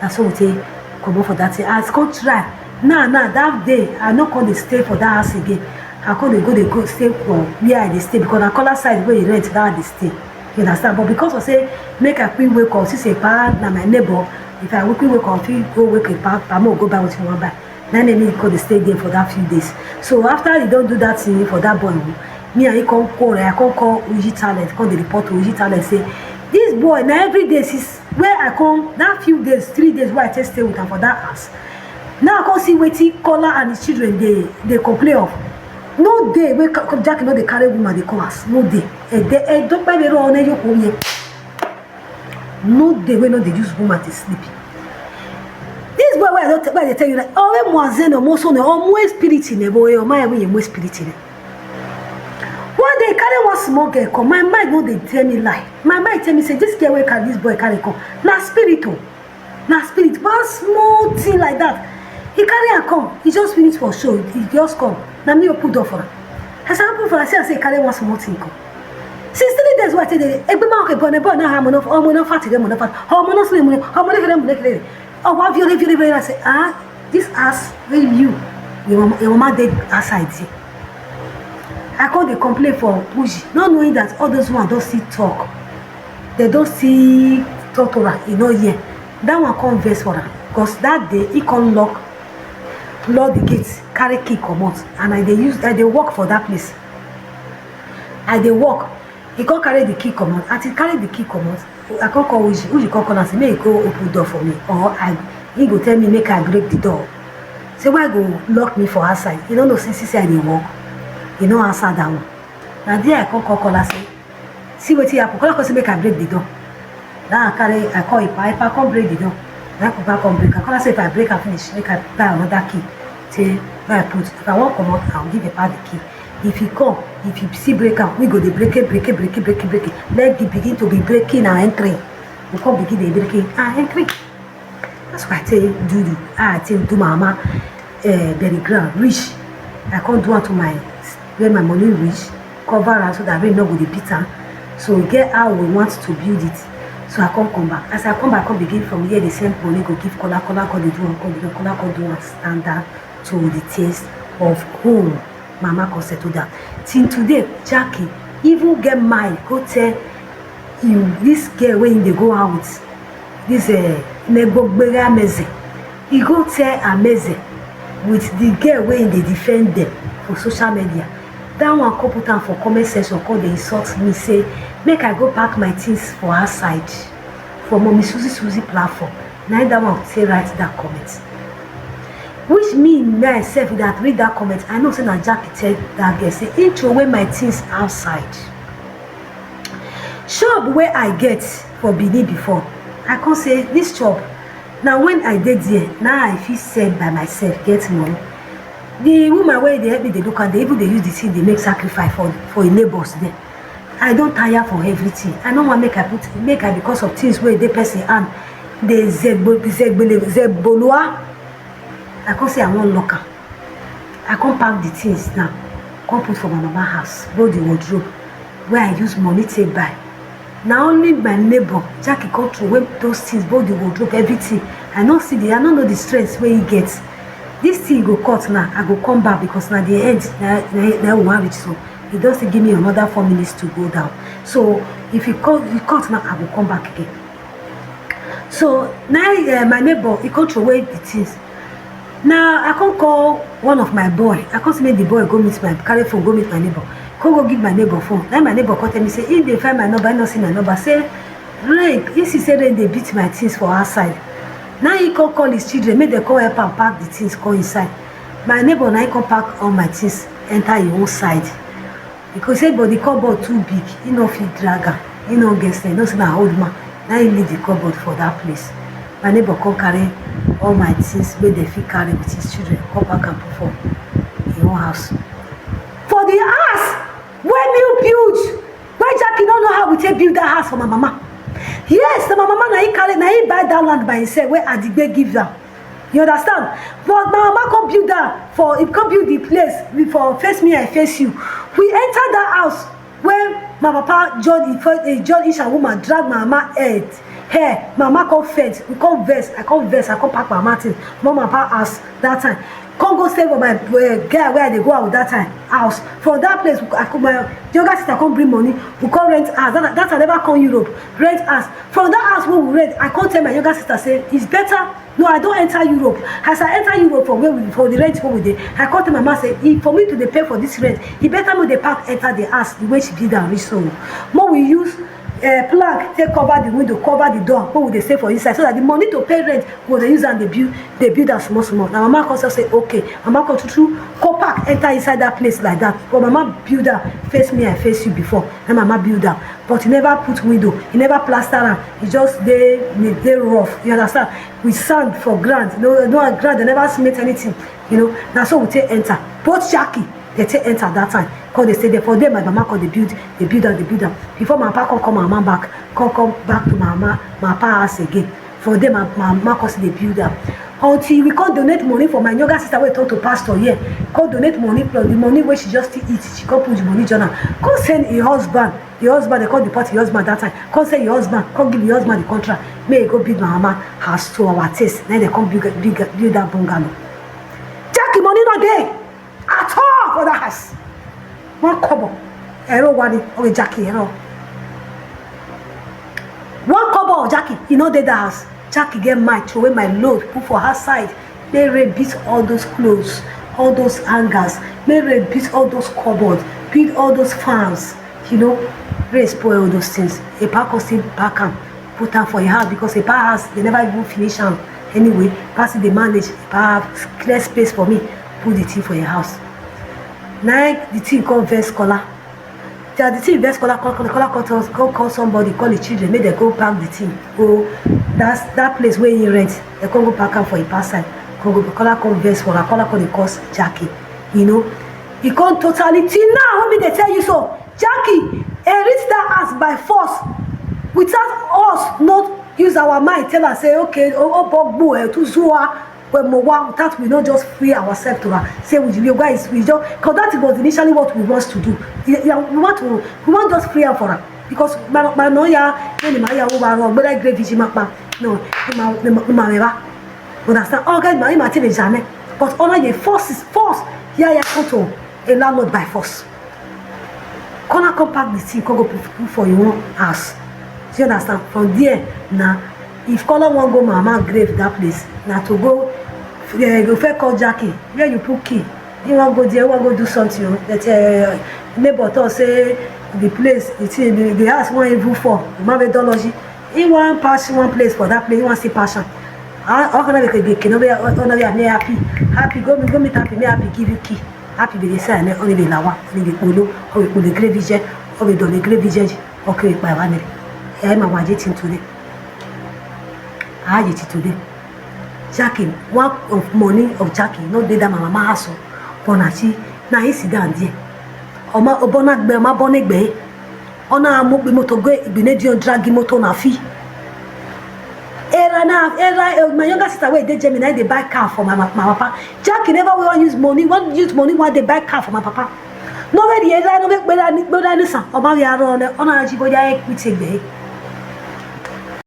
Na so we take comot for that thing. I come try. Now, now, that day, I no come dey stay for that house again. I come dey go, dey go stay for where I dey stay, because na Kola side wey he rent, that I dey stay. You understand? But because of say make I quick wake up, since say pa na my neighbor, if I quick wake up, I fit go wake up, pa, pa mo go buy wetin he wan buy. Na him make me come dey stay there for that few days. So after he don do that thing for that boy, me and him come quarrel. I come call Uji Talent, come dey report to Uji Talent say, "This boy, na every day since wey I come, that few days, three days wey I take stay with am for that house, now I come see wetin Kola and his children dey, dey complain of. No day wey Ka-, Jackie no dey carry woman dey come house. No day." Eh, dey, eh, don't buy me wrong, eh, you come here. No day wey no dey use woman dey sleep. This boy wey I don t-, wey I dey tell you, like, ore mwaze no mo so ne, o mo spirit ne, bo, eh, o ma, eh, we mo spirit ne. One day, carry one small girl come. My mind no dey tell me lie. My mind tell me say this girl wey carry, this boy carry come, na spirit o. Na spirit. One small thing like that. He carry am come. He just finish for show. He just come. Na me open door for am. As I open for am, I see am say he carry one small thing come. Since three days wey I take dey, egbe ma oke bone bone ha mo no, omo no fat, mo no fat, omo no slim, omo no kere, mo no kere. Oh, wa viole, viole, viole. I say, "Ah, this house wey you, your mama, your mama dey outside there." I come dey complain for Uji, not knowing that all those one don still talk. They don still talk to am, he no hear. That one come vex for am, because that day he come lock, lock the gate, carry key comot, and I dey use, I dey work for that place. I dey work. He come carry the key comot. As he carry the key comot, I come call Uji. Uji come call am say make he go open door for me, or I, he go tell me make I break the door. Say why go lock me for outside? He no know say, see say I dey work. He no answer that one. Na there I come call Kola say, "See wetin happen." Kola come say make I break the door. Now I carry, I call Ipa, Ipa come break the door. Na Ipa come break am. Kola say if I break am finish, make I buy another key. Say, "Make I put, if I wan comot, I will give Ipa the key. If he come, if he see break am, we go dey break it, break it, break it, break it, break it. Let the begin to be breaking and entering. We come begin dey breaking and entering." That's why I tell you, do, do. I tell you, do my mama, eh, bury ground, reach. I come do am to my, where my money reach, cover am so that rain no go dey beat am. So we get how we want to build it. So I come come back. As I come back, come begin from here, dey send money, go give Kola, Kola come dey do am, come dey do am, Kola come do am, stand down to the taste of home. Mama come settle down. Till today, Jackie even get mind go tell him, this girl wey him dey go out with, this, eh, Negbogbere Ameze. He go tell Ameze with the girl wey him dey defend them for social media. That one come put am for comment section, come dey insult me say make I go pack my things for outside, for Mommy Suzy Suzy platform. Na him that one take write that comment. Which me, myself, that read that comment, I know say na Jackie tell that girl say him throway my things outside. Shop wey I get for Benin before, I come say this shop, na when I dey there, na I fit sell by myself, get money. The woman wey dey help me dey look am, dey even dey use the thing dey make sacrifice for, for im neighbors dem. I don tire for everything. I no wan make I put, make I, because of things wey dey person hand, dey zegbo-, zegbele-, zegboloa. I come say I wan lock am. I come pack the things now, come put for my mama house, go the wardrobe wey I use money take buy. Na only my neighbor, Jackie, come throway those things, both the wardrobe, everything. I no see the, I no know the strength wey he get. This thing go cut now, I go come back because na the end na na na we wan reach so. E don still give me another four minutes to go down. So if e cut e cut now, I go come back again. So na eh, my neighbor, e come throway the things. Now I come call one of my boy. I come say make the boy go meet my carry phone go meet my neighbor. Come go give my neighbor phone. Now my neighbor come tell me say he dey find my number, he no see my number. Say rain, he see say rain dey beat my things for outside. Now he come call his children make dem come help am pack the things come inside. My neighbor na he come pack all my things enter him own side. Because say but the cupboard too big, he no fit drag am. He no get sense. No say na old man. Now he leave the cupboard for that place. My neighbor come carry all my things wey dem fit carry with his children come pack am put for him own house. For the house wey new build, wey Jackie no know how we take build that house for my mama. Yes, na my mama na he carry na he buy that land by himself wey Adigbe give am. You understand? But my mama come build am for he come build the place we for face me I face you. We enter that house wey my papa John Ife eh, John Isha woman drag my mama head hair. My mama come faint, we come vex, I come vex, I come pack my mama things. Mama papa house that time. Come go stay for my uh, guy where I dey go out that time house. From that place, I come my younger sister come bring money. We come rent house. That, that I never come Europe. Rent house. From that house where we rent, I come tell my younger sister say it's better. No, I don't enter Europe. As I enter Europe for where we for the rent where we dey, I come tell my mama say if for me to dey pay for this rent, e better me dey pack enter the house the way she did am reach so. More we use uh, plank take cover the window, cover the door wey we dey stay for inside, so that the money to pay rent we go dey use am dey build dey build am small small. Na mama come say okay, mama come true true go pack enter inside that place like that, but mama build am face me I face you before. Na mama build am, but he never put window, he never plaster am, he just dey dey rough, you understand, with sand for ground. No no ground, they never cement anything. You know, na so we take enter. Both Jackie dey take enter that time. Come dey stay there for there. My mama come dey build, dey build am, dey build am. Before my papa come call my mama back, come come back to my mama, my papa house again. For there, my, my mama come still dey build am. Until we come donate money for my younger sister wey turn to pastor here. Come donate money plus the money wey she just still eat, she come put the money join am. Come send her husband, the husband dey come deport the husband that time. Come send the husband, come give the husband the contract. Make he go build my mama house to our taste. Then they come build build build that bungalow. Jackie money no dey at all for that house. One kobo. Ero wani. Okay, Jackie, ero. One kobo of Jackie, e no dey that house. Jackie get mind throw away my load, put for her side. Make rain beat all those clothes, all those hangers. Make rain beat all those cupboard, beat all those fans. You know, rain spoil all those things. A pack of still pack am, put am for your house because a pack house they never even finish am. Anyway, pass the manage, a pack have clear space for me, put the thing for your house. Na the thing come vex Kola. Tell the thing vex Kola, Kola, Kola, Kola, call, call, call somebody, call the children, make them go pack the thing. Go that that place where he rent, they come go pack am for a pass side. Come go Kola come vex for her, Kola come dey cause Jackie. You know, he come totally till now. When me they tell you so, Jackie, he reach that house by force without us not use our mind tell am say okay, oh, oh, bogbo, eh, to zua. When mo wa that we not just free ourselves to her. Say we you guys we just because that was initially what we want to do. Yeah, we want to we want just free her for her because my my no ya any my ya over wrong but I grave vision mapa no ma ma ma understand all guys my ma tell jane but honor the force is force yeah yeah come to a landlord by force. Kola come pack the thing come go put put for him own house. Do you understand? From there na if Kola wan go mama grave that place na to go eh, go first call Jackie where you put key. He wan go there, he wan go do something o. But eh, neighbor talk say the place the thing the, the house wan even fall. The man wey don lodge he wan pass one place for that place he wan still pass am. Ah, ọkọ náà bẹ̀rẹ̀ gbèké náà bẹ́ẹ̀ ọ̀nà bẹ́ẹ̀ àmì happy happy go go meet happy may happy give you key. Happy be the sign eh only be lawa only be polo only polo grave vision only don grave vision okay pa wa ni. Eh ma wa je tin today. Ah je tin today. Jackie, one of money of Jackie no dey that my mama house o. But na she na he sit down there. Ọmọ ọbọ náà gbẹ ọmọ abọ́ nígbẹ̀ẹ́. Ọ na-amụkpe moto go igbinedion dragi moto na fi. Era na era eh, my younger sister wey dey Germany na dey buy car for my, my papa. Jackie never wan use money, wan use money wan dey buy car for my papa. No wey the era no make kpere ni kpere ni san. Ọmọ ya rọ ne, ọ na-aji go ya equity gbe.